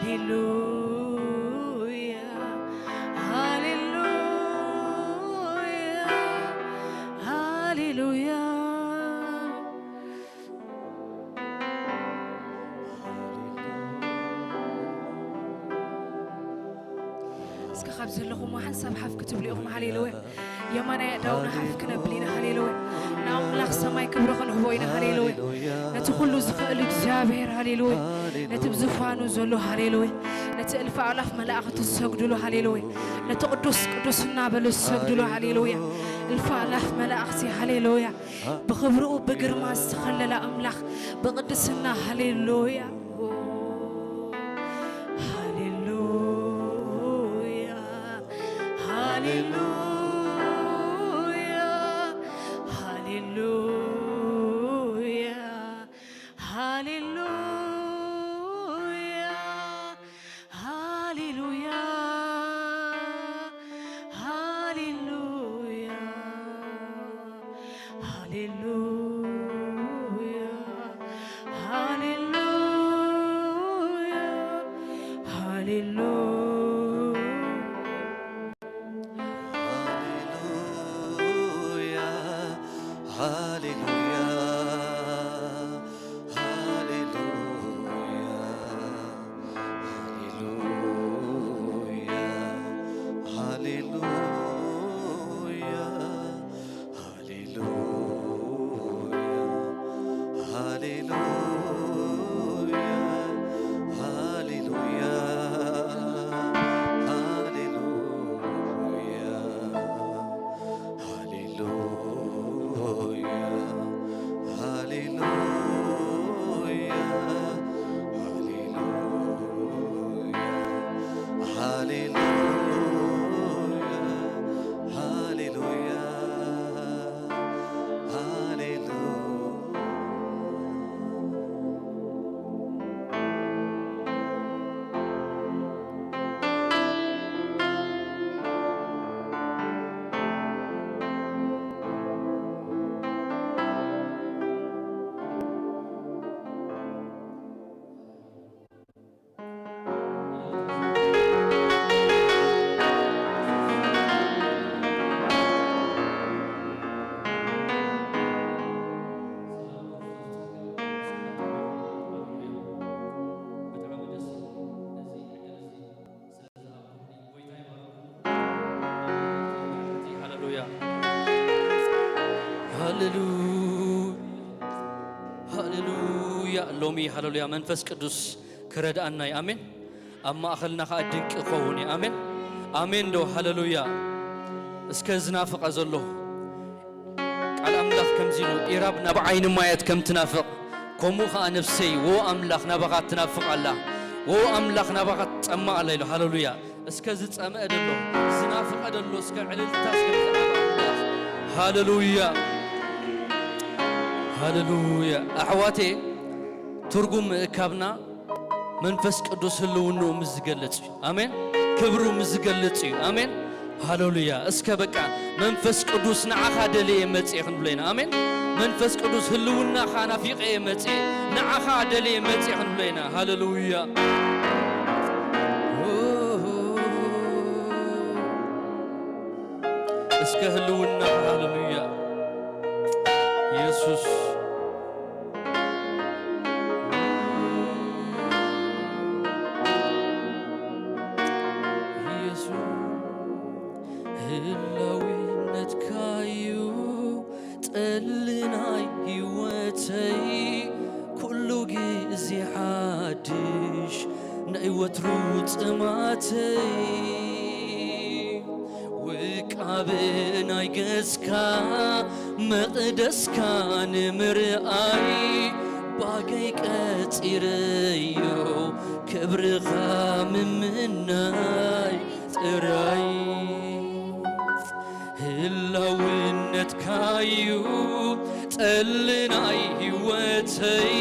ሃሌሉያ፣ ሃሌሉያ፣ ሃሌሉያ። እስከ ካብ ዘለኹም ሓንሳብ ሓፍ ክትብሉ ኢኹም። ሃሌሉያ። የማናይ ኣእዳውና ሓፍ ክነብል ኢና። ሃሌሉያ። ንኣምላኽ ሰማይ ክብሪ ክንህቦ ኢና። ሃሌሉያ። ነቲ ኩሉ ዝኽእል እግዚኣብሔር፣ ሃሌሉያ። ነቲ ብዝፋኑ ዘሎ፣ ሃሌሉያ። ነቲ እልፊ ኣእላፍ መላእኽቲ ዝሰግድሉ፣ ሃሌሉያ። ነቲ ቅዱስ ቅዱስ እናበሉ ዝሰግድሉ፣ ሃሌሉያ። እልፊ ኣእላፍ መላእኽቲ፣ ሃሌሉያ። ብኽብርኡ ብግርማ ዝተኸለለ ኣምላኽ ብቕድስና፣ ሃሌሉያ። ሃሌሉያ፣ ሃሌሉያ፣ ሃሌሉያ፣ ሃሌሉያ፣ ሃሌሉያ፣ ሃሌሉያ። ሃሌሉያ፣ ሃሌሉያ፣ ሃሌሉያ፣ ሃሌሉያ፣ ሃሌሉያ፣ ሃሌሉያ። ሃሌሉያ፣ ሃሌሉያ፣ ሃሌሉያ፣ ሃሌሉያ፣ ሃሌሉያ፣ ሃሌሉያ። ሃሌሉያ፣ ሃሌሉያ፣ ሃሌሉያ፣ ሃሌሉያ፣ ሃሌሉያ፣ ሃሌሉያ። ሃሌሉያ፣ ሃሌሉያ፣ ሃሌሉያ። ሎሚ ሃሌሉያ መንፈስ ቅዱስ ክረድኣና እዩ። ኣሜን። ኣብ ማእኸልና ኸኣ ድንቂ ክኸውን እዩ። ኣሜን፣ ኣሜን ዶ? ሃሌሉያ። እስከ ዝናፍቐ ዘሎ ቃል ኣምላኽ ከምዚ ኢሉ፣ ኢራብ ናብ ዓይኒ ማያት ከም ትናፍቕ፣ ከምኡ ኸኣ ነፍሰይ፣ ወ ኣምላኽ ናባኻ ትናፍቕ ኣላ፣ ወ ኣምላኽ ናባኻ ትጸምእ ኣላ ኢሉ። ሃሌሉያ። እስከ ዝጸምአ ደሎ፣ ዝናፍቐ ደሎ፣ እስከ ዕልልታ እስከ ብዛዕባ ኣምላኽ። ሃሌሉያ፣ ሃሌሉያ። ኣሕዋተይ፣ ትርጉም ምእካብና መንፈስ ቅዱስ ህልውንኡ ምስ ዝገልጽ እዩ። ኣሜን። ክብሩ ምስ ዝገልጽ እዩ። ኣሜን። ሃሌሉያ። እስከ በቃ መንፈስ ቅዱስ ንዓኻ ደልየ መጽየ ክንብሎ ኢና። ኣሜን። መንፈስ ቅዱስ ህልውናኻ ናፊቐ እየ መጽየ፣ ንዓኻ ደልየ መጽየ ክንብሎ ኢና። ሃሌሉያ። እስከ ህልውናኻ፣ ሃሌሉያ። ኢየሱስ ኢየሱስ ህላውነትካዩ ጠሊ ናይ ህይወተይ፣ ኩሉ ግዜ ሓድሽ ናይ ወትሩ ጽማተይ። ውቃበ ናይ ገጽካ መቕደስካ ንምርኣይ፣ ባገይ ቀጺረዮ ክብርኻ ምምናይ ጥራይ። ህላውነትካዩ ጠሊ ናይ ህይወተይ፣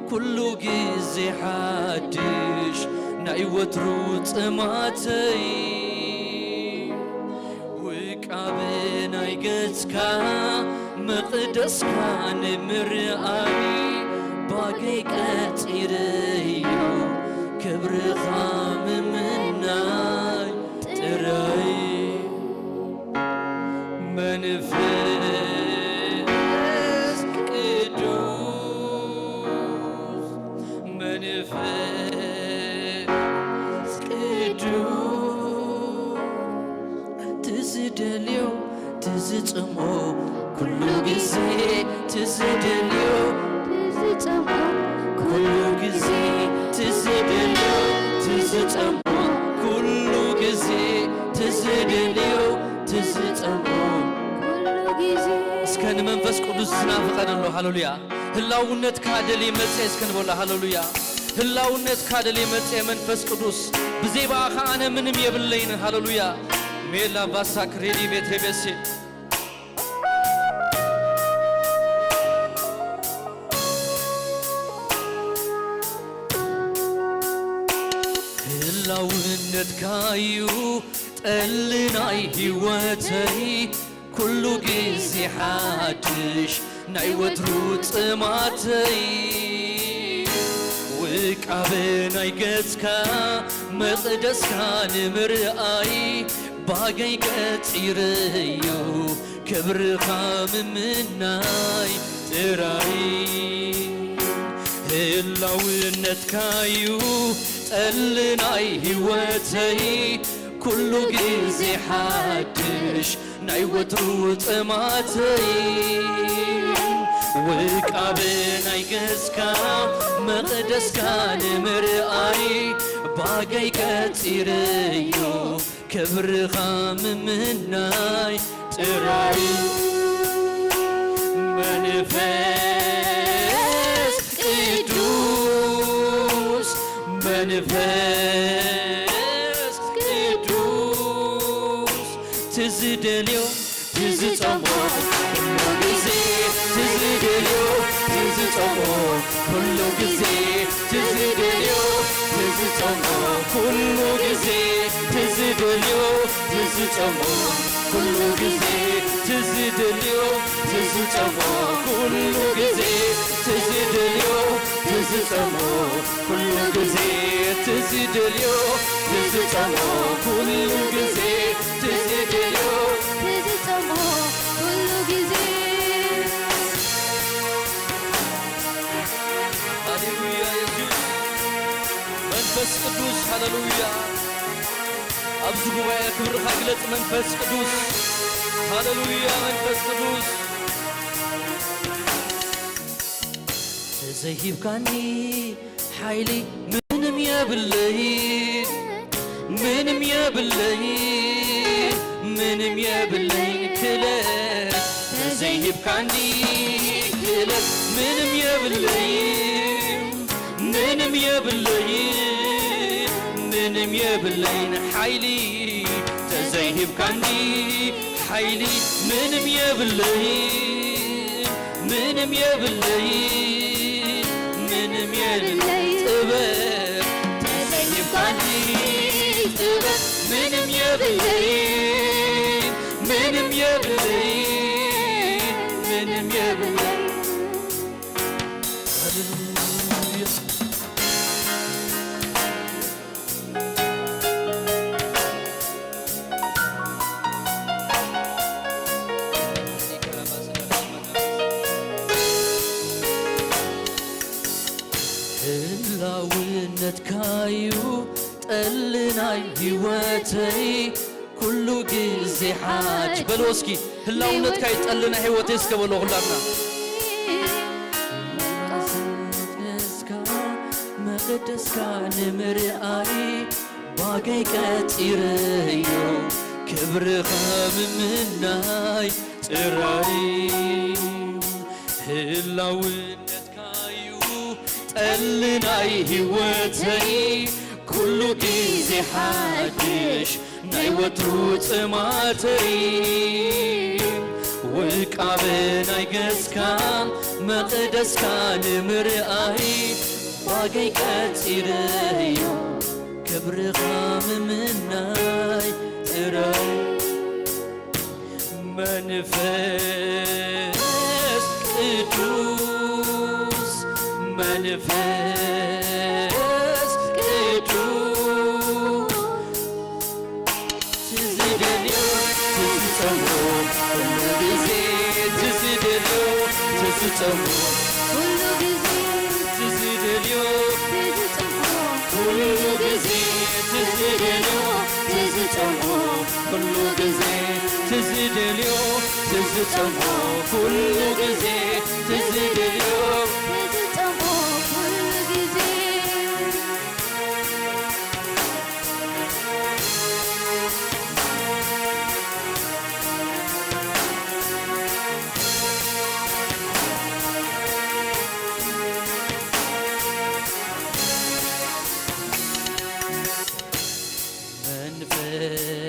ኩሉ ግዜ ሓድሽ ናይ ወትሩ ጽማተይ። ውቃበ ናይ ገጽካ መቕደስካ ንምርኣይ፣ ባገይ ቀጺረዮ ክብርኻ ምምናይ ጥራይ። መንፈስ ቅዱስ፣ መንፈስ ቅዱስ፣ ትዝደልዮ ትዝጽሞ ኩሉ ግዜ፣ ትዝደልዮ ትዝጽሞ ኩሉ ግዜ፣ ትዝደልዮ ትዝጽሞ ኩሉ ግዜ፣ ትዝደልዮ ትዝጽሞ ኩሉ ግዜ። እስከ ንመንፈስ ቅዱስ ዝናፍቐ ዘሎ፣ ሃሌሉያ። ህላውነትካ ደልየ መጽየ እስከ ንበሎ፣ ሃሌሉያ። ህላውነትካ ደልየ መጽየ መንፈስ ቅዱስ፣ ብዘይ ብኣኻ ኣነ ምንም የብለይን፣ ሃሌሉያ። ሜላ ባሳ ክሬዲ ቤት ሬቤሴ። ህላውነትካ እዩ ጠሊ ናይ ህይወተይ፣ ኩሉ ግዜ ሓድሽ ናይ ወትሩ ጽማተይ። ውቃበ ናይ ገጽካ መቕደስካ ንምርኣይ፣ ባገይ ቀጺረዮ ክብርኻ ምምናይ ጥራይ። ህላውነትካዩ ጠሊ ናይ ህይወተይ፣ ኩሉ ግዜ ሓድሽ ናይ ወትሩ ጽማተይ። ውቃበ ናይ ገጽካ መቕደስካ ንምርኣይ፣ ባገይ ቀጺረዮ ክብርኻ ምምናይ ጥራይ። መንፈስ ቅዱስ፣ መንፈስ ቅዱስ፣ ትዝደልዮ ትዝጸሞ ኩሉ ግዜ፣ ትዝደልዮ ትዝጸሞ ኩሉ ግዜ፣ ትዝደልዮ ትዝጸሞ ኩሉ ግዜ፣ ትዝደልዮ ትዝጸሞ ኩሉ ግዜ፣ ትዝደልዮ ትዝጸሞ ኩሉ ግዜ፣ ትዝደልዮ ትዝጸሞ ኩሉ ግዜ፣ ትዝደልዮ ትዝጸሞ ኩሉ ግዜ፣ ትዝደልዮ ትዝጸሞ ኩሉ ግዜ። ሃሌሉያ የሱስ መንፈስ ቅዱስ፣ ሃሌሉያ። ኣብዚ ጉባኤ ክብርኻ ግለጽ መንፈስ ቅዱስ፣ ሃሌሉያ መንፈስ ቅዱስ። ተዘይሂብካኒ ሓይሊ ምንም የብለይ፣ ምንም የብለይ፣ ምንም የብለይ ክለ ተዘይሂብካኒ ክለ ምንም የብለይ፣ ምንም የብለይ፣ ምንም የብለይ ሓይሊ ተዘይሂብካኒ ሓይሊ ምንም የብለይ፣ ምንም የብለይ፣ ምንም የብለይ ጥበብ ተዘይባኒ ጥበብ ምንም የብለይ፣ ምንም የብለይ፣ ምንም የብለይ። ሃሌሉያ። ህላውነትካዩ ጠሊ ናይ ህይወተይ ኩሉ ግዜ ሓድሽ። በልዎ እስኪ፣ ህላውነትካዩ ጠሊ ናይ ህይወተይ እስከ በልዎ ኩላትና። መቐደስካ ንምርኣይ ባገይ ቀጺረዮ ክብርኻ ምምናይ ጥራይ። ህላውነትካዩ ጠሊ ናይ ህይወተይ ኩሉ ግዜ ሓድሽ ናይ ወትሩ ጽማተይ። ውቃበ ናይ ገጽካ መቕደስካ ንምርኣይ ባገይ ቀጺረዮ ክብርኻ ምምናይ ጥራይ። መንፈስ ቅዱስ፣ መንፈስ ቅዱስ ዝጸምኦ ኩሉ ግዜ ትዝደልዮ ትዝጸምኦ ኩሉ ግዜ ትዝደልዮ ትዝጸምኦ ኩሉ ግዜ ትዝደልዮ ትዝጸምኦ ኩሉ ግዜ ትዝደልዮ ትዝጸምኦ ኩሉ ግዜ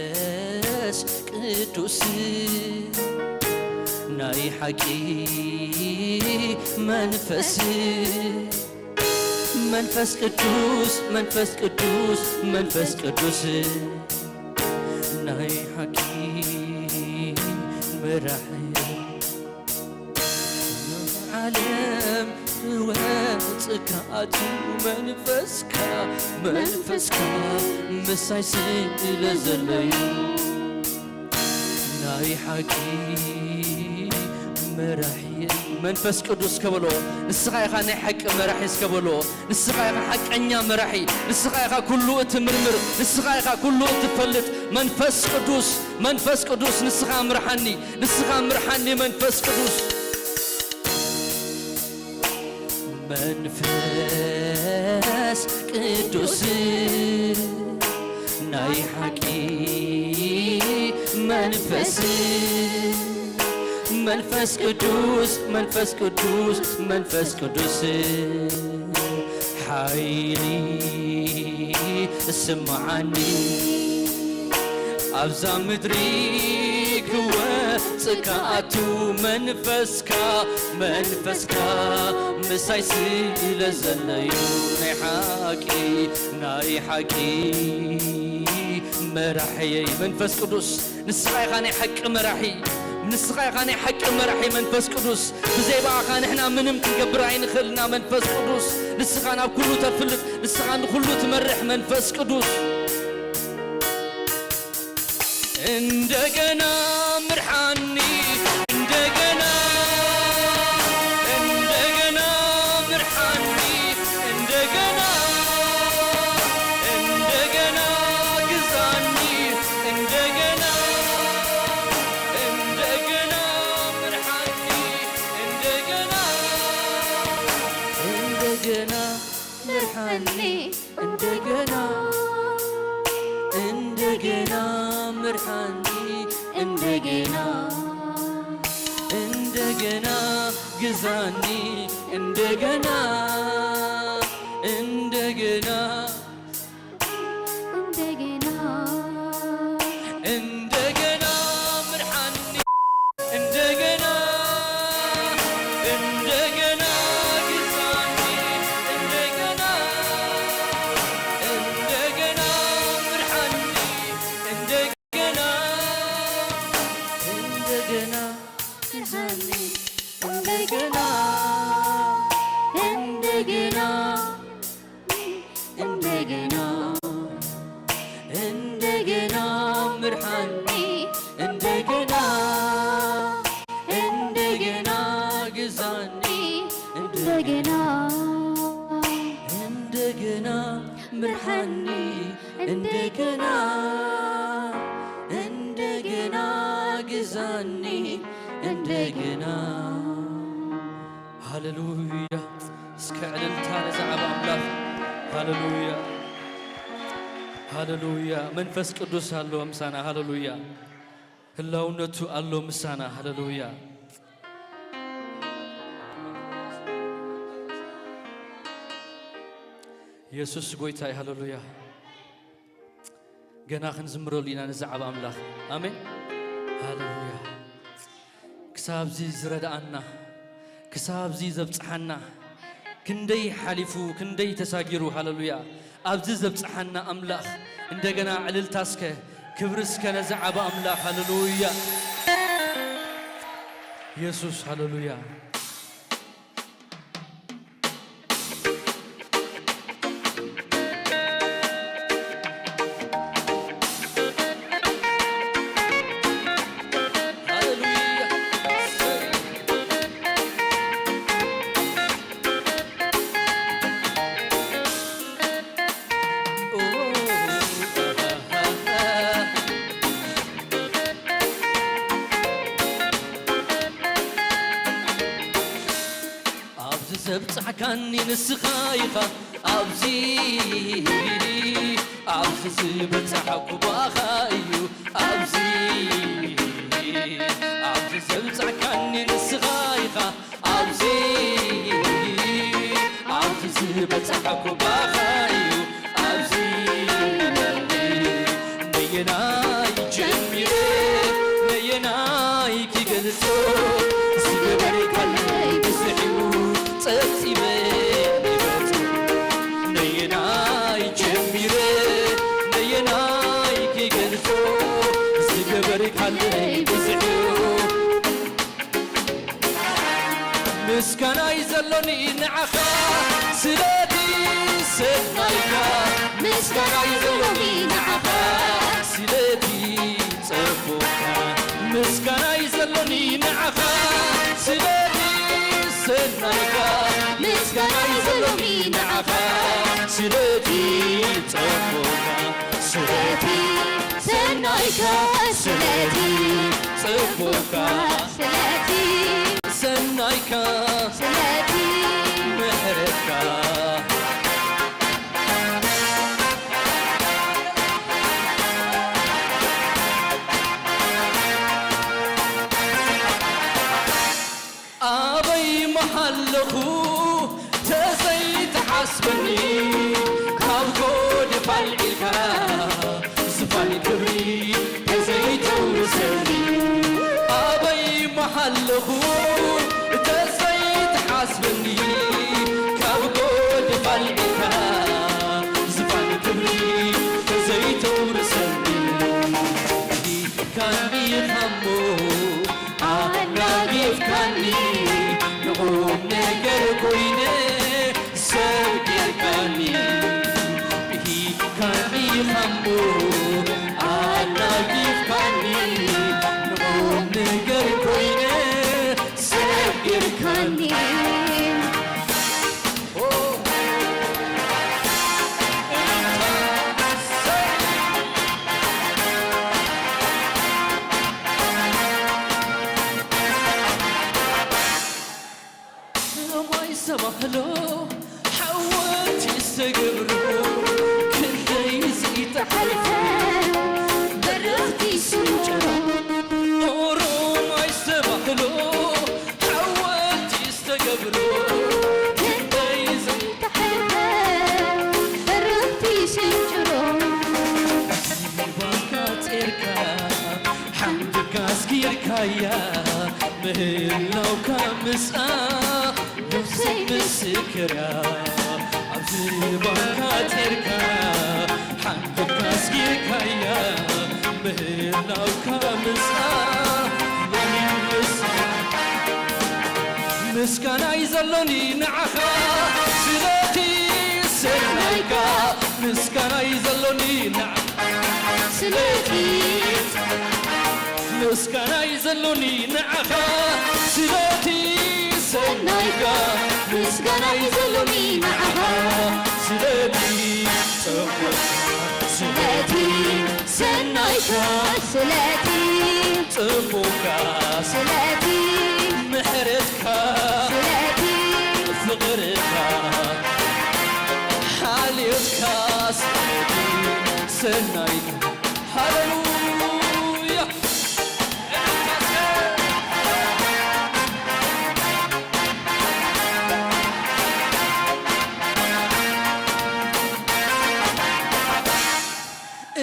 መንፈስ ቅዱስ ናይ ሓቂ መንፈስ መንፈስ ቅዱስ መንፈስ ቅዱስ መንፈስ ቅዱስ ናይ ሓቂ መራሒ ዓለም ወፅካ ኣትዩ መንፈስካ መንፈስካ ምሳይ ስለ ዘለዩ ናይ ሓቂ መራሒ መንፈስ ቅዱስ ከበሎ ንስኻ ኢኻ ናይ ሓቂ መራሒ እስከበሎ ንስኻ ኢኻ ሓቀኛ መራሒ ንስኻ ኢኻ ኩሉ እትምርምር ንስኻ ኢኻ ኩሉ እትፈልጥ መንፈስ ቅዱስ መንፈስ ቅዱስ ንስኻ ምርሓኒ ንስኻ ምርሓኒ መንፈስ ቅዱስ መንፈስ ቅዱስ ናይ ሓቂ መንፈስ መንፈስ ቅዱስ መንፈስ ቅዱስ መንፈስ ቅዱስ ሓይሊ እስምዓኒ ኣብዛ ምድሪ ክወፅእ ከኣቱ መንፈስካ መንፈስካ ምሳይ ስለ ዘለዩ ናይ ሓቂ ናይ ሓቂ መራሕየይ መንፈስ ቅዱስ ንስኻ ኢኻ ናይ ሓቂ መራሒ ንስኻ ኢኻ ናይ ሓቂ መራሒ መንፈስ ቅዱስ ብዘይ ብኣኻ ንሕና ምንም ክንገብር ኣይንኽእልና መንፈስ ቅዱስ ንስኻ ናብ ኩሉ ተፍልጥ ንስኻ ንኹሉ ትመርሕ መንፈስ ቅዱስ እንደገና ምርሓኒ እንደገና እንደገና ምርሓኒ እንደገና እንደገና ግዛኒ እንደገና እንደገና ምርሓኒ እንደገና እንደገና ምርሓኒ እንደገና እንደገና ምርሓኒ እንደገና እንደገና ግዛኒ እንደገና እንደገና እንደገና እንደገና ምርሓኒ እንደገና እንደገና ግዛኒ እንደገና እንደገና ምርሓኒ እንደገና እንደገና ግዛኒ እንደገና እንደገና እንደገና እንደገና ምርሓኒ እንደገና እንደገና ግዛኒ እንደገና እንደገና ምርሓኒ እንደገና እንደገና ግዛኒ እንደገና ሃሌሉያ እስከ ዕልልታ ነዚ ዓብ ኣምላኽ ሃሌሉያ ሃሌሉያ መንፈስ ቅዱስ ኣሎ ምሳና ሃሌሉያ ህላውነቱ ኣሎ ምሳና ሃሌሉያ የሱስ ጎይታ እዩ ሃሌሉያ ገና ክንዝምረሉ ኢና ነዚ ዓብ ኣምላኽ ኣሜን ሃሌሉያ ክሳብዚ ዝረድኣና ክሳብዚ ዘብጽሓና ክንደይ ሓሊፉ ክንደይ ተሳጊሩ ሃለሉያ ኣብዚ ዘብጽሓና ኣምላኽ እንደገና ዕልልታ እስከ ክብሪ እስከ ነዚ ዓቢ ኣምላኽ ሃለሉያ የሱስ ሃለሉያ ዘብጻሕካኒ ንስኻ ኢኻ ኣብዚ፣ ኣብዚ ዝበጻሕኩ ባኻ እዩ። ኣብዚ፣ ኣብዚ ዘብጻሕካኒ ንስኻ ኢኻ ኣብዚ፣ ኣብዚ ዝበጻሕኩ ባኻ እዩ። ኣብዚ ነየናይ ጀሚረ፣ ነየናይ ክገልጾ፣ ዝገበርካለይ ብዙሕ እዩ ጸብጺበ ይገልጾ። ነየናይ ጀሚረ፣ ነየናይ ክገልጾ፣ ዝገበርካለይ ብዙሕ እዩ። ምስጋናይ ዘሎኒ ንዓኻ ስለቲ ሰናይካ፣ ምስጋናይ ዘሎኒ ንዓኻ ስለቲ ጽቡቕካ፣ ምስጋናይ ዘሎኒ ንዓኻ ስለቲ ሰናይካ፣ ምስጋናይ ዘሎኒ ንዓኻ ስለቲ ጽቡቕካ፣ ስለቲ ሰናይካ፣ ስለቲ ጽቡቕካ፣ ስለቲ ሰናይካ፣ ስለቲ ምሕረትካ። ኣበይ ምሃለኹ ተዘይትሓስበኒ፣ ካብ ጎድፍ ኣልዒልካ ዝፋን ክብሪ ተዘይተውርሰኒ። ኣበይ ምሃለኹ ተዘይትሓስበኒ፣ ካብ ጎድፍ ኣልዒልካ ዝፋን ክብሪ ተዘይተውርሰኒ። ሂብካኒ ኸሞ ኣናጊፍካኒ፣ ንቑም ነገር ኮይነ ሰብ ጌርካኒ። ሂብካኒ ኸሞ ኣናጊፍካኒ፣ ንቑም ነገር ኮይነ ሰብ ጌርካኒ። ኦሮማይ ዝተባህሎ ሓወልቲ ዝተገብሮ ክንደይ ዘይተሓልፈ በረኽቲ ስንጭሮ። ኦሮማይ ዝተባህሎ ሓወልቲ ዝተገብሮ ክንደይ ዘይተሓልፈ በረኽቲ ስንጭሮ። ባንካ ጼርካ ሓምድካ ኣስጊርካያ ምህላውካ ምስኣ ነብሰይ ምስክራ። ኣብዚ ባንካ ጼርካ ሓምድካ ኣስጊርካያ ምህላውካ ምስኣ ሎሚ ምስ ምስጋናይ ዘሎኒ ንዓኻ ስለቲ ሰናይካ፣ ምስጋናይ ዘሎኒ ንዓ ስለቲ ምስጋናይ ዘሎኒ ንዓኻ ስለቲ ሰናይካ፣ ምስጋናይ ዘሎኒ ንዓኻ ስለቲ ጽቡቕ ስለቲ ሰናይካ ስለቲ ጽቡቕካ ስለቲ ምሕረትካ ስለቲ ፍቕርካ ሓልዮትካ ስለቲ ሰናይካ። ሃሌሉያ።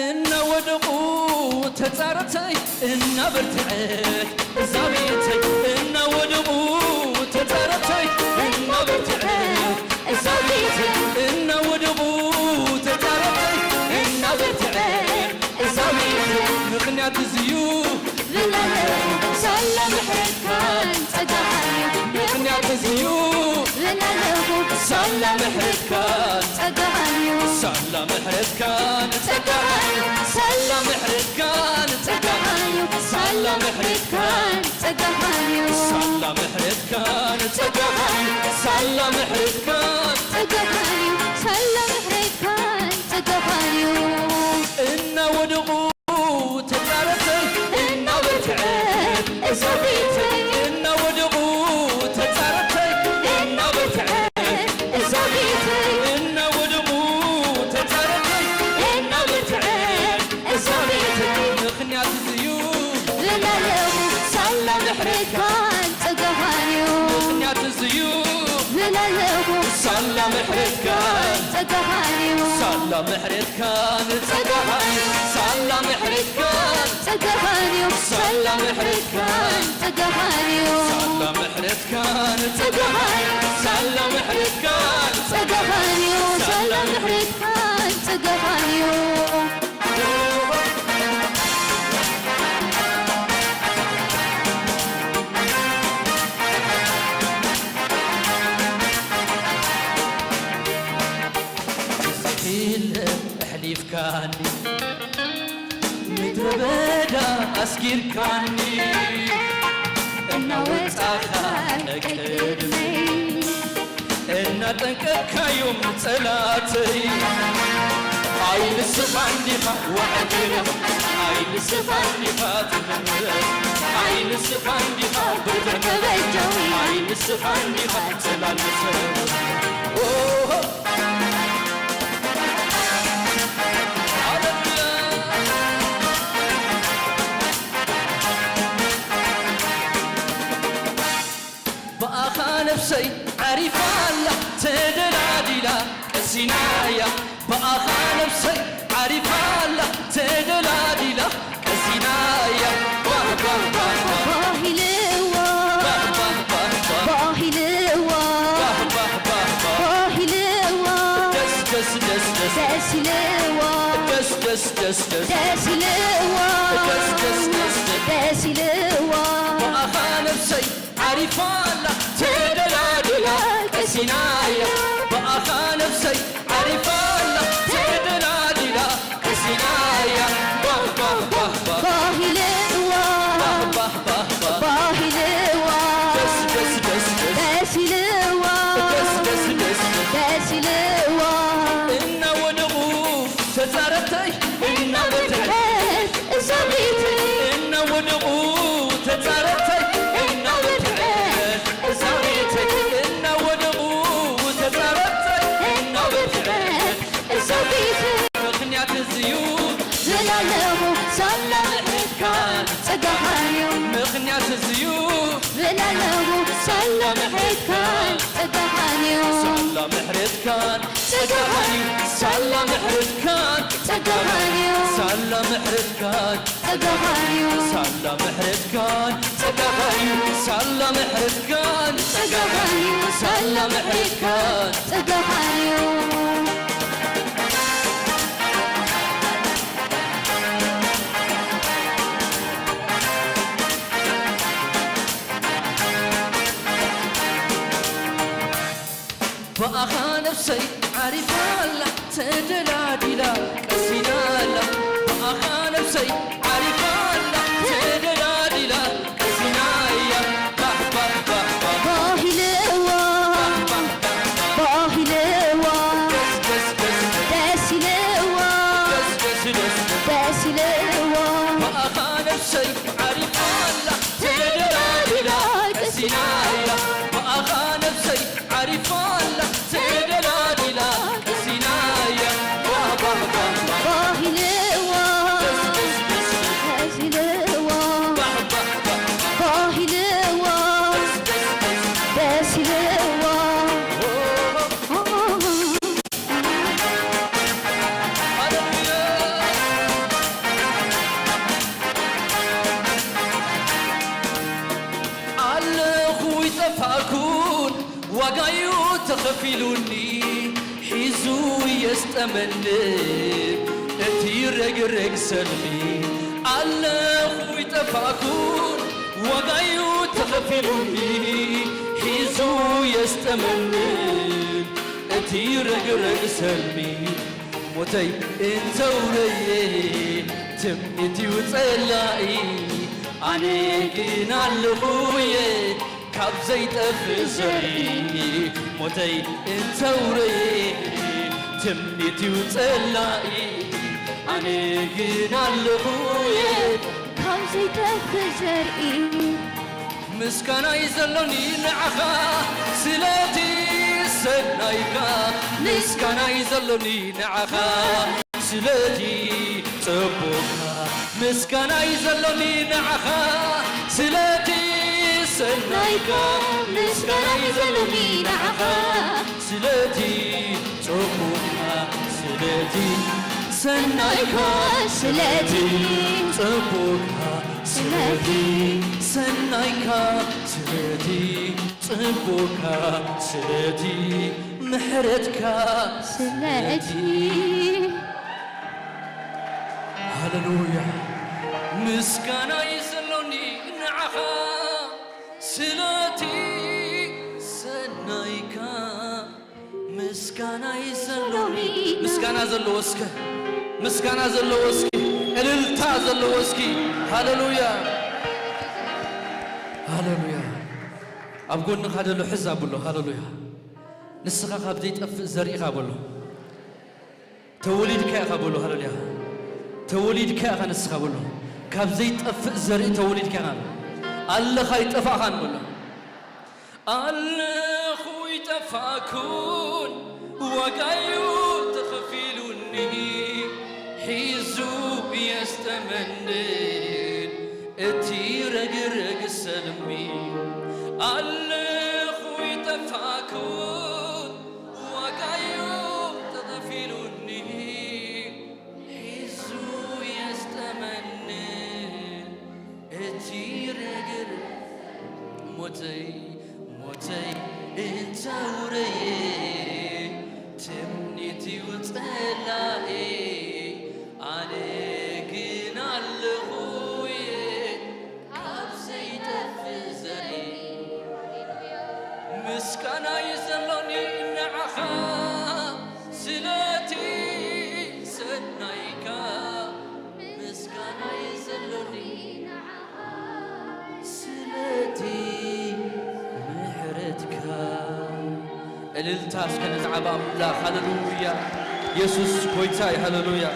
እናወደቑ ተጻረተይ እናበርትዐት እዛ ቤተይ እናወደቑ ተጻረተይ እናበርትዐት እዛ ቤተይ እናወደቑ ተጻረተይ እናበርትዐት እዛ ቤተይ ምኽንያት እዚዩ ዝላለኹ ሳላ ምሕረትካን ጸጋኻን እዩ ምኽንያት እዚዩ ዝላለኹ ሳላ ምሕረትካን ጸጋኻን እዩ ሳላ ምሕረትካን ጸጋኻን እዩ ሳላ ምሕረትካን ጸጋኻን እዩ ሳላ ምሕረትካን ጸጋኻን እዩ ሳላ ምሕረትካን ጸጋኻን እዩ ሳላ ምሕረትካን ጸጋኻን እዩ ሳላ ምሕረትካን ጸጋኻን እዩ እናወደቑ ተጻረተይ እናበርትዐት እዛ ቤተይ እናወደቑ ተጻረተይ እናበርትዐት ሳላ ምሕረትካን ጸጋኻን እዩ። ሳላ ምሕረትካን ጸጋኻን እዩ። ሳላ ምሕረትካን ጸጋኻን እዩ። ሳላ ምሕረትካን ጸጋኻን እዩ። ሳላ ምሕረትካን ጸጋኻን እዩ። ሳላ ምሕረትካን ጸጋኻን እዩ። ሳላ ምሕረትካን ጸጋኻን እዩ። ዝሕለ ኣሕሊፍካኒ፣ ምድረ በዳ ኣስጊርካኒ፣ እናወጻኻ ቅድመይ እናጠንቀቅካዮም ጸላተይ። ኣይንስኻን ዲኻ ዋዕትረፍ፣ ኣይንስኻን ዲኻ ትምርር፣ ኣይንስኻን ዲኻ ብርትዕ መበጃዊ፣ ኣይንስኻን ዲኻ ጽላል መሰረት። ኦሆ! ሃሌሉያ! ብኣኻ ነፍሰይ ዓሪፋ ኣላ ተደላዲላ ቀሲናያ። ብኣኻ ነፍሰይ ዓሪፋ ኣላ ተደላዲላ ቀሲናያ። ባህ ባህ ባህ ባህ። ባህ ኢልዋ። ባህ ባህ ባህ ባህ። ባህ ኢልዋ። ባህ ባህ ባህ ባህ። ባህ ኢልዋ። ደስ ደስ ደስ ደስ። ደስ ኢልዋ። ደስ ደስ ደስ ደስ። ደስ ኢልዋ። ደስ ደስ ደስ ደስ። ደስ ኢልዋ። ብኣኻ ነፍሰይ ዓሪፋ ኣላ ተደላዲላ ቀሲናያ። ብኣኻ ነፍሰይ ዓሪፋ ኣላ ተደላዲላ ቀሲናያ። ባህ ባህ ባህ ባህ። ባህ ኢልዋ። ባህ ባህ ባህ ባህ። ባህ ኢልዋ። ደስ ደስ ደስ ደስ። ደስ ኢልዋ። ደስ ደስ ደስ ደስ። ደስ ኢልዋ። እናወደቑ ተጻረተይ እናበርትዐት እዛ ቤተይ። እናወደቑ ተጻረተይ እናበርትዐት እዛ ቤተይ። እናወደቑ ተጻረተይ እናበርትዐት እዛ ቤተይ። ምኽንያት እዚዩ ዝላለኹ ሳላ ምሕረትካን ጸጋኻን እዩ። ምኽንያት እዚዩ ዝላለኹ ሳላ ምሕረትካን ጸጋኻን እዩ። ሳላ ምሕረትካን ጸጋኻን እዩ። ሳላ ምሕረትካን ጸጋኻን እዩ። ሳላ ምሕረትካን ጸጋኻን እዩ። ሳላ ምሕረትካን ጸጋኻን እዩ። ሳላ ምሕረትካን ጸጋኻን እዩ። ሳላ ምሕረትካን ጸጋኻን እዩ። ብኣኻ ነፍሰይ ዓሪፋ ኣላ ተደላዲላ ቀሲና ኣላ። ብኣኻ ነፍሰይ ዓሪፋ ኣላ ተደላዲላ ቀሲና እያ። ባህ ባህ ባህ ባህ። ባህ ኢልዋ። ባህ ባህ ባህ ባህ። ባህ ኢልዋ። ደስ ደስ ደስ ደስ። ደስ ኢልዋ። ደስ ደስ ደስ ደስ። ደስ ኢልዋ። ብኣኻ ነፍሰይ ዓሪፋ ኣላ ተደላዲላ ቀሲና እያ። ብኣኻ ነፍሰይ ዓሪፋ ኣላ ተደላዲላ ቀሲና እያ። ባህ ባህ ባህ ባህ። ባህ ኢልዋ። ደስ ደስ ደስ ደስ። ደስ ኢልዋ። ባህ ባህ ባህ ባህ። ባህ ኢልዋ። ደስ ደስ ደስ። ደስ ኢልዋ። ኦ፣ ኦ፣ ኦ። ሃሌሉያ። ኣለኹ ይጠፋእኩን ዋጋዩ ተኸፊሉኒ ሒዙ የስጠመኒ እቲ ረግረግ ሰልሚ። ኣለኹ ይጠፋእኩን ዋጋዩ ተኸፊሉኒ ሒዙ የስጠመኒ እቲ ረግረግ ሰልሚ። ሞተይ እንተውረየ ትምኒት እዩ ጸላኢ ኣነ ግን ኣለኹየ ካብ ዘይጠፍእ ዘርኢ። ሞተይ እንተውረየ ትምኒት እዩ ጸላኢ ኣነ ግን ኣለኹየ ካብ ዘይጠፍእ ዘርኢ። ምስጋናይ ዘሎኒ ንዓኻ ስለቲ ሰናይካ ምስጋናይ ዘሎኒ ንዓኻ ስለቲ ጽቡቕካ ምስጋናይ ዘሎኒ ንዓኻ ስለቲ ሰናይካ ምስጋናይ ዘሎኒ ንዓኻ ስለቲ ጽቡቕካ ስለቲ ሰናይካ ስለቲ ጽቡቕካ ስለቲ ሰናይካ ስለቲ ጽቡቕካ ስለቲ ምሕረትካ ስለቲ ሃሌሉያ ምስጋና ይዘሎኒ ንዓኻ ስለቲ ሰናይካ ምስጋና ይዘሎኒ ምስጋና ዘለዎ እስከ ምስጋና ዘለዎ እስኪ እልልታ ዘለዎ እስኪ ሃሌሉያ ሃሌሉያ ኣብ ጎንኻ ደሎ ሕዝ ኣብሎ ሃሌሉያ ንስኻ ካብ ዘይጠፍእ ዘርኢኻ በሎ ተወሊድካ ኢኻ በሎ ሃሌሉያ ተወሊድካ ኢኻ ንስኻ በሎ ካብ ዘይጠፍእ ዘርኢ ተወሊድካ ኢኻ ኣለኻ ይጠፋእኻን በሎ ኣለኹ ይጠፋእኩን ዋጋዩ ተኸፊሉኒ ሒዙ የስተመንን እቲ ረግረግ ሰልሚ ኣለኹ ይጠፋእኩን ዋጋዩ ተኸፊሉኒ ሒዙ የስጠመኒ እቲ ረግር ሞተይ ሞተይ እንተውረየ ትምኒት ይውፀላየ ኣነ ግን ኣለኹየ ካብ ዘይጠፍእ ዘርኢ ምስጋና ይዘሎኒ ንዓኻ ስለቲ ሰናይካ ምስጋና ይዘሎኒ ንዓኻ ስለቲ ምሕረትካ እልልታ እስከ ነዚ ዓብ ኣምላኽ ሃለሉያ የሱስ ጎይታ እዩ ሃለሉያ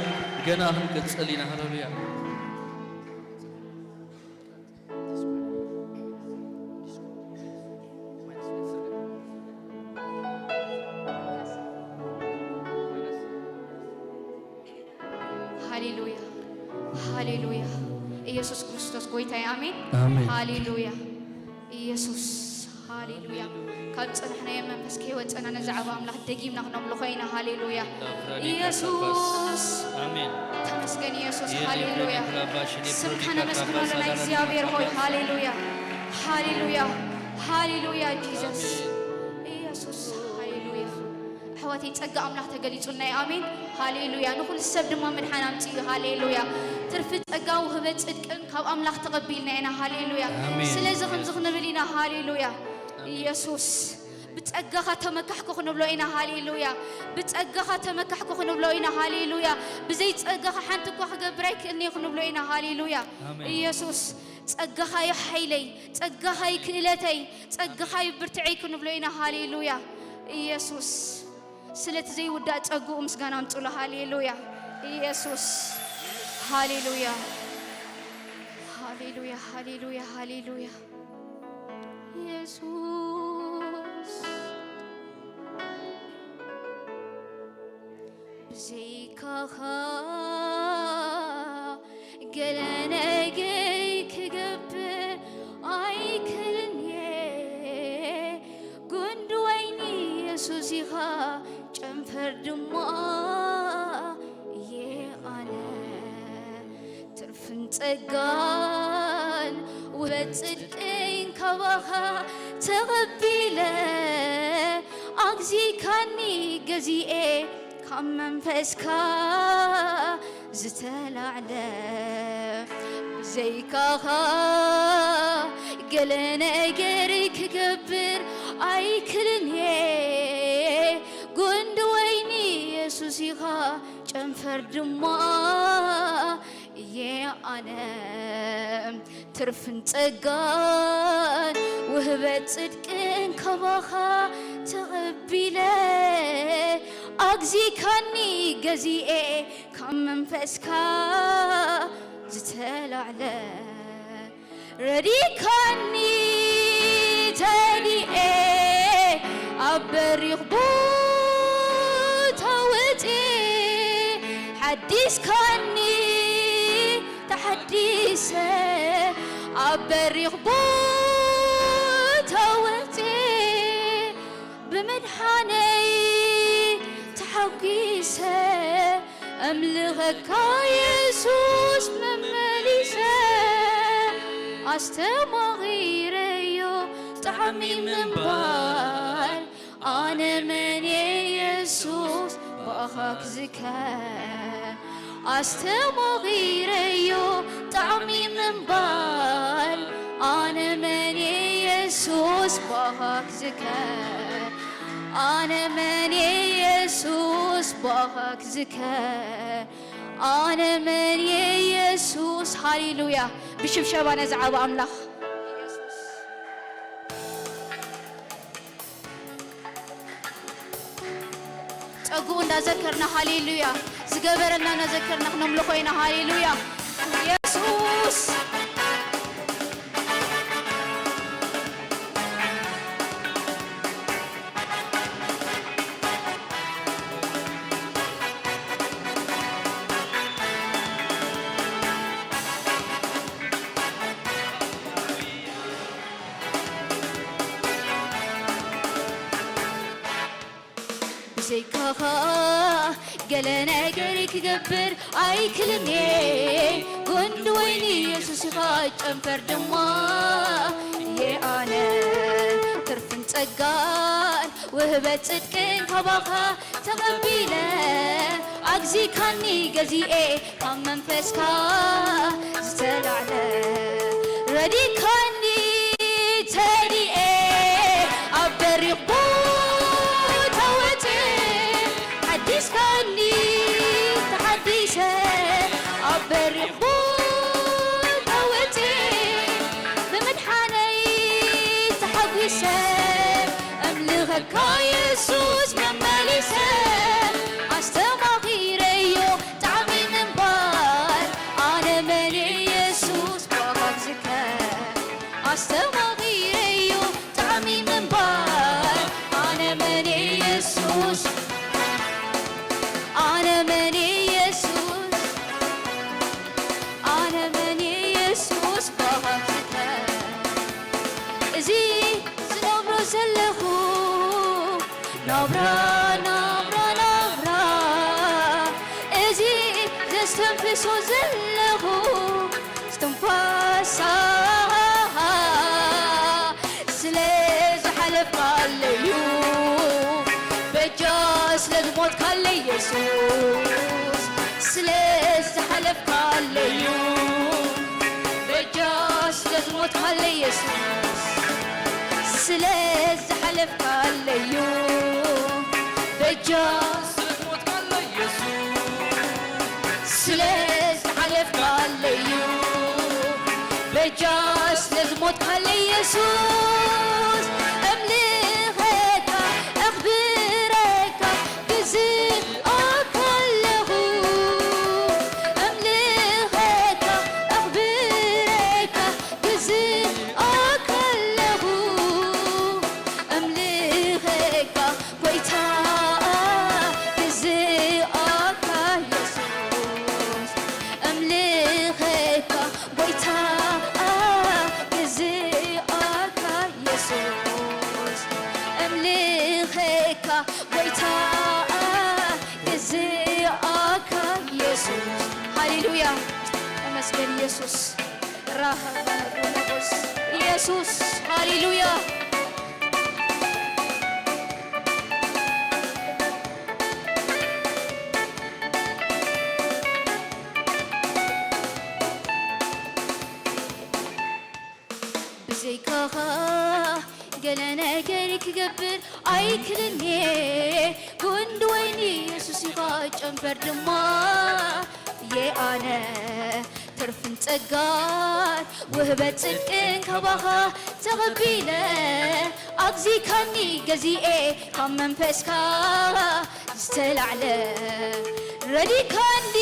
ገና ክንቅጽል ኢና ሃለሉያ ሃሌሉያ ሃሌሉያ ኢየሱስ ክርስቶስ ጎይታይ ኣሜን ኣሜን ሃሌሉያ ኢየሱስ ሃሌሉያ ካብ ጸናሕናዮ መንፈስ ከይወጸና ነዚ ዓብ ኣምላኽ ደጊምና ክነምልኾ ኢና ሃሌሉያ ኢየሱስ ኣሜን ተመስገን ኢየሱስ ሃሌሉያ ስምካ ነመስግነሉ ናይ እግዚኣብሔር ሆይ ሃሌሉያ ሃሌሉያ ሃሌሉያ ጂሰስ ኢየሱስ ሃሌሉያ ኣሕዋተይ ጸጋ ኣምላኽ ተገሊጹልና እዩ ኣሜን ሃሌሉያ ንኹሉ ሰብ ድማ ምድሓን ኣምጽኡ ሃሌሉያ ትርፊ ጸጋ ውህበት ጽድቅን ካብ ኣምላኽ ተቐቢልና ኢና ሃሌሉያ ስለዚ ከምዚ ክንብል ኢና ሃሌሉያ ኢየሱስ ብጸጋኻ ተመካሕኩ ክንብሎ ኢና ሃሌሉያ ብጸጋኻ ተመካሕኩ ክንብሎ ኢና ሃሌሉያ ብዘይ ጸጋኻ ሓንቲ እኳ ክገብር ኣይክእልኒ ክንብሎ ኢና ሃሌሉያ ኢየሱስ ጸጋኻ እዩ ሓይለይ ጸጋኻ እዩ ክእለተይ ጸጋኻ እዩ ብርትዐይ ክንብሎ ኢና ሃሌሉያ ኢየሱስ ስለቲ ዘይውዳእ ጸግኡ ምስጋና ኣምጽሎ ሃሌሉያ ኢየሱስ ሃሌሉያ ሃሌሉያ ሃሌሉያ ሃሌሉያ ኢየሱስ ብዘይካኻ ገለ ነገር ክገብር ኣይክልን እየ ጉንዲ ወይኒ የሱስ ኢኻ ጨንፈር ድማ እየ ኣነ ትርፍን ጸጋን ውበት ጽድቅን ካባኻ ተቐቢለ ኣግዚካኒ ገዚኤ ካብ መንፈስካ ዝተላዕለ ብዘይካኻ ገለ ነገር ክገብር ኣይክልን እየ ጉንዲ ወይኒ የሱስ ኢኻ ጨንፈር ድማ እየ ኣነ ትርፍን ጸጋን ውህበት ጽድቅን ካባኻ ተቐቢለ ኣግዚካኒ ገዚኤ ካብ መንፈስካ ዝተላዕለ ረዲካኒ ተዲኤ ኣብ በሪኽ ቦታ ወፅኤ ሓዲስካኒ ተሓዲሰ ኣብ በሪኽ ቦታ ወፅኤ ብምድሓነይ ተሓጒሰ ኣምልኸካ የሱስ መመሊሰ ኣስተማቒረዮ ጣዕሚ ምንባር ኣነ መን እየ የሱስ ብኣኻ ክዝከር ኣስተማቒረዮ ጣዕሚ ምንባር ኣነ መን እየ የሱስ ብኣኻ ክዝከር ኣነ መን እየ የሱስ ብኣኻ ክዝከር ኣነ መን እየ የሱስ ሃሌሉያ ብሽብሸባ ነዚ ዓቢ ኣምላኽ ጸጉኡ እንዳዘከርና ሃሌሉያ ዝገበረልና እናዘከርና ክነምልኾ ኢና ሃሌሉያ የሱስ ብዘይካኻ ገለ ነገር ክገብር ኣይክልንየ ጎንዲ ወይኒ የሱስ ኢኻ ጨንፈር ድማ እየ ኣነ ትርፍን ጸጋን ውህበት ጽድቅን ካባኻ ተቐቢለ ኣግዚካኒ ገዚኤ ካብ መንፈስካ ዝተላዕለ ረዲካኒ ተዲኤ ኣብ በሪኽ ቦታ ወፅእ ሓዲስካኒ ተሓዲሰ ኣብ በሪኽ ቦታ ወፅእ ብምድሓነይ ተሓጒሰ እምልኸካ የሱስ መመሊሰ ኣስተማኺረዮ ጣዕሚ ምንባር ኣነ መን የሱስ ብኣኻ ክዝከር ኣስተማኺረዮ ጣዕሚ ምንባር ኣነ መን የሱስ ኣነ መን የሱስ ኣነ መን የሱስ ብኣኻ ክዝከር እዚ ዝነብሮ ዘለኹ ናብራ ናብራ ናብራ እዚ ዘስተንፍሶ ዘለኹ እስትንፋሳ ስለ ዝሓለፍካለዩ በጃ ስለ ዝሞትካለይ የሱስ ስለ ዝሓለፍካለዩ በጃ ስለ ዝሞትካለይ የሱስ ስለ ዝሓለፍካለዩ በጃ ስለ ዝሓለፍካለዩ በጃ ስለ ዝሞትካለይ የሱስ እምልኸካ እኽብረካ ግዝኣካ ኣለኹ እምልኸካ እኽብረካ ግዝኣካ ኣለኹ እምልኸካ ጎይታ ግዝኣካ የሱስ እምልኸካ ጎይታ ግዝኣካ የሱስ እምልኸካ ጎይታ ግዝኣካ የሱስ ሃሌሉያ ተመስገን የሱስ ራሃባና ዶናቦስ ኢየሱስ ሃሌሉያ ብዘይካኻ ገለ ነገር ክገብር ኣይክልንየ ጉንዲ ወይኒ የሱስ ኢኻ ጨንፈር ድማ የኣነ ትርፍን ጸጋን ውህበት ጽድቅን ካባኻ ተቐቢለ ኣግዚካኒ ገዚኤ ካብ መንፈስካ ዝተላዕለ ረዲካኒ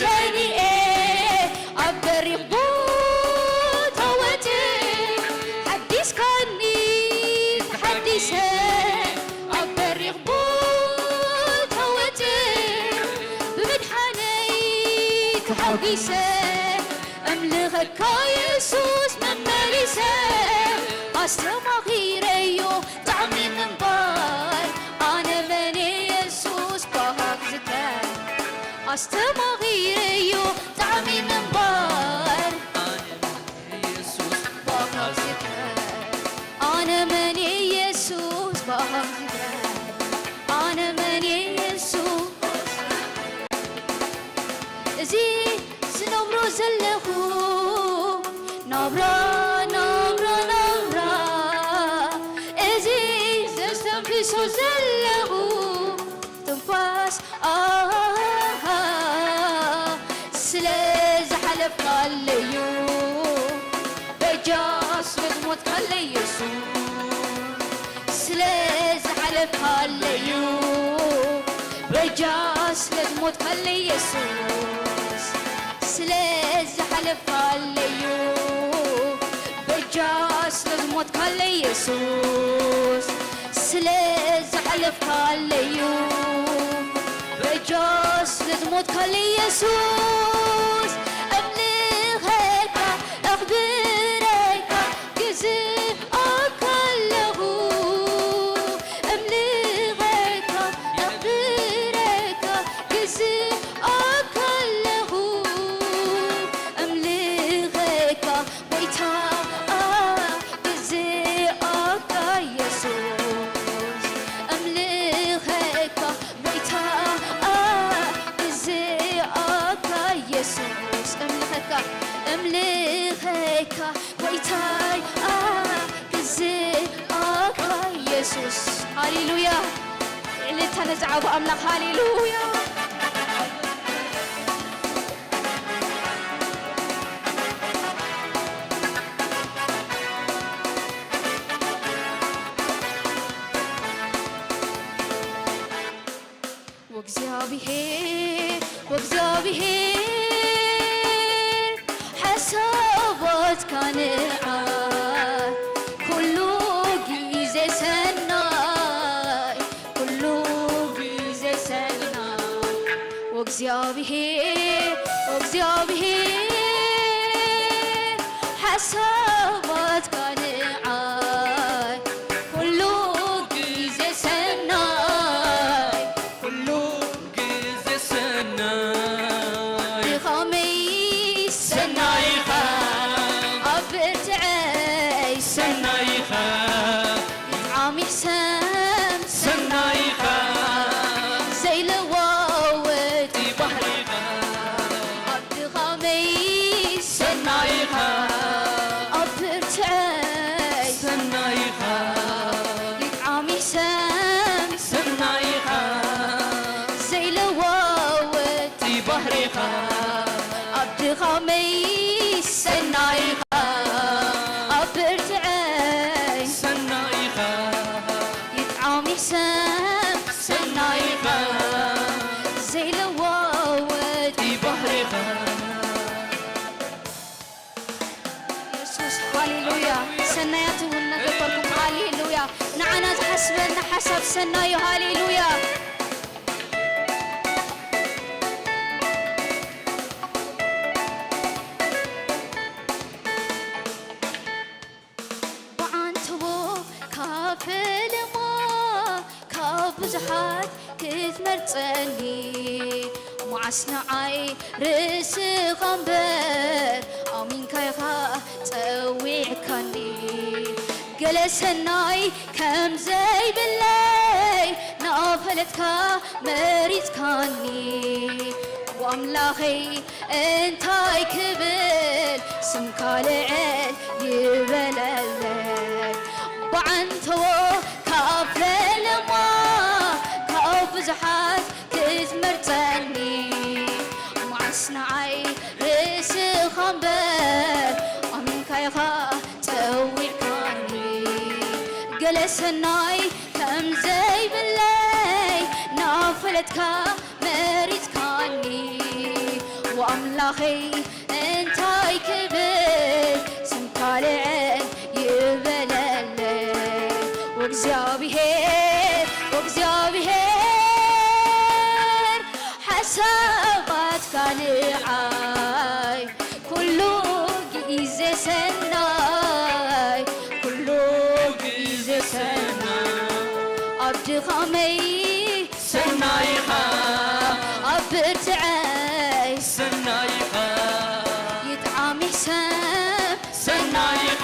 ተኒኤ ኣብ በሪኽ ቦታ ወጽ ሓዲስካኒ ተሓዲሰ ኣብ በሪኽ ቦታ ወጽ ብምድሓነይ ተሓጒሰ እምልኸካ የሱስ መመሊሰ ኣስተማኺረዮ ጣዕሚ ምንባር ኣነ መን የሱስ ኣስተማቒረዮ ጣዕሚ ምንባር። ኣነ መን እየ የሱስ ብኣኻ ዝግበር? ኣነ መን እየ የሱስ ብኣኻ ዝግበር? ኣነ መን እየ የሱስ? እዚ ዝነብሮ ዘለኹ ናብራ፣ ናብራ፣ ናብራ፣ እዚ ዘስተንፍሶ ዘለኹ ትንፋስ፣ ኣሃ፣ ስለ ዝሓለፍካለዩ፣ በጃ ስለ ዝሞትካለይ የሱስ፣ ስለ ዝሓለፍካለዩ፣ በጃ ስለ ዝሞትካለይ የሱስ፣ ስለ ዝሓለፍካለዩ፣ በጃ ስለ ዝሞትካለይ የሱስ፣ ስለ ዝሓለፍካለዩ፣ በጃ ስለ ዝሞትካለይ የሱስ፣ እምልኸካ፣ እኽብረካ፣ ግዝኣካ ኣለኹ። እምልኸካ፣ እኽብረካ፣ ግዝኣካ ኣለኹ። እምልኸካ፣ ጎይታ፣ ግዝኣካ የሱስ። እምልኸካ፣ ጎይታ፣ ግዝኣካ የሱስ። እምልኸካ፣ እምልኸካ፣ ጎይታይ፣ ግዝኣካ የሱስ። ሃሌሉያ። እልልታ ነዚ ዓቢ ኣምላኽ። ሃሌሉያ። ወእግዚኣብሔር፣ ወእግዚኣብሔር ሓሳባትካ ንዓይ ኩሉ ግዜ ሰናይ፣ ኩሉ ግዜ ሰናይ። ወእግዚኣብሔር፣ ወእግዚኣብሔር ሓሳባትካ ንዓይ ኩሉ ግዜ ሰናይ፣ ኩሉ ግዜ ሰናይ። ድኻመይ ሰናይኻ፣ ኣብ ብርትዐይ ሰናይኻ፣ ይጥዓም ይሕሰም ሰናይኻ፣ ዘይለዋወጥ ባህሪኻ። ኣብ ድኻመይ ሰናይኻ፣ ኣብ ብርትዐይ ሰናይኻ፣ ይጥዓም ይሕሰም ሰናይኻ፣ ዘይለዋወጥ ባህሪኻ። ኣብ ድኻመይ ሰናይኻ፣ ኣብ ብርትዐይ ሰናይኻ፣ ይጥዓም ይሕሰም ሰናይኻ፣ ዘይለዋወጥ ባህሪኻ። የሱስ፣ ሃሌሉያ። ሰናያት እውን ነገበርኩም። ሃሌሉያ። ንዓና ዝሓስበና ሓሳብ ሰናዩ። ሃሌሉያ። ብዓንተቦ ካብ ፈለማ ካብ ብዙሓት ክትመርጸኒ፣ መዓስ ንዓይ ርእስኻ እምበር ኣሚንካ ኢኻ ጸዊዕካኒ። ገለ ሰናይ ከም ዘይብለይ ናፈለጥካ መሪጽካኒ። ኣምላኸይ እንታይ ክብል ስምካ ልዕል ይበለለይ። ብዓንተቦ ካብ ፈለማ ካብ ብዙሓት ክትመርጸኒ፣ መዓስ ንዓይ ርእስኻ እምበር ኣሚንካ ኢኻ ጸዊዕካኒ። ገለ ሰናይ ከም ዘይብለይ ናፈለጥካ መሪጽካኒ። ወኣምላኸይ እንታይ ክብል ስምካ ልዕል ይበለለይ። ወእግዚኣብሔር፣ ወእግዚኣብሔር ሓሳባትካ ንዓይ ኩሉ ግዜ ሰናይ፣ ኩሉ ግዜ ሰናይ። ኣብ ድኻመይ ሰናይኻ፣ ኣብ እርትዐይ ሰናይኻ ይጥዓም ይሕሰብ ሰናይኻ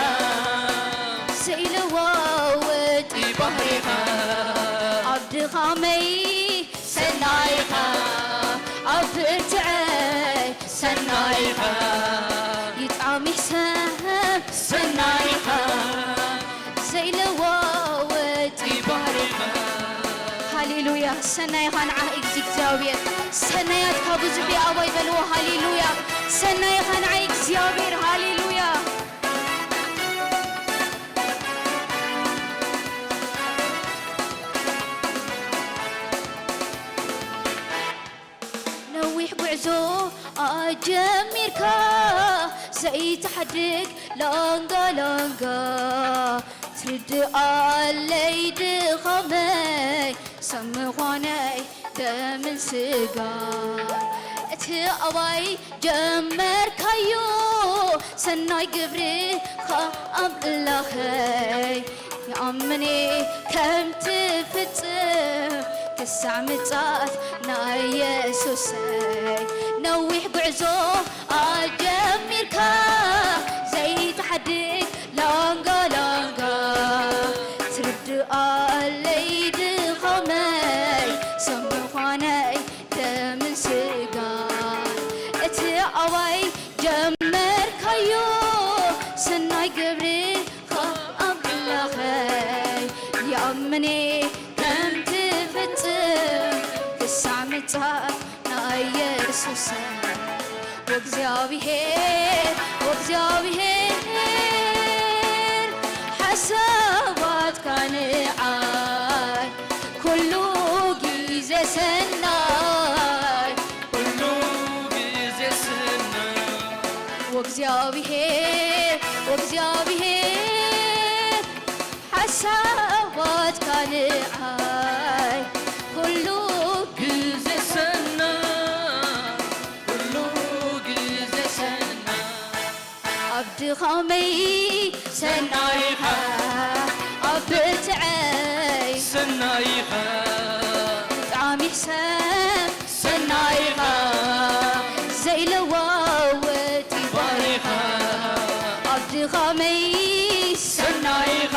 ዘይለዋወጥ ባህሪኻ ኣብ ድኻመይ ሰናይኻ ኣብ ብርትዐይ ሰናይኻ ይጥዓም ይሕሰብ ሰናይኻ ዘይለዋወጥ ባህሪኻ። ሃሌሉያ። ሰናይኻ ንዓኺ እግዚኣብሔር። ሰናያትካ ብዙሕ እዩ ኣባይ በልዎ። ሃሌሉያ። ሰናይኻ ንዓይ እግዚኣብሔር። ሃሌሉያ። ነዊሕ ጉዕዞ ኣጀሚርካ ዘይትሓድግ ላንጋ ላንጋ ትርድኣለይ ድኻመይ ሰብ ምዃነይ ደምን ስጋ እቲ ኣባይ ጀመርካዮ ሰናይ ግብርኻ ኣምላኸይ ይኣምኔ ከም ትፍጽም ክሳዕ ምጻት ናይ የሱሰይ ነዊሕ ጉዕዞ ኣጀሚርካ ዘይትሓድግ ላንጋ ላንጋ ትርድኣለይ ድኻመይ ሰብ ምዃነይ ደምን ስጋ እቲ ኣባይ ጀመርካዮ ሰናይ ግብርኻ ኣምላኸይ ይኣምኔ ከም ትፍጽም ክሳዕ ምጻእ ናይ የሱስ ወእግዚኣብሔር ወእግዚኣብሔር ሓሳባትካ ንዓይ ኩሉ ግዜ ሰናይ ኩሉ ግዜ ሰናይ ወእግዚኣብሔር ወእግዚኣብሔር ሓሳባትካ ንዓይ ኩሉ ግዜ ሰናይ ኩሉ ግዜ ሰናይ ኣብ ድኻመይ ሰናይኻ ኣብ ብርትዐይ ሰናይኻ ብጣዕሚ ይሕሰብ ሰናይኻ ዘይለዋወጥ ባህሪኻ ኣብ ድኻመይ ሰናይኻ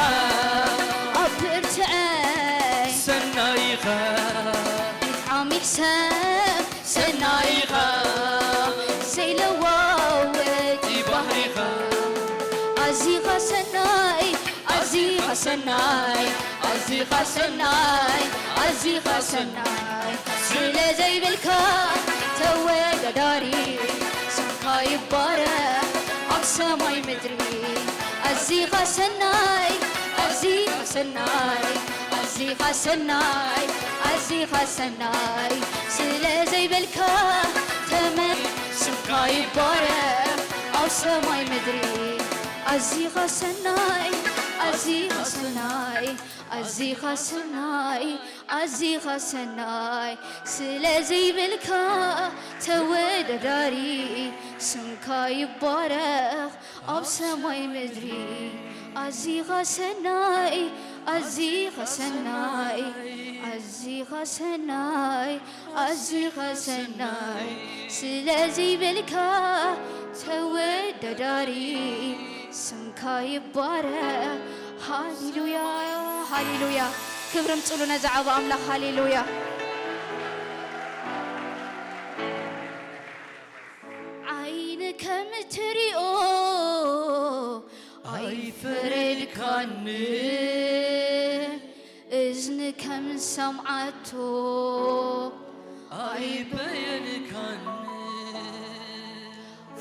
ኣብ ብርትዐይ ሰናይኻ ብጣዕሚ ይሕሰብ ሰናይኻ ዘይለዋወጥ ባህሪኻ ኣዚኻ ሰናይ ኣዚኻ ሰናይ ኣዚኻ ሰናይ ኣዚኻ ሰናይ ስለ ዘይብልካ ተወዳዳሪ ስምካ ይባረኽ ኣብ ሰማይ ምድሪ ኣዚኻ ሰናይ ኣዚኻ ሰናይ ኣዚኻ ሰናይ ኣዚኻ ሰናይ ስለ ዘይበልካ ተመ ስምካ ይባረኽ ኣብ ሰማይ ምድሪ ኣዚኻ ሰናይ ኣዚኻ ሰናይ ኣዚኻ ሰናይ ኣዚኻ ሰናይ ስለ ዘይበልካ ተወዳዳሪ ስምካ ይባረኽ ኣብ ሰማይ ምድሪ ኣዚኻ ሰናይ ኣዚኻ ሰናይ ኣዚኻ ሰናይ ኣዚኻ ሰናይ ስለ ዘይበልካ ተወዳዳሪ ስምካ ይባረኽ ሃሌሉያ ሃሌሉያ ክብሪ ምጽሉ ነዚ ዓብ ኣምላኽ ሃሌሉያ ዓይኒ ከም ትሪኦ ኣይፈረድካኒ እዝኒ ከም ሰምዓቶ ኣይበየንካኒ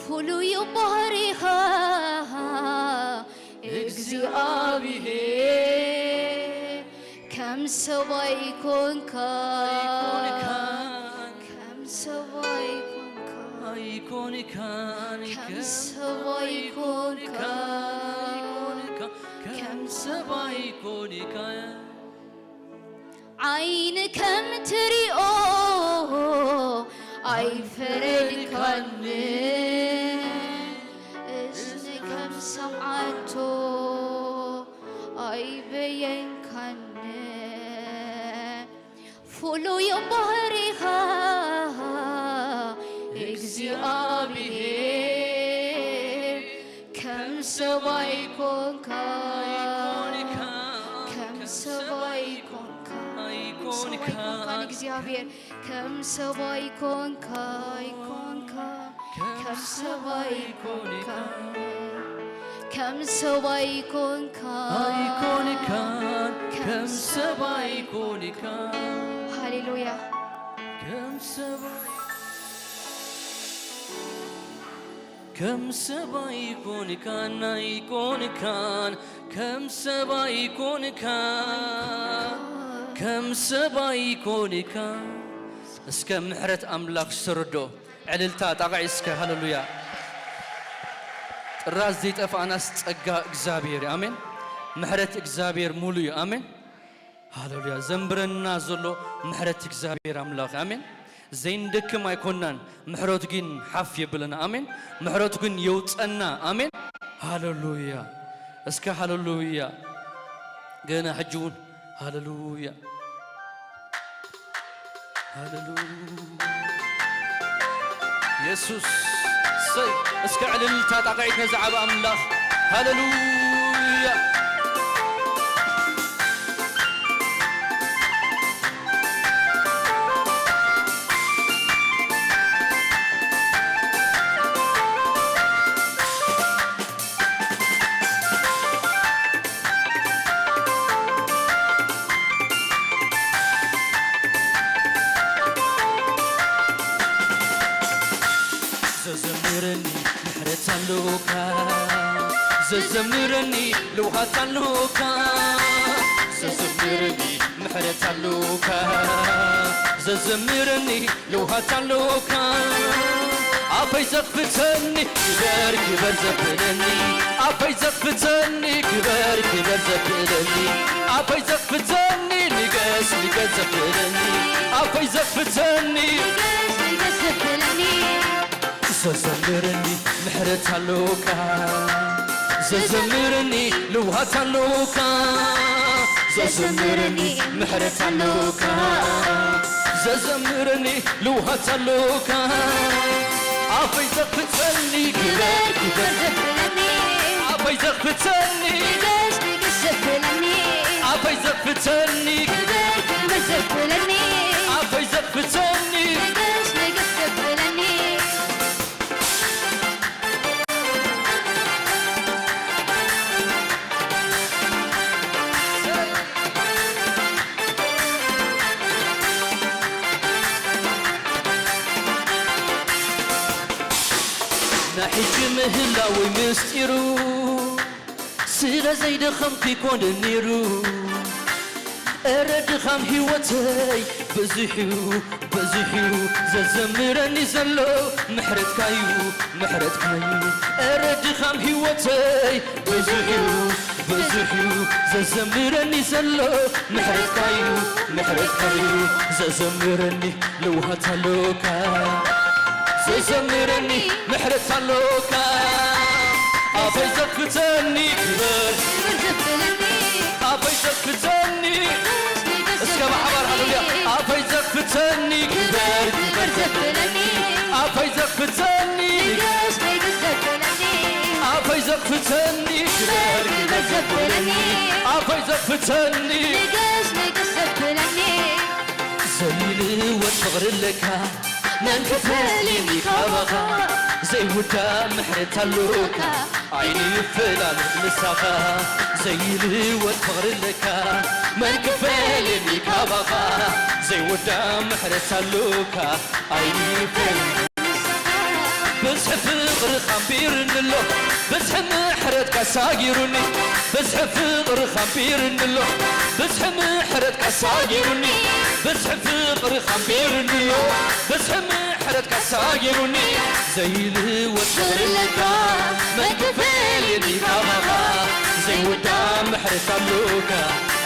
ፍሉይ ባህሪኻ እግዚኣብሔር ከም ሰባይ ኮንካ ከም ሰባይ ኮንካ ኣይኮንካን ከም ሰባይ ኮንካ ከም ሰባይ ኮንካ ዓይኒ ከም ትሪኦ ኣይፈረድካኒ እዝኒ ከም ሰምዓቶ ኣይበየንካኒ ፍሉይ ባህሪኻ እግዚኣብሔር ከም ሰብ ኣይኮንካ፣ ኣይኮንካ፣ ከም ሰብ ኣይኮንካ፣ ከም ሰብ ኣይኮንካ፣ ኣይኮንካ። ንእግዚኣብሔር ከም ሰብ ኣይኮንካ፣ ኣይኮንካ፣ ከም ሰብ ኣይኮንካ፣ ከም ሰብ ኣይኮንካ፣ ኣይኮንካ፣ ከም ሰብ ኣይኮንካ። ሃሌሉያ። ከም ሰብ ኣይ- ከም ሰብ ኣይኮንካን ኣይኮንካን፣ ከም ሰብ ኣይኮንካን፣ ከም ሰብ ኣይኮንካን። እስከ ምሕረት ኣምላኽ ዝተረድኦ ዕልልታ ጣቕዒ እስከ። ሃሌሉያ። ጥራዝ ዘይጠፍኣናስ ጸጋ እግዚኣብሔር እዩ። ኣሜን። ምሕረት እግዚኣብሔር ሙሉ እዩ። ኣሜን። ሃሌሉያ። ዘንብረና ዘሎ ምሕረት እግዚኣብሔር ኣምላኽ። ኣሜን። ዘይንደክም ኣይኮናን፣ ምሕረቱ ግን ሓፍ የብለና። ኣሜን። ምሕረቱ ግን የውጸና። ኣሜን። ሃሌሉያ። እስከ ሃሌሉያ። ገና ሕጂ እውን ሃሌሉያ። ሃሌሉያ። የሱስ፣ ሰይ፣ እስከ ዕልልታ ጣቕዒት ነዚ ዓቢ ኣምላኽ። ሃሌሉያ። ዘዘምረኒ ምሕረት ኣሎካ፣ ዘዘምረኒ ልውሃት ኣሎካ፣ ዘዘምረኒ ምሕረት ኣሎካ፣ ዘዘምረኒ ልውሃት ኣሎካ። ኣፈይ ዘኽፍተኒ ግበር ግበር ዘብለኒ፣ ኣፈይ ዘኽፍተኒ ግበር ግበር ዘብለኒ፣ ኣፈይ ዘኽፍተኒ ንገስ ንገስ ዘብለኒ፣ ኣፈይ ዘኽፍተኒ ንገስ ንገስ ዘብለኒ። ዘዘምረኒ ምሕረት ኣሎካ፣ ዘዘምረኒ ልውሃት ኣሎካ፣ ዘዘምረኒ ምሕረት ኣሎካ፣ ዘዘምረኒ ልውሃት ኣሎካ። ኣፈይ ዘኽፍተኒ ግበር ግበር ዘብለኒ፣ ኣፈይ ዘኽፍተኒ ንገስ ንገስ ዘብለኒ፣ ኣፈይ ዘኽፍተኒ ግበር ግበር ዘብለኒ፣ ኣፈይ ዘኽፍተኒ ንገስ ንገስ ዘብለኒ። ናይ ሕጂ ምህላወይ ምስጢሩ፣ ስለ ዘይደኸምኩ ይኮነ ነይሩ። እረ ድኻም ህይወተይ በዚሑ በዚሑ፣ ዘዘምረኒ ዘሎ ምሕረትካዩ ምሕረትካዩ። እረ ድኻም ህይወተይ በዚሑ በዚሑ፣ ዘዘምረኒ ዘሎ ምሕረትካዩ ምሕረትካዩ። ዘዘምረኒ ልውሃት ኣሎካ፣ ዘዘምረኒ ምሕረት ኣሎካ። ኣፈይ ዘኽፍተኒ ክበር፣ ክበር ዘብለኒ፣ ኣፈይ ዘኽፍተኒ። እስከ ብሓባር ሃሌሉያ። ኣፈይ ዘኽፍተኒ ክበር፣ ክበር ዘብለኒ፣ ኣፈይ ዘኽፍተኒ፣ ንገስ ንገስ ዘብለኒ፣ ኣፈይ ዘኽፍተኒ ክበር፣ ክበር ዘብለኒ፣ ኣፈይ ዘኽፍተኒ ንገስ ንገስ ዘብለኒ። ዘይልወጥ ፍቕሪ ኣለካ፣ መን ክፈልየኒ ካባኻ? ዘይውዳእ ምሕረት ኣሎካ፣ ኣይንፈላለ ምሳኻ። ዘይልወጥ ፍቕሪ ኣለካ፣ መን ክፈልየኒ ካባኻ? ዘይውዳእ ምሕረት ኣሎካ፣ ኣይንፈላለ ብዝሒ ፍቕርኻ ኣንቢሩኒ ኣሎ፣ ብዝሒ ምሕረትካ ሳጊሩኒ። ብዝሒ ፍቕርኻ ኣንቢሩኒ ኣሎ፣ ብዝሒ ምሕረትካ ሳጊሩኒ። ብዝሒ ፍቕርኻ ኣንቢሩኒ ኣሎ፣ ብዝሒ ምሕረትካ ሳጊሩኒ። ዘይልወጥ ፍቕሪ ኣለካ፣ መን ክፈልየኒ ካባኻ? ዘይውዳእ ምሕረት ኣሎካ፣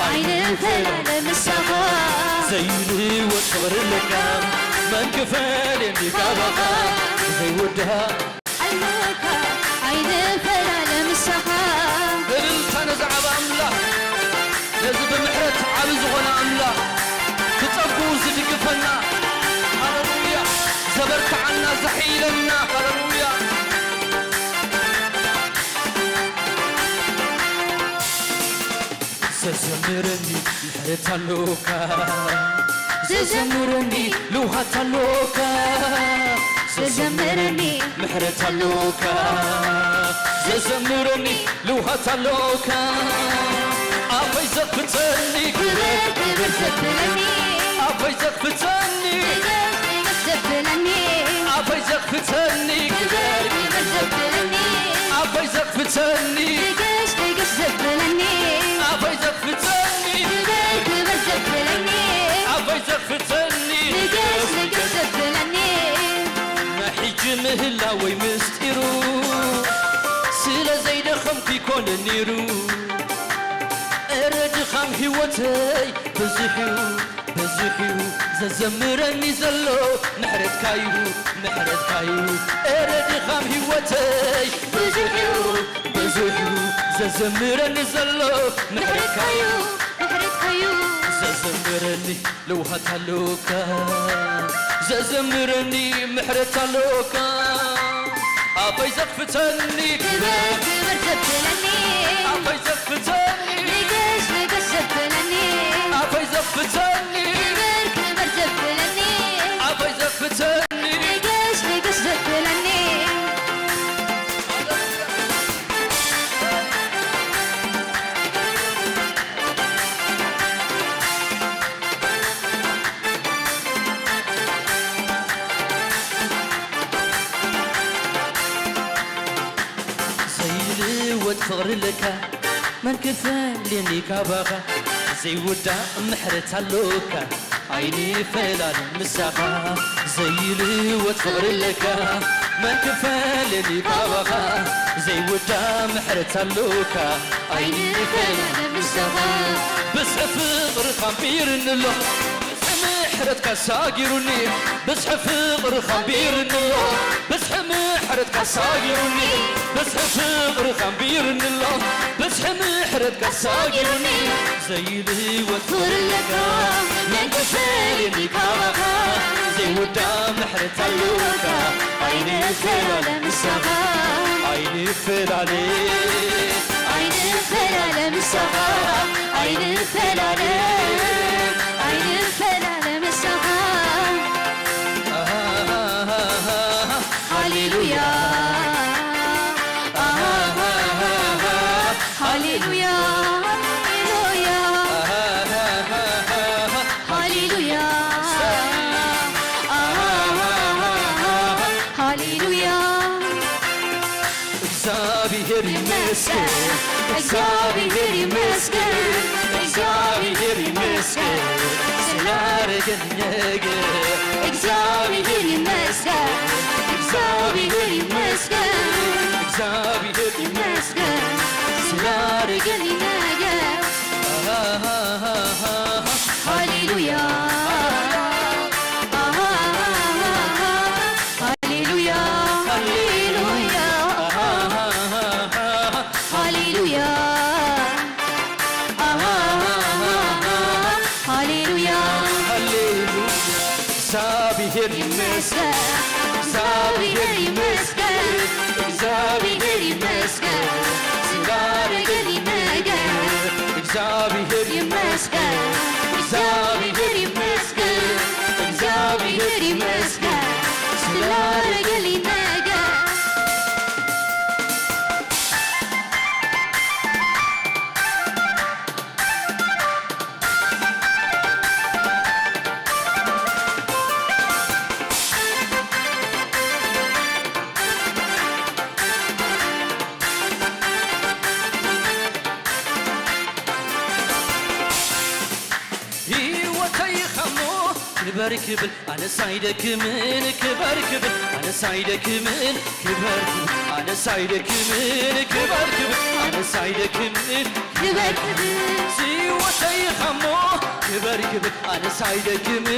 ኣይንፈላለ ምሳኻ። ዘይልወጥ ፍቕሪ ኣለካ፣ መን ክፈልየኒ ካባኻ? ዘይውዳእ ኣሎካ፣ ኣይንፈላለ ምሳኻ። እልልታ ነዚ ዓቢ ኣምላኽ፣ ነዚ ብምሕረት ዓቢ ዝኾነ ኣምላኽ፣ ክጸጉ ዝድግፈና፣ ሃሌሉያ፣ ዘበርትዓና፣ ዘሐይለና፣ ዘዘምረኒ ምሕረት ኣሎካ፣ ዘዘምረኒ ልውሃት ኣሎካ፣ ዘዘምረኒ ምሕረት ኣሎካ፣ ዘዘምረኒ ልውሃት ኣሎካ። ኣፈይ ዘኽፍተኒ ክብር ክብር ዘብለኒ፣ ኣፈይ ዘኽፍተኒ ክብር ክብር ዘብለኒ፣ ኣፈይ ዘኽፍተኒ ክብር ክብር ዘብለኒ፣ ኣፈይ ዘኽፍተኒ ንገስ ንገስ ዘብለኒ፣ ኣፈይ ዘኽፍተኒ ክብር ክብር ዘብለኒ፣ ኣፈይ ዘኽፍተኒ ንገስ ንገስ ዘብለኒ። ናይ ሕጂ ምህላወይ ምስጢሩ ስለ ዘይደኸምኩ ይኮነ ነይሩ። እረ ድኻም ህይወተይ ብዙሕ እዩ፣ ብዙሕ እዩ ዘዘምረኒ ዘሎ ምሕረትካ እዩ፣ ምሕረትካ እዩ። እረ ድኻም ህይወተይ ብዙሕ እዩ፣ ብዙሕ እዩ ዘዘምረኒ ዘሎ ምሕረትካ እዩ፣ ምሕረትካ እዩ ዘዘምረኒ ልውሃት ኣሎካ፣ ዘዘምረኒ ምሕረት ኣሎካ። ኣፈይ ዘኽፍተኒ ክብር ክብር ዘብለኒ፣ ኣፈይ ዘኽፍተኒ ንገስ ንገስ ዘብለኒ፣ ኣፈይ ዘኽፍተኒ ክብር ክብር ዘብለኒ፣ ኣፈይ ዘኽፍተኒ ንገስ ንገስ ዘብለኒ። ዘይልወጥ ፍቕሪ ኣለካ፣ መን ክፈልየኒ ካባኻ? ዘይውዳእ ምሕረት ኣሎካ፣ ኣይንፈላለ ምሳኻ። ዘይልወጥ ፍቕሪ ኣለካ፣ መን ክፈልየኒ ካባኻ? ዘይውዳእ ምሕረት ኣሎካ፣ ኣይንፈላለ ምሳኻ። ብዝሒ ፍቕርኻ ኣንቢርኒ ኣሎ፣ ምሕረትካ ሳጊሩኒ፣ ብዝሒ ፍቕርኻ ኣንቢርኒ ኣሎ፣ ብዝሒ ምሕረትካ ሳጊሩኒ፣ ብዝሒ ፍቕርኻ ኣንቢርኒ ኣሎ፣ ብዝሒ ምሕረትካ ሳጊሩኒ። ዘይልወጥ ፍቕሪ ኣለካ፣ መን ክፈልየኒ ካባኻ? ዘይውዳእ ምሕረት ኣሎካ፣ ኣይንፈላለ ምሳኻ፣ ኣይንፈላለ፣ ኣይንፈላለ ምሳኻ፣ ኣይንፈላለ፣ ኣይንፈላለ ምሳኻ። ሃሌሉያ፣ ሃሌሉያ፣ ሃሌሉያ፣ ሃሌሉያ፣ ሃሌሉያ። እግዚኣብሔር ይመስገን፣ እግዚኣብሔር ይመስገን፣ እግዚኣብሔር ይመስገን ስላረገልኝ ነገር። እግዚኣብሔር ይመስገን፣ እግዚኣብሔር ይመስገን፣ እግዚኣብሔር ይመስገን ስላረገልኝ ነገር። ሃሌሉያ፣ ሃሌሉያ፣ ሃሌሉያ፣ ሃሌሉያ፣ ሃሌሉያ፣ ሃሌሉያ። እግዚኣብሔር ይመስገን፣ እግዚኣብሔር ይመስገን፣ እግዚኣብሔር ይመስገን ስላረገልኝ ነገር። እግዚኣብሔር ይመስገን፣ እግዚኣብሔር ይመስገን፣ እግዚኣብሔር ይመስገን ስላረገልኝ ነገር። ህይወተይ ኸሞ ክበር ክብል ኣነስ ኣይደክምን፣ ክበር ክብል ኣነስ ኣይደክምን፣ ክበር ክብል ኣነስ ኣይደክምን፣ ክበር ክብል ኣነስ ኣይደክምን፣ ክበር ክብል ህይወተይ ኸሞ ክበር ክብል ኣነስ ኣይደክምን፣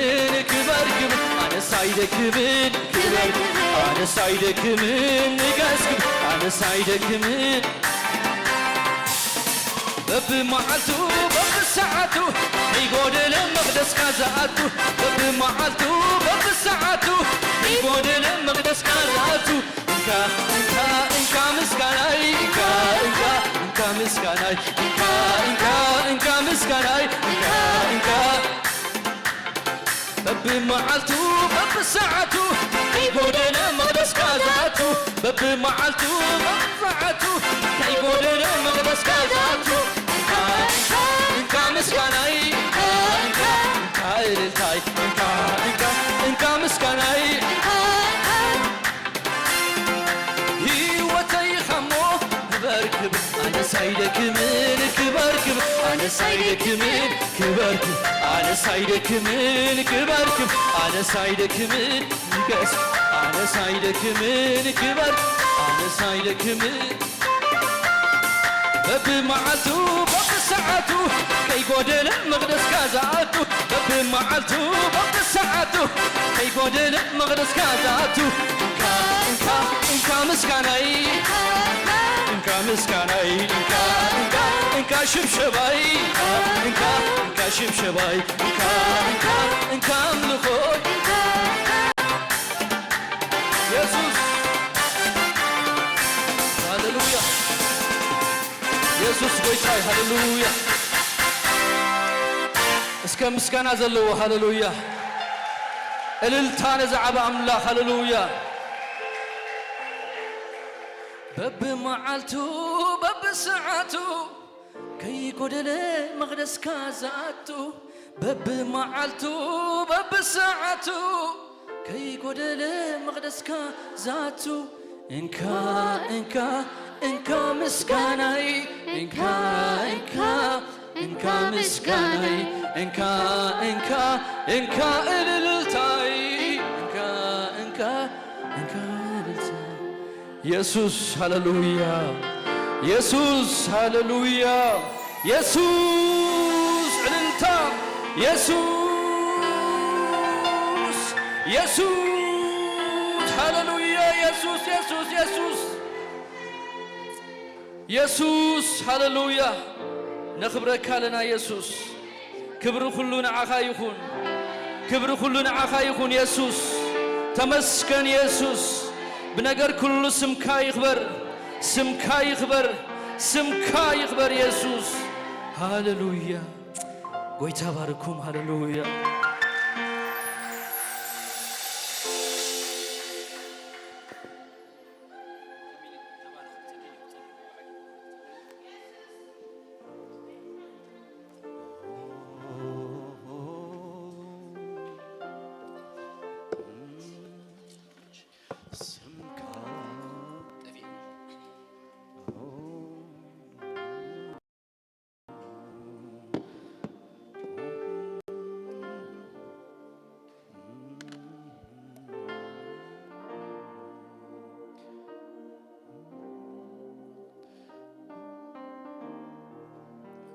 ክበር ክብል ኣነስ ኣይደክምን፣ ክበር ክብል ኣነስ ኣይደክምን፣ ንገስ ክብል ኣነስ ኣይደክምን። በብመዓልቱ በብሰዓቱ ከይጎደለ መቕደስካ ዝኣቱ፣ በብመዓልቱ በብሰዓቱ ከይጎደለ መቕደስካ ዝኣቱ። እንካ እንካ እንካ ምስጋናይ፣ እንካ እንካ እንካ ምስጋናይ፣ እንካ እንካ እንካ ምስጋና ብመዓልቱ በብሰዓቱ ከይጎደለ መቕደስካ ዝኣቱ፣ በብመዓልቱ በብሰዓቱ ከይጎደለ መቕደስካ ዝኣቱ። እንካ፣ እንካ፣ እንካ ምስጋናይ፣ እንካ፣ እንካ፣ እንካ እልልታይ፣ እንካ፣ እንካ፣ እንካ ምስጋናይ። ህይወተይ ኻሞ ክበርክብ፣ ኣነስ ኣይደክምን ክበርክብ፣ ኣነስ ኣይደክምን ክበርክብ፣ ኣነስ ኣይደክምን ክበርክብ፣ ኣነስ ኣይደክምን ይገስ፣ ኣነስ ኣይደክምን ክበርክብ፣ ኣነስ ኣይደክምን። በብመዓልቱ በብሰዓቱ ከይጎደለ መቕደስካ ዝኣቱ፣ በብመዓልቱ በብሰዓቱ ከይጎደለ መቕደስካ ዝኣቱ። እንካ፣ እንካ፣ እንካ ምስጋናይ፣ እንካ ምስጋናይ፣ እንካ፣ እንካ፣ እንካ ሽብሸባይ፣ እንካ፣ እንካ ሽብሸባይ፣ እንካ፣ እንካ፣ እንካ ኣምልኾይ። የሱስ፣ ሃሌሉያ። የሱስ ጎይታይ፣ ሃሌሉያ። እስከ ምስጋና ዘለዎ፣ ሃሌሉያ። እልልታ ነዚ ዓቢ ኣምላኽ፣ ሃሌሉያ። በብመዓልቱ በብሰዓቱ ከይጎደለ መቕደስካ ዝኣቱ፣ በብመዓልቱ በብሰዓቱ ከይጎደለ መቕደስካ ዝኣቱ። እንካ፣ እንካ፣ እንካ ምስጋናይ፣ እንካ፣ እንካ፣ እንካ ምስጋናይ፣ እንካ፣ እንካ፣ እንካ እልልታይ፣ እንካ፣ እንካ፣ እንካ እልልታይ። የሱስ፣ ሃሌሉያ። የሱስ፣ ሃሌሉያ። የሱስ፣ እልልታ። የሱስ፣ የሱስ፣ ሃሌሉያ። የሱስ፣ የሱስ፣ የሱስ። የሱስ፣ ሃሌሉያ። ነኽብረካ ኣለና የሱስ። ክብሪ ኩሉ ንዓኻ ይኹን። ክብሪ ኩሉ ንዓኻ ይኹን የሱስ። ተመስገን የሱስ። ብነገር ኩሉ ስምካ ይኽበር። ስምካ ይኽበር። ስምካ ይኽበር የሱስ። ሃሌሉያ። ጎይታ ባርኩም። ሃሌሉያ።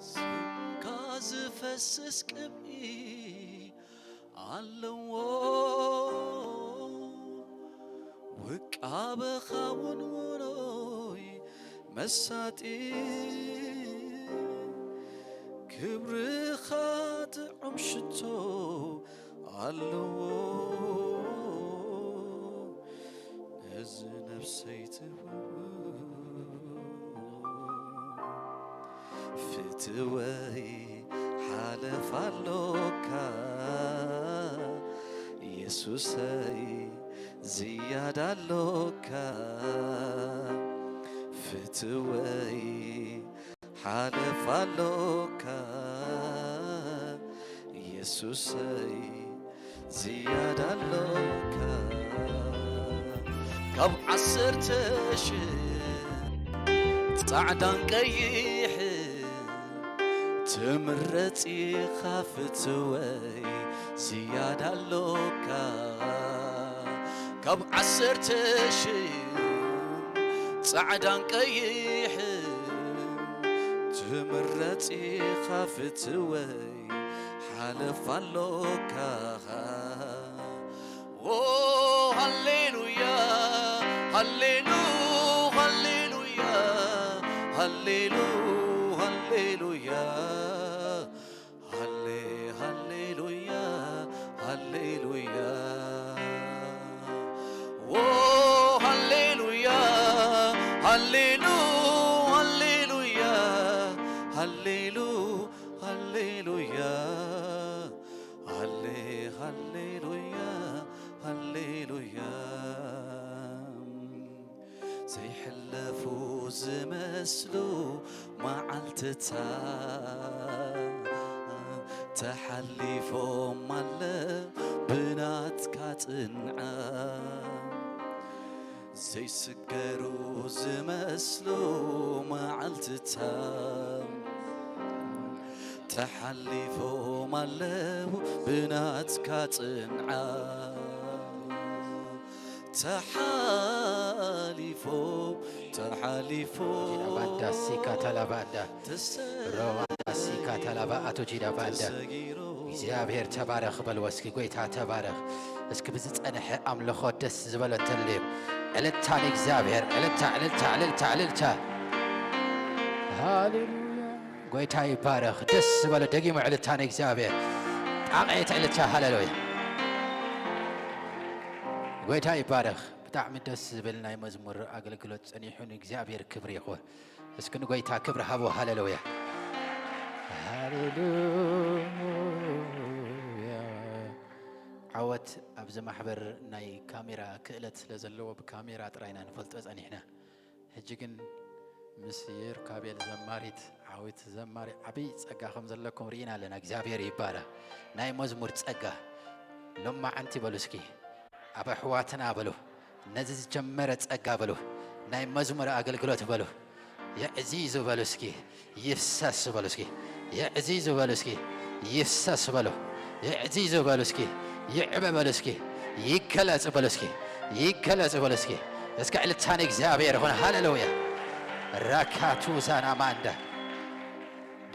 ስምካ ዝፈስስ ቅብኢ ኣለዎ። ውቃበኻ እውን ውዑይ መሳጢ፣ ክብርኻ ጥዑም ሽቶ ኣለዎ። ነዚ ነፍሰይ ትብው ፍትወይ ሓለፍ ኣሎካ፣ የሱሰይ ዝያዳ ኣሎካ። ፍትወይ ሓለፍ ኣሎካ፣ የሱሰይ ዝያዳ ኣሎካ። ካብ ዓሰርተ ሽሕ ጻዕዳን ቀይሕን ትምረጽ ኢኻ ፍትወይ ዝያዳ ኣሎካ። ካብ ዓሰርተ ሽሕ ጻዕዳን ቀይሕን ትምረጽ ኢኻ ፍትወይ ሓለፍ ኣሎካ። ኦ ሃሌሉያ፣ ሃሌሉ፣ ሃሌሉያ፣ ሃሌሉ፣ ሃሌሉያ፣ ሃሌ፣ ሃሌሉያ፣ ሃሌሉያ። ኦ ሃሌሉያ፣ ሃሌሉ፣ ሃሌሉያ፣ ሃሌሉ፣ ሃሌ፣ ሃሌ ትታ ተሓሊፎም ኣለዉ ብናትካ ጽንዓት። ዘይስገሩ ዝመስሉ መዓልትታ ተሓሊፎም ኣለዉ ብናትካ ጽንዓት። ተሓሊፎም፣ ተሓሊፎም። ባንዳ ሲካ ታላባንዳ ሮባንዳ ሲካ ታላባ ኣቶ ጂዳ ባንዳ። እግዚኣብሔር ተባረኽ በልዎ እስኪ፣ ጎይታ ተባረኽ። እስኪ ብዝጸንሐ ኣምልኾ ደስ ዝበሎ እንተልዩ ዕልልታ ንእግዚኣብሔር፣ ዕልልታ፣ ዕልልታ፣ ዕልልታ፣ ዕልልታ። ሃሌሉያ። ጎይታ ይባረኽ። ደስ ዝበሎ ደጊሙ ዕልልታ ንእግዚኣብሔር። ጣቕዒት ዕልልታ፣ ሃሌሉያ። ጎይታ ይባረኽ። ብጣዕሚ ደስ ዝብል ናይ መዝሙር ኣገልግሎት ጸኒሑ፣ ንእግዚኣብሔር ክብሪ ይኹን። እስኪ ንጎይታ ክብሪ ሃቦ። ሃሌሉያ፣ ሃሌሉያ። ዓወት ኣብዚ ማሕበር ናይ ካሜራ ክእለት ስለ ዘለዎ ብካሜራ ጥራይ ኢና ንፈልጦ ጸኒሕና። ሕጂ ግን ምስ ዮርካቤል ዘማሪት ዓዊት ዘማሪ ዓብይ ጸጋ ከም ዘለኩም ርኢና ኣለና። እግዚኣብሔር ይባረኽ። ናይ መዝሙር ጸጋ ሎማዓንቲ በሉ እስኪ። ኣብ ኣሕዋትና በሉ፣ ነዚ ዝጀመረ ጸጋ በሉ፣ ናይ መዝሙር ኣገልግሎት በሉ፣ የዕዚዙ በሉ እስኪ፣ ይፍሰስ በሉ እስኪ፣ የዕዚዙ በሉ እስኪ፣ ይፍሰስ በሉ፣ የዕዚዙ በሉ እስኪ፣ ይዕበ በሉ እስኪ፣ ይገለጽ በሉ እስኪ፣ ይገለጽ በሉ እስኪ። እስከ ዕልልታ ንእግዚኣብሔር ይኹን። ሃሌሉያ። ራካቱ ዛና ማንዳ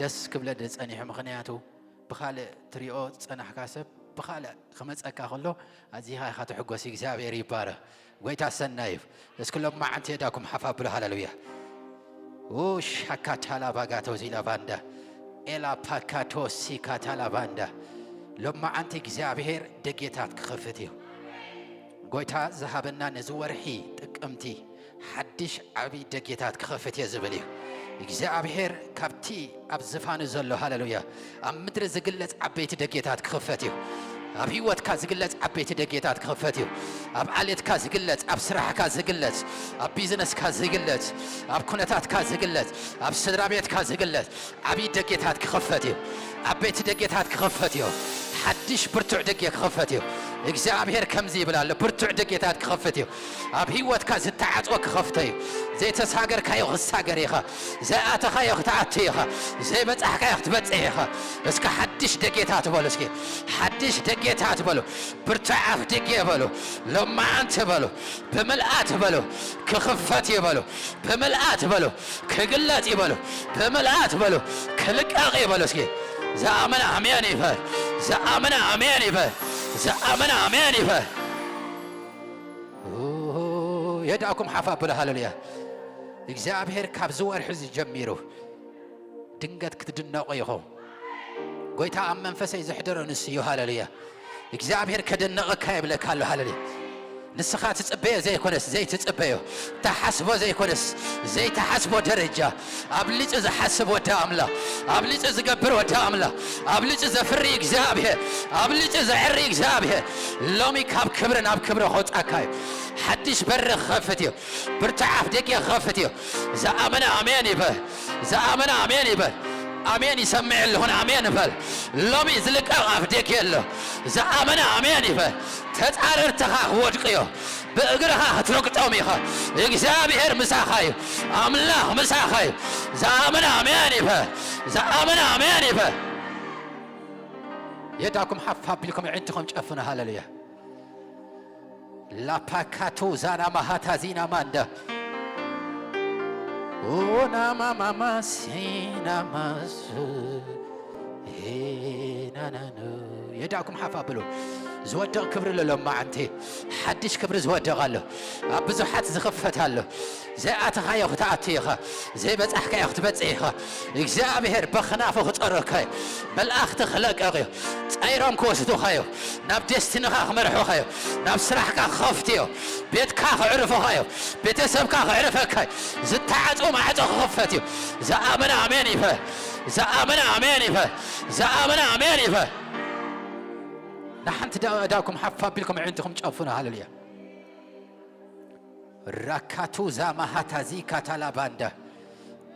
ደስ ክብለ ጸኒሑ፣ ምኽንያቱ ብኻልእ ትሪኦ ዝጸናሕካ ሰብ ብኻልእ ክመጸካ ከሎ ኣዚኻ ኢኻ ትሕጎስ። እግዚኣብሔር ይባረኽ። ጎይታ ሰናይ እዩ። እስኪ ሎማዓንቲ የዳኩም ሓፍ ኣብሉ። ሃሌሉያ። ሻካታላ ባጋቶ ዚላ ባንዳ ኤላ ፓካቶ ሲካታላ ባንዳ። ሎማዓንቲ እግዚኣብሔር ደጌታት ክኸፍት እዩ። ጎይታ ዝሃበና ነዚ ወርሒ ጥቅምቲ ሓድሽ ዓብዪ ደጌታት ክኸፍት እየ ዝብል እዩ እግዚኣብሔር። ካብቲ ኣብ ዝፋኑ ዘሎ፣ ሃሌሉያ፣ ኣብ ምድሪ ዝግለጽ ዓበይቲ ደጌታት ክኸፈት እዩ። ኣብ ህይወትካ ዝግለጽ ዓበይቲ ደጌታት ክኸፈት እዩ። ኣብ ዓሌትካ ዝግለጽ፣ ኣብ ስራሕካ ዝግለጽ፣ ኣብ ቢዝነስካ ዝግለጽ፣ ኣብ ኩነታትካ ዝግለጽ፣ ኣብ ስድራ ቤትካ ዝግለጽ ዓብዪ ደጌታት ክኸፈት እዩ። ዓበይቲ ደጌታት ክኸፈት እዩ። ሓድሽ ብርቱዕ ደጌ ክኸፈት እዩ። እግዚኣብሔር ከምዚ ይብል ኣሎ፣ ብርቱዕ ደጌታት ክኸፍት እዩ። ኣብ ህይወትካ ዝተዓጽወ ክኸፍቶ እዩ። ዘይተሳገርካዮ ክሳገር ኢኻ። ዘይኣተኻዮ ክትኣቱ ኢኻ። ዘይበጻሕካዮ ክትበጽሕ ኢኻ። እስከ ሓድሽ ደጌታት በሉ እስኪ። ሓድሽ ደጌታት በሉ። ብርቱዕ ኣፍ ደጌ በሉ። ሎማዓንቲ በሉ። ብምልኣት በሉ። ክኽፈት እዩ በሉ። ብምልኣት በሉ። ክግለጽ እዩ በሉ። ብምልኣት በሉ። ክልቀቕ እዩ በሉ እስኪ። ዝኣመነ ኣሜን ይበል። ዝኣመነ ኣሜን ይበል። ዝኣመነ ኣሜን ይበል። የዳእኩም ሓፍ ኣብሉ። ሃሌሉያ። እግዚኣብሔር ካብዚ ወርሒ እዚ ጀሚሩ ድንገት ክትድነቑ ኢኹም። ጎይታ ኣብ መንፈሰይ ዘሕደሮ ንሱ እዩ። ሃሌሉያ። እግዚኣብሔር ከደንቐካ ይብለካ ኣሎ። ሃሌሉያ። ንስኻ ትጽበዮ ዘይኮነስ ዘይትጽበዮ፣ ትሓስቦ ዘይኮነስ ዘይትሓስቦ ደረጃ ኣብሊጹ ዝሓስብ ወዲ ኣምላኽ፣ ኣብሊጹ ዝገብር ወዲ ኣምላኽ፣ ኣብሊጹ ዘፍሪ እግዚኣብሔር፣ ኣብሊጹ ዘዕሪ እግዚኣብሔር ሎሚ ካብ ክብሪ ናብ ክብሪ ከውጻካ እዩ። ሓድሽ በሪ ክኸፍት እዩ። ብርቱዕ ኣፍ ደገ ክኸፍት እዩ። ዝኣመነ ኣሜን ይበል። ዝኣመነ ኣሜን ይበል። ኣሜን ይሰምዕ ኣለኹን ኣሜን ይበል። ሎሚ ዝልቀቕ ኣፍ ደገ ኣሎ። ዝኣመነ ኣሜን ይበል። ተጻረርትኻ ክወድቁ እዮም። ብእግርኻ ክትረግጦም ኢኻ። እግዚኣብሔር ምሳኻ እዩ። ኣምላኽ ምሳኻ እዩ። ዝኣመነ ኣሜን ይበል። ዝኣመነ ኣሜን ይበል። የዳኩም ሓፍ ኣቢልኩም ኣዒንትኹም ጨፍኑ። ሃሌሉያ። ላፓካቱ ዛና ማሃታ ዚና ማንዳ ኦናማማማሲናማሱ ሄናናኑ። የዳእኩም ሓፍ ኣብሉ። ዝወድቕ ክብሪ ኣሎ ሎማዓንቲ። ሓድሽ ክብሪ ዝወድቕ ኣሎ። ኣብ ብዙሓት ዝኽፈት ኣሎ። ዘይኣተኻዮ ክትኣቱ ኢኻ። ዘይበጻሕካዮ ክትበጽሕ ኢኻ። እግዚኣብሔር በኽናፉ ክጸረካ እዩ። መላእኽቲ ክለቀቕ እዩ። ጸይሮም ክወስዱኻ እዩ። ናብ ዴስቲንኻ ክመርሑኻ እዩ። ናብ ስራሕካ ክኸፍት እዩ። ቤትካ ክዕርፉኻ እዩ። ቤተሰብካ ክዕርፈካ እዩ። ዝተዓጹ ማዕጾ ክኸፈት እዩ። ዝኣመነ ኣሜን ይበል። ዝኣመነ ኣሜን ይበል። ዝኣመነ ኣሜን ይበል። ንሓንቲ ዳ- ዳኩም ሓፍ ኣቢልኩም ኣዒንትኹም ጨፍኑ። ሃሌሉያ። ራካቱ ዛማሃታዚ ካታላ ባንዳ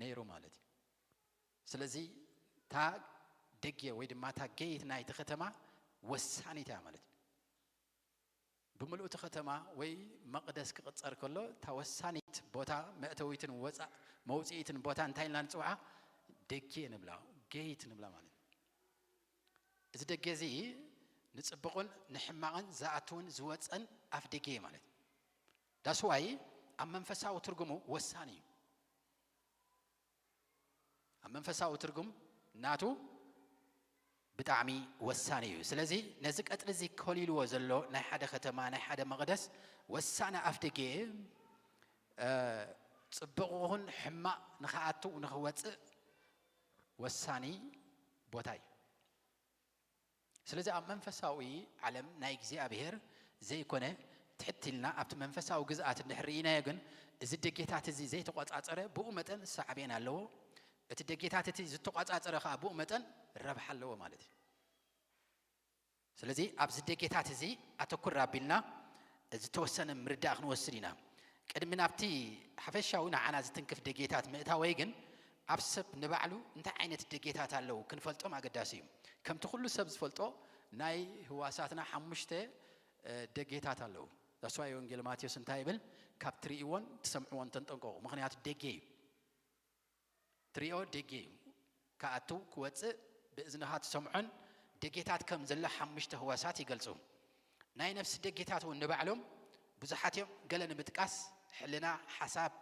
ነይሩ ማለት እዩ። ስለዚ እታ ደጌ ወይ ድማ እታ ገይት ናይቲ ከተማ ወሳኒት እያ ማለት እዩ። ብምልኡ እቲ ከተማ ወይ መቕደስ ክቕጸር ከሎ እታ ወሳኒት ቦታ መእተዊትን ወፃ መውፅኢትን ቦታ እንታይ ኢልና ንፅውዓ? ደጌ ንብላ፣ ገይት ንብላ ማለት እዩ። እዚ ደጌ እዚ ንፅቡቕን ንሕማቕን ዝኣትውን ዝወፀን ኣፍ ደጌ እዩ ማለት እዩ። ዳስዋይ ኣብ መንፈሳዊ ትርጉሙ ወሳኒ እዩ። ኣብ መንፈሳዊ ትርጉም ናቱ ብጣዕሚ ወሳኒ እዩ። ስለዚ ነዚ ቀጽሪ እዚ ኮሊልዎ ዘሎ ናይ ሓደ ከተማ ናይ ሓደ መቕደስ ወሳኒ ኣፍ ደጌ ጽቡቕ ይኹን ሕማቕ ንኽኣቱ ንኽወጽእ ወሳኒ ቦታ እዩ። ስለዚ ኣብ መንፈሳዊ ዓለም ናይ እግዚኣብሔር ዘይኮነ ትሕት ኢልና ኣብቲ መንፈሳዊ ግዝኣት እንድሕር ርኢናዮ ግን እዚ ደጌታት እዚ ዘይተቆጻጸረ ብኡ መጠን ሳዕቤን ኣለዎ። እቲ ደጌታት እቲ ዝተቆጻጸረ ከዓ ብኡ መጠን ረብሓ ኣለዎ ማለት እዩ። ስለዚ ኣብዚ ደጌታት እዚ ኣተኩር ኣቢልና ዝተወሰነ ምርዳእ ክንወስድ ኢና። ቅድሚ ናብቲ ሓፈሻዊ ንዓና ዝትንክፍ ደጌታት ምእታወይ ግን ኣብ ሰብ ንባዕሉ እንታይ ዓይነት ደጌታት ኣለዉ ክንፈልጦም ኣገዳሲ እዩ። ከምቲ ኩሉ ሰብ ዝፈልጦ ናይ ህዋሳትና ሓሙሽተ ደጌታት ኣለዉ። ዛስዋይ ወንጌል ማቴዎስ እንታይ ይብል? ካብ ትርእይዎን ትሰምዕዎን ተንጠንቀቑ፣ ምኽንያቱ ደጌ እዩ። ትሪኦ ደጌ እዩ። ክኣቱ ክወፅእ ብእዝንኻ ትሰምዖን ደጌታት ከም ዘሎ ሓሙሽተ ህዋሳት ይገልፁ። ናይ ነፍሲ ደጌታት እውን ንባዕሎም ብዙሓት እዮም። ገለ ንምጥቃስ ሕልና፣ ሓሳብ፣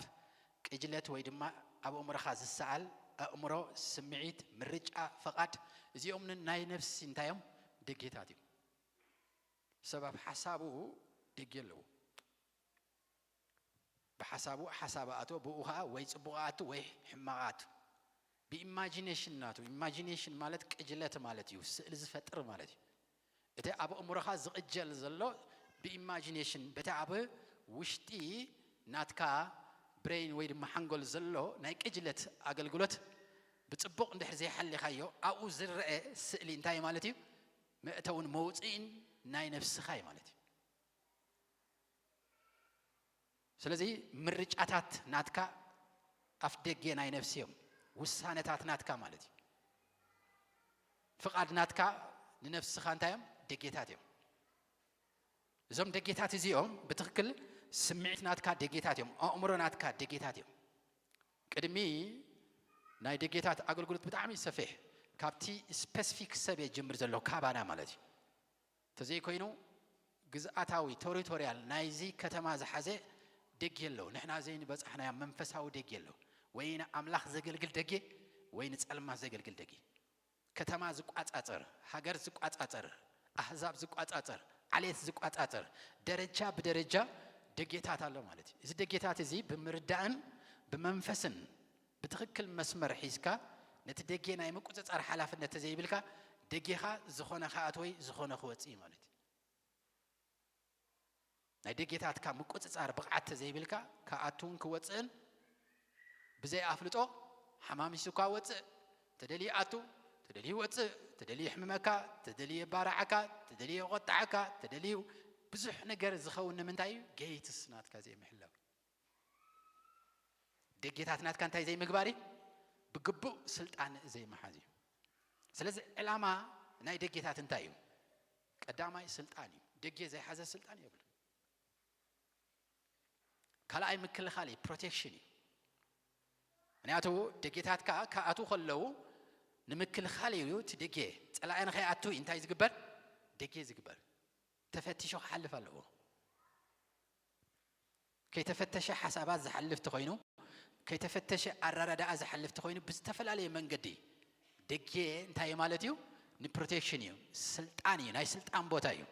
ቅጅለት ወይ ድማ ኣብ ኣእምሮኻ ዝሰኣል ኣእምሮ፣ ስምዒት፣ ምርጫ፣ ፈቓድ፣ እዚኦም ን-፣ ናይ ነፍሲ እንታይ እዮም? ደጌታት እዮም። ሰብ ኣብ ሓሳቡ ደጌ ኣለዎ። ብሓሳቡ ሓሳብ ኣእትዎ፣ ብኡ ኸዓ ወይ ጽቡቕ ኣእቱ ወይ ሕማቕ ኣእቱ። ብኢማጂኔሽን ናቱ፣ ኢማጂኔሽን ማለት ቅጅለት ማለት እዩ፣ ስእሊ ዝፈጥር ማለት እዩ። እቲ ኣብ ኣእምሮኻ ዝቕጀል ዘሎ ብኢማጂኔሽን፣ በቲ ኣብ ውሽጢ ናትካ ብሬን ወይ ድማ ሓንጎል ዘሎ ናይ ቅጅለት ኣገልግሎት ብጽቡቕ እንድሕር ዘይሓሊኻዮ ኣብኡ ዝረአ ስእሊ እንታይ ማለት እዩ? መእተውን መውጽኢን ናይ ነፍስኻ እዩ ማለት እዩ። ስለዚ ምርጫታት ናትካ ኣፍ ደጌ ናይ ነፍሲ እዮም። ውሳነታት ናትካ ማለት እዩ። ፍቓድ ናትካ ንነፍስኻ እንታይ እዮም? ደጌታት እዮም። እዞም ደጌታት እዚኦም ብትኽክል ስምዒት ናትካ ደጌታት እዮም። ኣእምሮ ናትካ ደጌታት እዮም። ቅድሚ ናይ ደጌታት ኣገልግሎት ብጣዕሚ ሰፊሕ፣ ካብቲ ስፔሲፊክ ሰብ የጅምር ዘሎ ካባና ማለት እዩ። ተዘይኮይኑ ግዝኣታዊ ቴሪቶርያል ናይዚ ከተማ ዝሓዘ ደጌ ኣሎ። ንሕና ዘይንበጻሕናዮ መንፈሳዊ ደጌ ኣሎ። ወይ ንኣምላኽ ዘገልግል ደጌ ወይ ንጸልማት ዘገልግል ደጌ። ከተማ ዝቋጻጸር፣ ሃገር ዝቋጻጸር፣ ኣህዛብ ዝቋጻጸር፣ ዓሌት ዝቋጻጸር፣ ደረጃ ብደረጃ ደጌታት ኣሎ ማለት እዩ። እዚ ደጌታት እዚ ብምርዳእን ብመንፈስን ብትኽክል መስመር ሒዝካ ነቲ ደጌ ናይ ምቁጽጻር ሓላፍነት ተዘይብልካ ደጌኻ ዝኾነ ክኣት ወይ ዝኾነ ክወጽእ እዩ ማለት እዩ። ናይ ደጌታትካ ምቁጽጻር ብቕዓት ተዘይብልካ ክኣቱን ክወጽእን ብዘይ ኣፍልጦ ሓማሚሱ እኳ ወጽእ፣ ተደልዩ ኣቱ፣ ተደልዩ ወጽእ፣ ተደልዩ ይሕምመካ፣ ተደልዩ የባርዓካ፣ ተደልዩ የቆጣዓካ፣ ተደልዩ ብዙሕ ነገር ዝኸውን ንምንታይ እዩ? ገይትስ ናትካ ዘይምሕላው። ደጌታት ናትካ እንታይ ዘይምግባር እዩ? ብግቡእ ስልጣን ዘይምሓዝ እዩ። ስለዚ ዕላማ ናይ ደጌታት እንታይ እዩ? ቀዳማይ ስልጣን እዩ። ደጌ ዘይሓዘ ስልጣን የብሉ። ካልኣይ ምክልኻል እዩ፣ ፕሮቴክሽን እዩ። ምክንያቱ ደጌታትካ ክኣትዉ ከለዉ ንምክልኻል እዩ። እቲ ደጌ ጸላኢ ንኸይኣቱ እዩ እንታይ ዝግበር? ደጌ ዝግበር። ተፈቲሹ ክሓልፍ ኣለዎ። ከይተፈተሸ ሓሳባት ዝሓልፍ ተኾይኑ፣ ከይተፈተሸ ኣረዳድኣ ዝሓልፍ ተኾይኑ፣ ብዝተፈላለየ መንገዲ ደጌ እንታይ እዩ ማለት እዩ? ንፕሮቴክሽን እዩ፣ ስልጣን እዩ፣ ናይ ስልጣን ቦታ እዩ።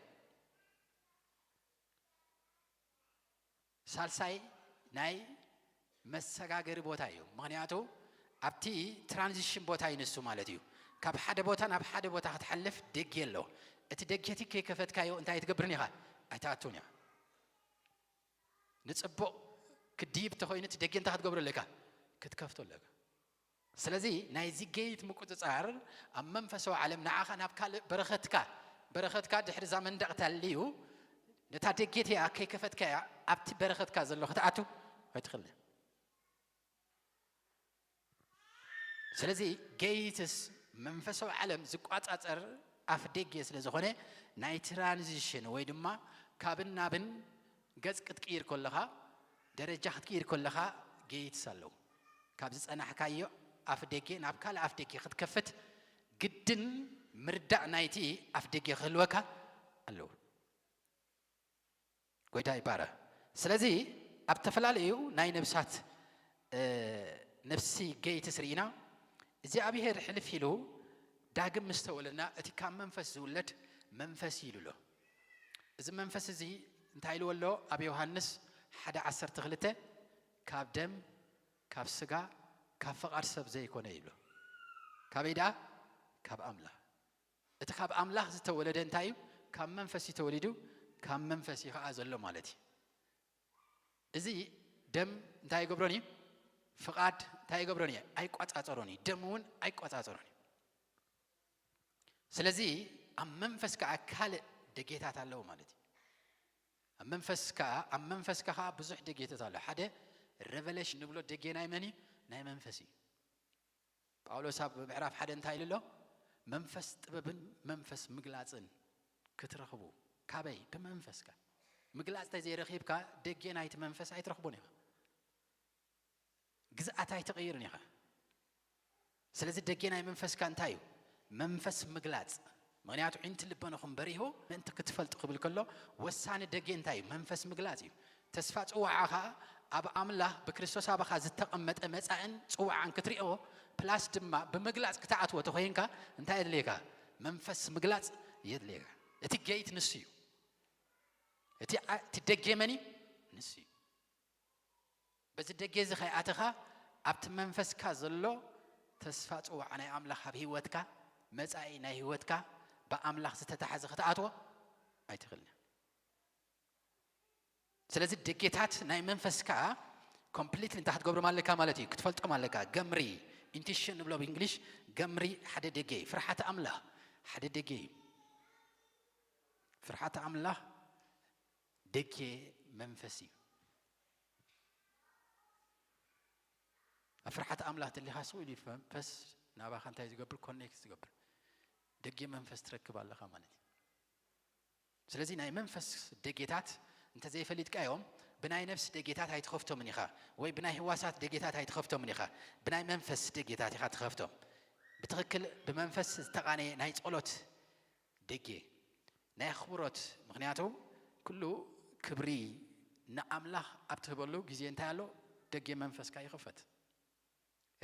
ሳልሳይ ናይ መሰጋገሪ ቦታ እዩ። ምኽንያቱ ኣብቲ ትራንዚሽን ቦታ እዩ ንሱ ማለት እዩ። ካብ ሓደ ቦታ ናብ ሓደ ቦታ ክትሓልፍ ደጌ ኣሎ። እቲ ደጌ እቲ ከይከፈትካዮ እንታይ ትገብርን ኢኻ? ኣይትኣቱን ኢኻ። ንጽቡቕ ክድይብ ተኾይኑ እቲ ደጌ እንታይ ክትገብሮ ኣለካ? ክትከፍቶ ኣለካ። ስለዚ ናይዚ ገይት ምቁጽጻር ኣብ መንፈሳዊ ዓለም ንዓኻ ናብ ካልእ በረኸትካ፣ በረኸትካ ድሕሪ እዛ መንደቕ ተልዩ ነታ ደጌት እያ ከይከፈትካያ ኣብቲ በረኸትካ ዘሎ ክትኣቱ ኣይትኽእልን። ስለዚ gates መንፈሳዊ ዓለም ዝቋጻጸር ኣፍ ደገ ስለ ዝኾነ ናይ ትራንዚሽን ወይ ድማ ካብን ናብን ገጽ ክትቅይር ከለኻ ደረጃ ክትቅይር ከለኻ gates ኣለዉ። ካብ ዝጸናሕካዮ ኣፍ ደገ ናብ ካልእ ኣፍ ደገ ክትከፍት ግድን ምርዳእ ናይቲ ኣፍ ደገ ክህልወካ ኣለዉ። ጎይታ ይባረ። ስለዚ ኣብ ተፈላለዩ ናይ ነብሳት ነፍሲ gates ርኢና እግዚኣብሔር ሕልፍ ኢሉ ዳግም ምስ ተወለድና እቲ ካብ መንፈስ ዝውለድ መንፈስ እዩ ኢሉ ኣሎ። እዚ መንፈስ እዚ እንታይ ኢልዎ ኣሎ? ኣብ ዮሃንስ ሓደ ዓሰርተ ክልተ ካብ ደም ካብ ስጋ ካብ ፍቓድ ሰብ ዘይኮነ ይብሎ። ካበይ ደኣ? ካብ ኣምላኽ። እቲ ካብ ኣምላኽ ዝተወለደ እንታይ እዩ? ካብ መንፈስ እዩ ተወሊዱ፣ ካብ መንፈስ እዩ ከዓ ዘሎ ማለት እዩ። እዚ ደም እንታይ ይገብሮን እዩ? ፍቓድ እንታይ ይገብሮን እዩ? ኣይቋጻጸሮን እዩ። ደም እውን ኣይቋጻጸሮን እዩ። ስለዚ ኣብ መንፈስ ከዓ ካልእ ደጌታት ኣለዉ ማለት እዩ። ኣብ መንፈስ ከዓ ኣብ መንፈስካ ከዓ ብዙሕ ደጌታት ኣሎ። ሓደ revelation ንብሎ ደጌ ናይ መን እዩ? ናይ መንፈስ እዩ። ጳውሎስ ኣብ ምዕራፍ ሓደ እንታይ ኢሉ ኣሎ? መንፈስ ጥበብን መንፈስ ምግላጽን ክትረኽቡ። ካበይ? ብመንፈስካ። ምግላጽ ተዘይረኺብካ ደጌ ናይቲ መንፈስ ኣይትረኽቦን ኢኻ። ግዝኣት ኣይትቕይርን ኢኻ። ስለዚ ደጌ ናይ መንፈስካ እንታይ እዩ? መንፈስ ምግላጽ። ምኽንያቱ ዒንቲ ልበንኹም በሪሁ ምእንቲ ክትፈልጡ ክብል ከሎ ወሳኒ ደጌ እንታይ እዩ? መንፈስ ምግላጽ እዩ። ተስፋ ጽዋዓ ኸኣ ኣብ ኣምላኽ ብክርስቶስ ኣባኻ ዝተቐመጠ መጻእን ጽዋዓን ክትሪኦ ፕላስ ድማ ብምግላጽ ክትኣትዎ ተኾይንካ እንታይ የድልየካ? መንፈስ ምግላጽ የድልየካ። እቲ gate ንሱ እዩ። እቲ ዓ- እቲ ደጌ መን እዩ? ንሱ እዩ። በዚ ደጌ እዚ ከይኣተኻ ኣብቲ መንፈስካ ዘሎ ተስፋ ጽዋዓ ናይ ኣምላኽ ኣብ ህይወትካ መጻኢ ናይ ህይወትካ ብኣምላኽ ዝተታሓዘ ክትኣትዎ ኣይትኽእልን። ስለዚ ደጌታት ናይ መንፈስ ከዓ ኮምፕሊትሊ እንታይ ክትገብሮም ኣለካ ማለት እዩ? ክትፈልጦም ኣለካ። ገምሪ፣ ኢንቲሽን ንብሎ ብእንግሊሽ፣ ገምሪ ሓደ ደጌ እዩ። ፍርሓት ኣምላኽ ሓደ ደጌ እዩ። ፍርሓት ኣምላኽ ደጌ መንፈስ እዩ። ኣብ ፍርሓት ኣምላኽ ተሊኻ ስቕ ኢሉ መንፈስ ናባኻ እንታይ ዝገብር? ኮኔክት ዝገብር። ደጌ መንፈስ ትረክብ ኣለኻ ማለት እዩ። ስለዚ ናይ መንፈስ ደጌታት እንተዘይፈሊጥካዮም ብናይ ነፍሲ ደጌታት ኣይትኸፍቶምን ኢኻ፣ ወይ ብናይ ህዋሳት ደጌታት ኣይትኸፍቶምን ኢኻ። ብናይ መንፈስ ደጌታት ኢኻ ትኸፍቶም። ብትኽክል ብመንፈስ ዝተቓነየ ናይ ጸሎት ደጌ፣ ናይ ኣኽብሮት። ምኽንያቱ ኩሉ ክብሪ ንኣምላኽ ኣብ ትህበሉ ግዜ እንታይ ኣሎ? ደጌ መንፈስካ ይኽፈት።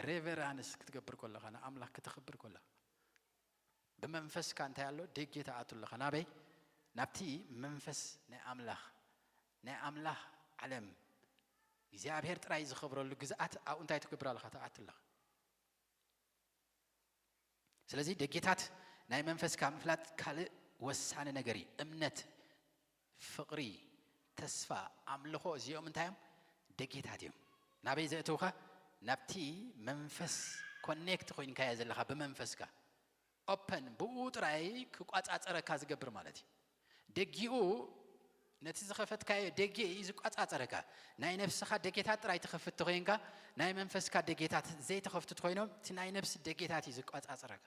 ሬቨራንስ ክትገብር ከለኻ፣ ንኣምላኽ ክተኽብር ከለኻ ብመንፈስካ እንታይ ኣሎ? ደጌ ትኣቱ ኣለኻ። ናበይ? ናብቲ መንፈስ ናይ ኣምላኽ፣ ናይ ኣምላኽ ዓለም እግዚኣብሔር ጥራይ ዝኸብረሉ ግዝኣት ኣብኡ እንታይ ትገብር ኣለኻ? ትኣቱ ኣለኻ። ስለዚ ደጌታት ናይ መንፈስካ ምፍላጥ ካልእ ወሳኒ ነገር እዩ። እምነት፣ ፍቕሪ፣ ተስፋ፣ ኣምልኾ እዚኦም እንታይ እዮም? ደጌታት እዮም። ናበይ ዘእትውኻ? ናብቲ መንፈስ ኮኔክት ኮይንካዮ ዘለኻ ብመንፈስካ ኦፐን ብኡ ጥራይ ክቋጻጸረካ ዝገብር ማለት እዩ። ደጊኡ ነቲ ዝኸፈትካዮ ደጌ እዩ ዝቋጻጸረካ። ናይ ነፍስኻ ደጌታት ጥራይ ትኸፍት ተኾይንካ ናይ መንፈስካ ደጌታት ዘይተኸፍቱ ተኾይኖም እቲ ናይ ነፍሲ ደጌታት እዩ ዝቋጻጸረካ።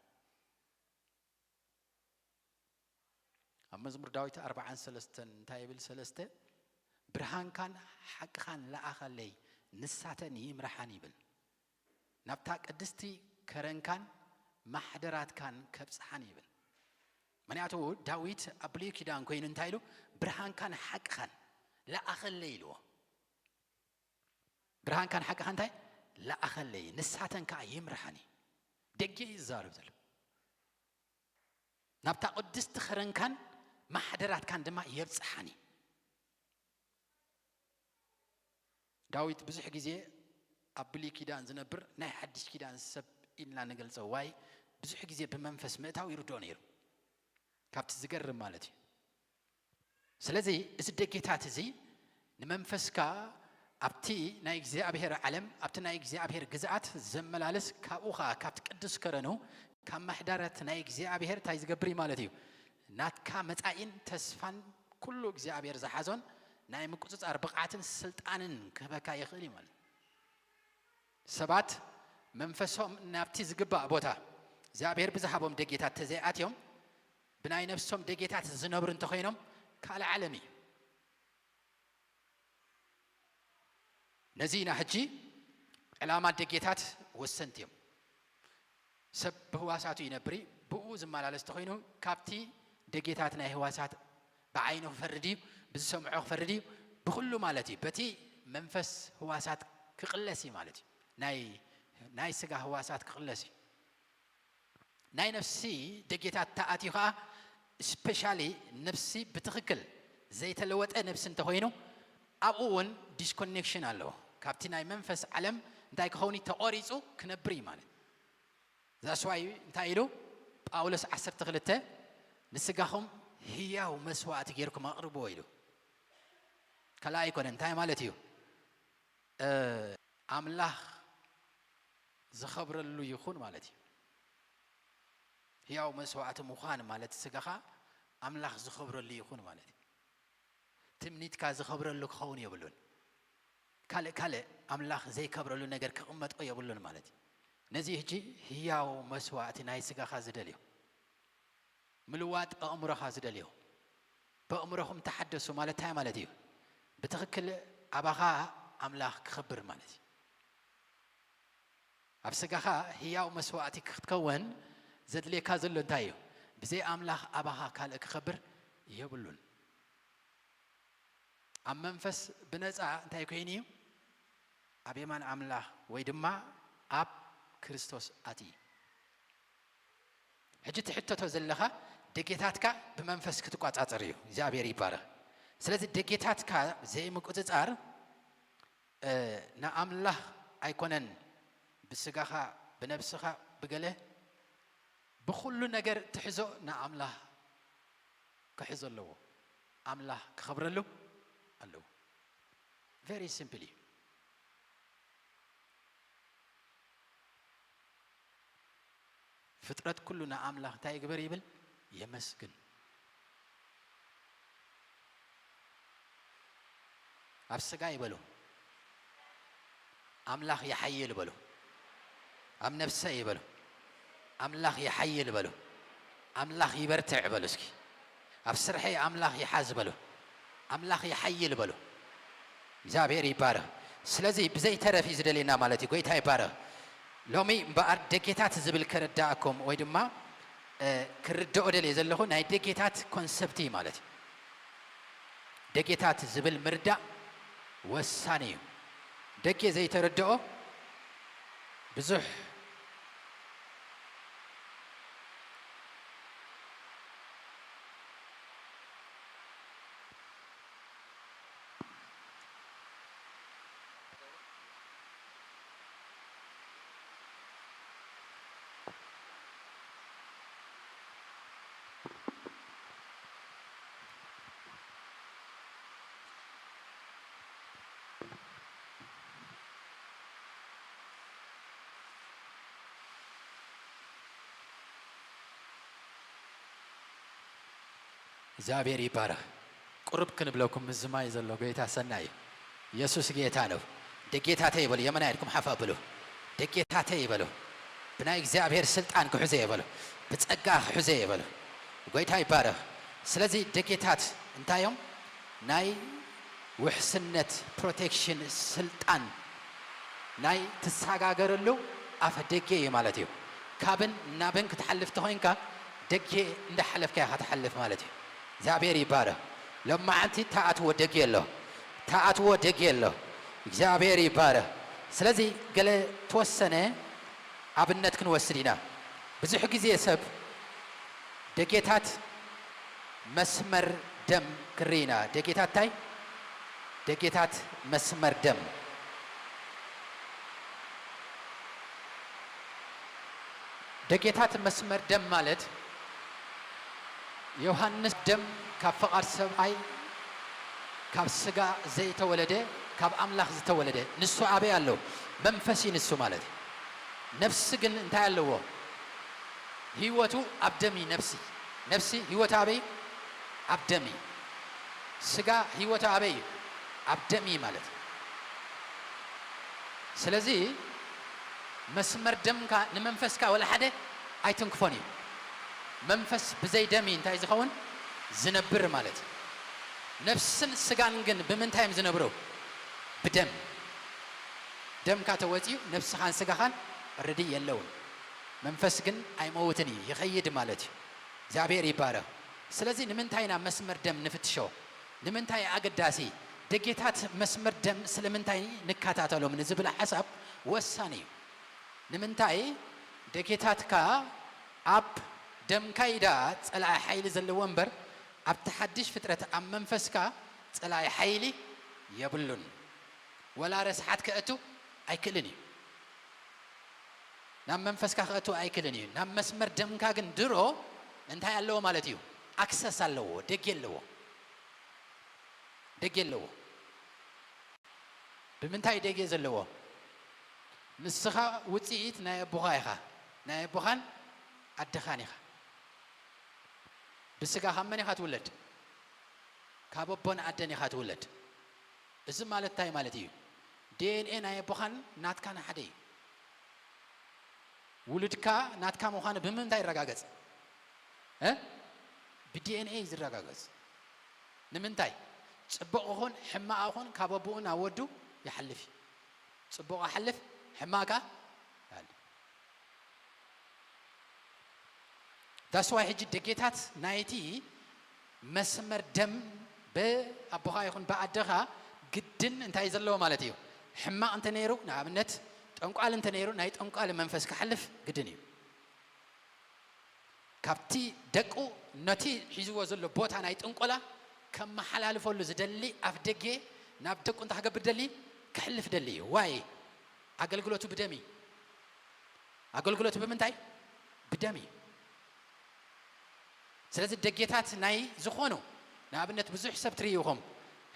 ኣብ መዝሙር ዳዊት ኣርባዓን ሰለስተን እንታይ ይብል? ሰለስተ ብርሃንካን ሓቅኻን ለኣኸለይ ንሳተን ይምርሓን ይብል። ናብታ ቅድስቲ ከረንካን ማሕደራትካን ከብጽሓን ይብል። ምክንያቱ ዳዊት ኣብ ብሉይ ኪዳን ኮይኑ እንታይ ኢሉ? ብርሃንካን ሓቅኻን ለኣኸለይ ኢልዎ። ብርሃንካን ሓቅኻ እንታይ ለኣኸለይ ንሳተን ከዓ ይምርሓኒ። ደጌ እዩ ዝዛረብ ዘሎ። ናብታ ቅድስቲ ኸረንካን ማሕደራትካን ድማ የብፅሓኒ። ዳዊት ብዙሕ ግዜ ኣብ ብሉይ ኪዳን ዝነብር ናይ ሓድሽ ኪዳን ሰብ ኢልና ንገልፀ ዋይ ብዙሕ ግዜ ብመንፈስ ምእታው ይርድኦ ነይሩ። ካብቲ ዝገርም ማለት እዩ። ስለዚ እዚ ደጌታት እዚ ንመንፈስካ ኣብቲ ናይ እግዚኣብሔር ዓለም ኣብቲ ናይ እግዚኣብሔር ግዝኣት ዘመላልስ ካብኡ ኸዓ ካብቲ ቅዱስ ከረኑ ካብ ማሕዳረት ናይ እግዚኣብሔር እንታይ ዝገብር እዩ ማለት እዩ። ናትካ መጻኢን ተስፋን ኩሉ እግዚኣብሔር ዝሓዞን ናይ ምቁጽጻር ብቕዓትን ስልጣንን ክህበካ ይኽእል እዩ ማለት እዩ። ሰባት መንፈሶም ናብቲ ዝግባእ ቦታ እግዚኣብሔር ብዝሃቦም ደጌታት ተዘይኣትዮም ብናይ ነፍሶም ደጌታት ዝነብሩ እንተኾይኖም ካልእ ዓለም እዩ። ነዚ ኢና ሕጂ ዕላማ ደጌታት ወሰንቲ እዮም። ሰብ ብህዋሳቱ ይነብር እዩ። ብኡ ዝመላለስ ተኾይኑ ካብቲ ደጌታት ናይ ህዋሳት ብዓይኑ ክፈርድ እዩ፣ ብዝሰምዖ ክፈርድ እዩ፣ ብኹሉ ማለት እዩ። በቲ መንፈስ ህዋሳት ክቕለስ እዩ ማለት እዩ። ናይ ናይ ስጋ ህዋሳት ክቕለስ እዩ። ናይ ነፍሲ ደጌታት ተኣትዩ ኸዓ ስፔሻሊ ነፍሲ ብትኽክል ዘይተለወጠ ነፍሲ እንተኾይኑ ኣብኡ እውን ዲስኮኔክሽን ኣለዎ። ካብቲ ናይ መንፈስ ዓለም እንታይ ክኸውን እዩ? ተቖሪፁ ክነብር እዩ ማለት። ዛስዋይ እንታይ ኢሉ ጳውሎስ ዓሰርተ ክልተ ንስጋኹም ህያው መስዋዕቲ ጌርኩም ኣቕርብዎ ኢሉ። ካልኣይ ኣይኮነን። እንታይ ማለት እዩ? ኣምላኽ ዝኸብረሉ ይኹን ማለት እዩ። ህያው መስዋዕቲ ምዃን ማለት ስጋኻ ኣምላኽ ዝኸብረሉ ይኹን ማለት እዩ። ትምኒትካ ዝኸብረሉ ክኸውን የብሉን። ካልእ ካልእ ኣምላኽ ዘይከብረሉ ነገር ክቕመጦ የብሉን ማለት እዩ። ነዚ ሕጂ ህያው መስዋዕቲ ናይ ስጋኻ ዝደልዮ ምልዋጥ ኣእምሮኻ ዝደልዮ፣ በእምሮኹም ተሓደሱ ማለት እንታይ ማለት እዩ? ብትኽክል ኣባኻ ኣምላኽ ክኸብር ማለት እዩ። ኣብ ስጋኻ ህያው መስዋዕቲ ክትከወን ዘድልየካ ዘሎ እንታይ እዩ? ብዘይ ኣምላኽ ኣባኻ ካልእ ክኸብር የብሉን። ኣብ መንፈስ ብነፃ እንታይ ኮይኑ እዩ? ኣብ የማን ኣምላኽ ወይ ድማ ኣብ ክርስቶስ ኣትዩ። ሕጂ ትሕተቶ ዘለኻ ደጌታትካ ብመንፈስ ክትቋጻጸር እዩ። እግዚኣብሔር ይባረኽ። ስለዚ ደጌታትካ ዘይምቁጽጻር ንኣምላኽ ኣይኮነን፣ ብስጋኻ ብነብስኻ ብገለ ብኹሉ ነገር ትሕዞ ንኣምላኽ ክሕዞ ኣለዎ። ኣምላኽ ክኸብረሉ ኣለዎ። ቨሪ ሲምፕል እዩ። ፍጥረት ኩሉ ንኣምላኽ እንታይ ይግበር ይብል? የመስግን። ኣብ ስጋ ይበሉ ኣምላኽ ይሓይል በሉ። ኣብ ነፍሰ ይበሉ ኣምላኽ ይሓይል በሉ። ኣምላኽ ይበርትዕ በሉ። እስኪ ኣብ ስርሐይ ኣምላኽ ይሓዝ በሉ። ኣምላኽ ይሓይል በሉ። እግዚኣብሔር ይባረኽ። ስለዚ ብዘይተረፍ እዩ ዝደልየና ማለት እዩ። ጎይታ ይባረኽ። ሎሚ እምበኣር ደጌታት ዝብል ከረዳእኩም ወይ ድማ ክርድኦ ደልየ ዘለኹ ናይ ደጌታት ኮንሰፕት እዩ ማለት እዩ። ደጌታት ዝብል ምርዳእ ወሳኒ እዩ። ደጌ ዘይተረድኦ ብዙሕ እግዚኣብሔር ይባረኽ። ቁርብ ክንብለኩም ምዝማይ ዘሎ ጎይታ ሰናይ እዩ። ኢየሱስ ጌታ ነው። ደጌታተይ ይበሉ። የመና ኢድኩም ሓፍ ኣብሉ። ደጌታተይ ይበሉ። ብናይ እግዚኣብሔር ስልጣን ክሕዘ ይበሉ። ብጸጋ ክሕዘ ይበሉ። ጎይታ ይባረኽ። ስለዚ ደጌታት እንታይ እዮም? ናይ ውሕስነት ፕሮቴክሽን ስልጣን ናይ ትሰጋገረሉ ኣፈ ደጌ እዩ ማለት እዩ። ካብን ናብን ክትሓልፍ ተኾይንካ ደጌ እንዳሓለፍካ ኢኻ ትሓልፍ ማለት እዩ። እግዚኣብሔር ይባረኽ። ሎማዓንቲ ተኣትዎ ደጌ ኣሎ፣ ተኣትዎ ደጌ ኣሎ። እግዚኣብሔር ይባረኽ። ስለዚ ገለ ተወሰነ ኣብነት ክንወስድ ኢና። ብዙሕ ግዜ ሰብ ደጌታት መስመር ደም ክርኢ ኢና። ደጌታት እንታይ? ደጌታት መስመር ደም። ደጌታት መስመር ደም ማለት ዮሃንስ ደም ካብ ፍቓድ ሰብኣይ ካብ ስጋ ዘይተወለደ ካብ ኣምላኽ ዝተወለደ ንሱ ኣበይ ኣሎ? መንፈስ እዩ ንሱ ማለት እዩ። ነፍሲ ግን እንታይ ኣለዎ? ህይወቱ ኣብ ደም እዩ። ነፍሲ ነፍሲ ህይወቱ ኣበይ? ኣብ ደም እዩ። ስጋ ህይወቱ ኣበይ እዩ? ኣብ ደም እዩ ማለት እዩ። ስለዚ መስመር ደምካ ንመንፈስካ ወላ ሓደ ኣይትንክፎን እዩ። መንፈስ ብዘይ ደም እዩ እንታይ ዝኸውን? ዝነብር ማለት እዩ። ነፍስን ስጋን ግን ብምንታይ እዮም ዝነብሩ? ብደም። ደምካ ተወፂኡ ነፍስኻን ስጋኻን ርዲ የለውን። መንፈስ ግን ኣይመውትን እዩ፣ ይኸይድ ማለት እዩ። እግዚኣብሔር ይባረኽ። ስለዚ ንምንታይ ኢና መስመር ደም ንፍትሾ? ንምንታይ ኣገዳሲ? ደጌታት መስመር ደም ስለምንታይ ንከታተሎም ንዝብል ሓሳብ ወሳኒ እዩ። ንምንታይ? ደጌታትካ ኣብ ደምካ ኢዳ ጸላኢ ሓይሊ ዘለዎ እምበር ኣብቲ ሓድሽ ፍጥረት ኣብ መንፈስካ ጸላኢ ሓይሊ የብሉን። ወላ ረስሓት ከእቱ ኣይክእልን እዩ። ናብ መንፈስካ ከእቱ ኣይክእልን እዩ። ናብ መስመር ደምካ ግን ድሮ እንታይ ኣለዎ ማለት እዩ? ኣክሰስ ኣለዎ፣ ደጌ ኣለዎ። ደጌ ኣለዎ። ብምንታይ ደጌ ዘለዎ? ንስኻ ውጽኢት ናይ ኣቦኻ ኢኻ። ናይ ኣቦኻን ኣደኻን ኢኻ። ብስጋ ካብ መን ኢኻ ትውለድ? ካብ ኣቦን ኣደን ኢኻ ትውለድ። እዚ ማለት እንታይ ማለት እዩ? ዲ ኤን ኤ ናይ ኣቦኻን ናትካን ሓደ እዩ። ውሉድካ ናትካ ምዃኑ ብምንታይ ይረጋገጽ? እ? ብ ዲ ኤን ኤ እዩ ዝረጋገጽ። ንምንታይ? ጽቡቕ ይኹን ሕማቕ ይኹን ካብ ኣቦኡ ናብ ወዱ ይሓልፍ እዩ። ጽቡቕ ኣሕልፍ፣ ሕማቕ ከኣ ይሓልፍ። That's why ሕጂ ደጌታት ናይቲ መስመር ደም ብኣቦኻ ይኹን ብኣደኻ ግድን እንታይ ዘለዎ ማለት እዩ? ሕማቕ እንተ ነይሩ፣ ንኣብነት ጠንቋል እንተ ነይሩ፣ ናይ ጠንቋል መንፈስ ክሓልፍ ግድን እዩ። ካብቲ ደቁ ነቲ ሒዝዎ ዘሎ ቦታ ናይ ጥንቆላ ከመሓላልፈሉ ዝደሊ ኣፍ ደጌ ናብ ደቁ እንታይ ክገብር ደሊ? ክሕልፍ ደሊ እዩ። ዋይ? ኣገልግሎቱ ብደም እዩ። ኣገልግሎቱ ብምንታይ? ብደም እዩ። ስለዚ ደጌታት ናይ ዝኾኑ፣ ንኣብነት ብዙሕ ሰብ ትርእዩ ኢኹም፣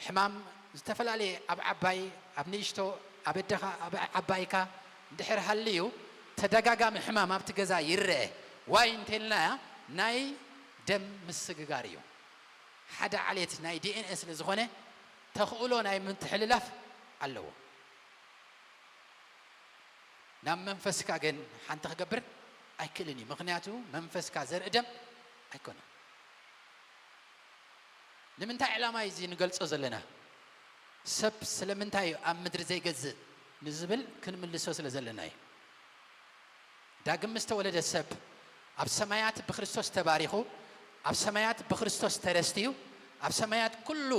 ሕማም ዝተፈላለየ ኣብ ዓባይ፣ ኣብ ንእሽቶ፣ ኣብ ኣደኻ፣ ኣብ ዓባይካ እንድሕር ሃልዩ ተደጋጋሚ ሕማም ኣብቲ ገዛ ይረአ። ዋይ እንተልና ናይ ደም ምስግጋር እዩ። ሓደ ዓሌት ናይ ዲ ኤን ኤ ስለ ዝኾነ ተኽእሎ ናይ ምትሕልላፍ ኣለዎ። ናብ መንፈስካ ግን ሓንቲ ክገብር ኣይክእልን እዩ። ምኽንያቱ መንፈስካ ዘርኢ ደም ኣይኮነን። ንምንታይ ዕላማ እዩ እዚ ንገልጾ ዘለና? ሰብ ስለምንታይ እዩ ኣብ ምድሪ ዘይገዝእ ንዝብል ክንምልሶ ስለ ዘለና እዩ። ዳግም ምስ ተወለደ ሰብ ኣብ ሰማያት ብክርስቶስ ተባሪኹ፣ ኣብ ሰማያት ብክርስቶስ ተረስትዩ፣ ኣብ ሰማያት ኩሉ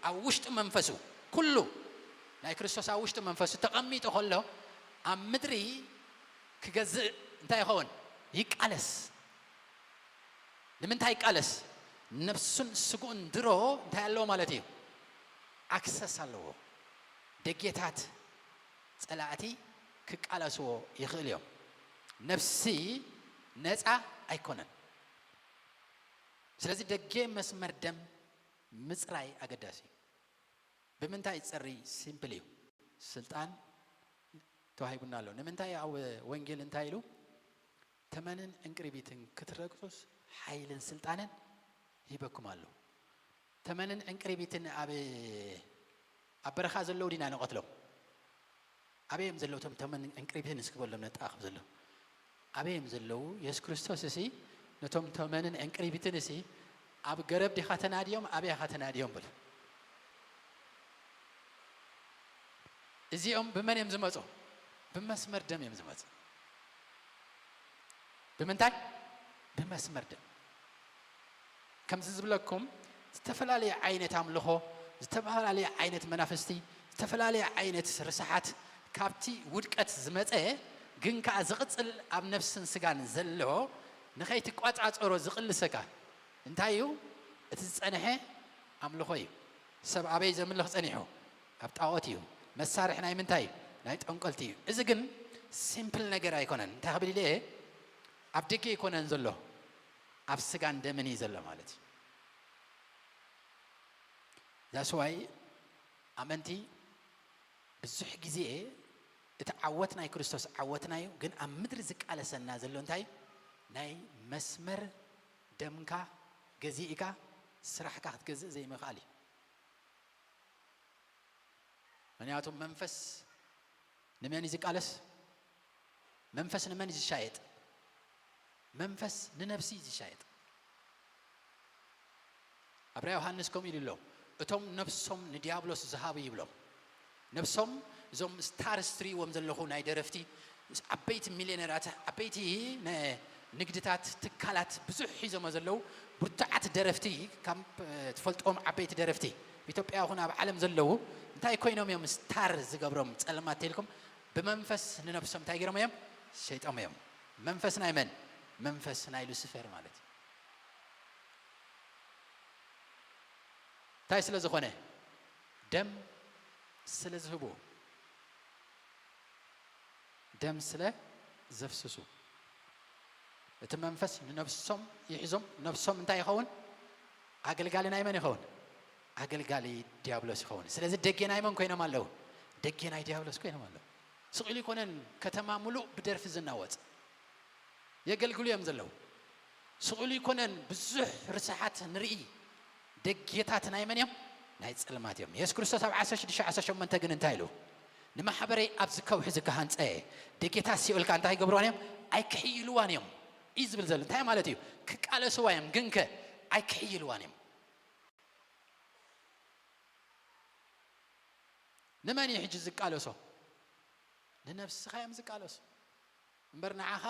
ኣብ ውሽጡ መንፈሱ፣ ኩሉ ናይ ክርስቶስ ኣብ ውሽጡ መንፈሱ ተቐሚጡ ከሎ፣ ኣብ ምድሪ ክገዝእ እንታይ ይኸውን? ይቃለስ። ንምንታይ ይቃለስ? ነፍሱን ስግኡን ድሮ እንታይ ኣለዎ ማለት እዩ? ኣክሰስ ኣለዎ። ደጌታት ጸላእቲ ክቃለስዎ ይኽእል እዮም። ነፍሲ ነጻ ኣይኮነን። ስለዚ ደጌ መስመር ደም ምጽራይ ኣገዳሲ እዩ። ብምንታይ ይጸሪ? ሲምፕል እዩ። ስልጣን ተዋሂቡና ኣሎ። ንምንታይ ኣብ ወንጌል እንታይ ኢሉ? ተመንን ዕንቅሪቢትን ክትረግጹስ ሓይልን ስልጣንን ሂበኩም ኣሎ። ተመንን ዕንቅሪቢትን ኣብ፣ ኣብ በረኻ ዘለዉ ዲና ንቐትሎም? ኣበይ እዮም ዘለዉ እቶም ተመንን ዕንቅሪቢትን እስኪ በሎም ነጠቓኽብ ዘሎ? ኣበይ እዮም ዘለዉ? የሱስ ክርስቶስ እሲ ነቶም ተመንን ዕንቅሪቢትን እሲ ኣብ ገረብ ዲኻ ተናድዮም? ኣበይ ኢኻ ተናድዮም? በሉ። እዚኦም ብመን እዮም ዝመጹ? ብመስመር ደም እዮም ዝመጹ። ብምንታይ? ብመስመር ደም። ከምዚ ዝብለኩም ዝተፈላለየ ዓይነት ኣምልኾ፣ ዝተፈላለየ ዓይነት መናፍስቲ፣ ዝተፈላለየ ዓይነት ርስሓት ካብቲ ውድቀት ዝመጸ ግን ከኣ ዝቕጽል ኣብ ነፍስን ስጋን ዘሎ ንኸይትቋጻጸሮ ዝቕልሰካ እንታይ እዩ? እቲ ዝጸንሐ ኣምልኾ እዩ። ሰብ ኣበይ ዘምልኽ ጸኒሑ? ኣብ ጣዖት እዩ። መሳርሒ ናይ ምንታይ እዩ? ናይ ጠንቆልቲ እዩ። እዚ ግን ሲምፕል ነገር ኣይኮነን። እንታይ ክብል ኢለ እየ? ኣብ ደገ ኣይኮነን ዘሎ፣ ኣብ ስጋን ደምን እዩ ዘሎ ማለት እዩ። That's why ኣመንቲ ብዙሕ ግዜ እቲ ዓወት ናይ ክርስቶስ ዓወትና እዩ፣ ግን ኣብ ምድሪ ዝቃለሰና ዘሎ እንታይ እዩ? ናይ መስመር ደምካ ገዚእካ ስራሕካ ክትገዝእ ዘይምኽኣል እዩ። ምኽንያቱ መንፈስ ንመን እዩ ዝቃለስ? መንፈስ ንመን እዩ ዝሻየጥ? መንፈስ ንነፍሲ እዩ ዝሻየጥ። ኣብራ ዮሃንስ ከምኡ ኢሉ ኣሎ፣ እቶም ነፍሶም ንዲያብሎስ ዝሃቡ ይብሎም። ነፍሶም እዞም ስታርስ ትርእይዎም ዘለኹ ናይ ደረፍቲ፣ ዓበይቲ ሚልዮነራት፣ ዓበይቲ ነ-፣ ንግድታት፣ ትካላት ብዙሕ ሒዞሞ ዘለዉ ብርቱዓት ደረፍቲ፣ ካብ ትፈልጥዎም ዓበይቲ ደረፍቲ ኣብ ኢትዮጵያ ይኹን ኣብ ዓለም ዘለዉ እንታይ ኮይኖም እዮም ስታር ዝገብሮም ጸለማት ተልኩም? ብመንፈስ ንነፍሶም እንታይ ገይሮም እዮም? ሸይጦም እዮም። መንፈስ ናይ መን? መንፈስ ናይ ሉሲፈር ማለት እዩ። እንታይ ስለ ዝኾነ? ደም ስለ ዝህቡ፣ ደም ስለ ዘፍስሱ። እቲ መንፈስ ንነፍሶም ይሕዞም። ነፍሶም እንታይ ይኸውን? ኣገልጋሊ ናይ መን ይኸውን? ኣገልጋሊ ዲያብሎስ ይኸውን። ስለዚ ደጌ ናይ መን ኮይኖም ኣለዉ? ደጌ ናይ ዲያብሎስ ኮይኖም ኣለዉ። ስቕ ኢሉ ይኮነን ከተማ ሙሉእ ብደርፊ ዝናወጽ። የገልግሉ እዮም ዘለዉ። ስቕ ኢሉ ይኮነን ብዙሕ ርስሓት ንርኢ። ደጌታት ናይ መን እዮም? ናይ ጸልማት እዮም። የሱስ ክርስቶስ ኣብ ዓሰርተ ሽዱሽተ ዓሰርተ ሸሞንተ ግን እንታይ ኢሉ? "ንማሕበረይ ኣብዚ ከውሒ እዚ ክሃንጸ እየ። ደጌታት ሲኦል ከኣ እንታይ ይገብርዋን እዮም? ኣይክሕይልዋን እዮም" እዩ ዝብል ዘሎ። እንታይ ማለት እዩ? ክቃለስዋ እዮም፣ ግንከ ኣይክሕይልዋን እዮም። ንመን እዩ ሕጂ ዝቃለሶ? ንነፍስኻ እዮም ዝቃለሱ። እምበር ንዓኻ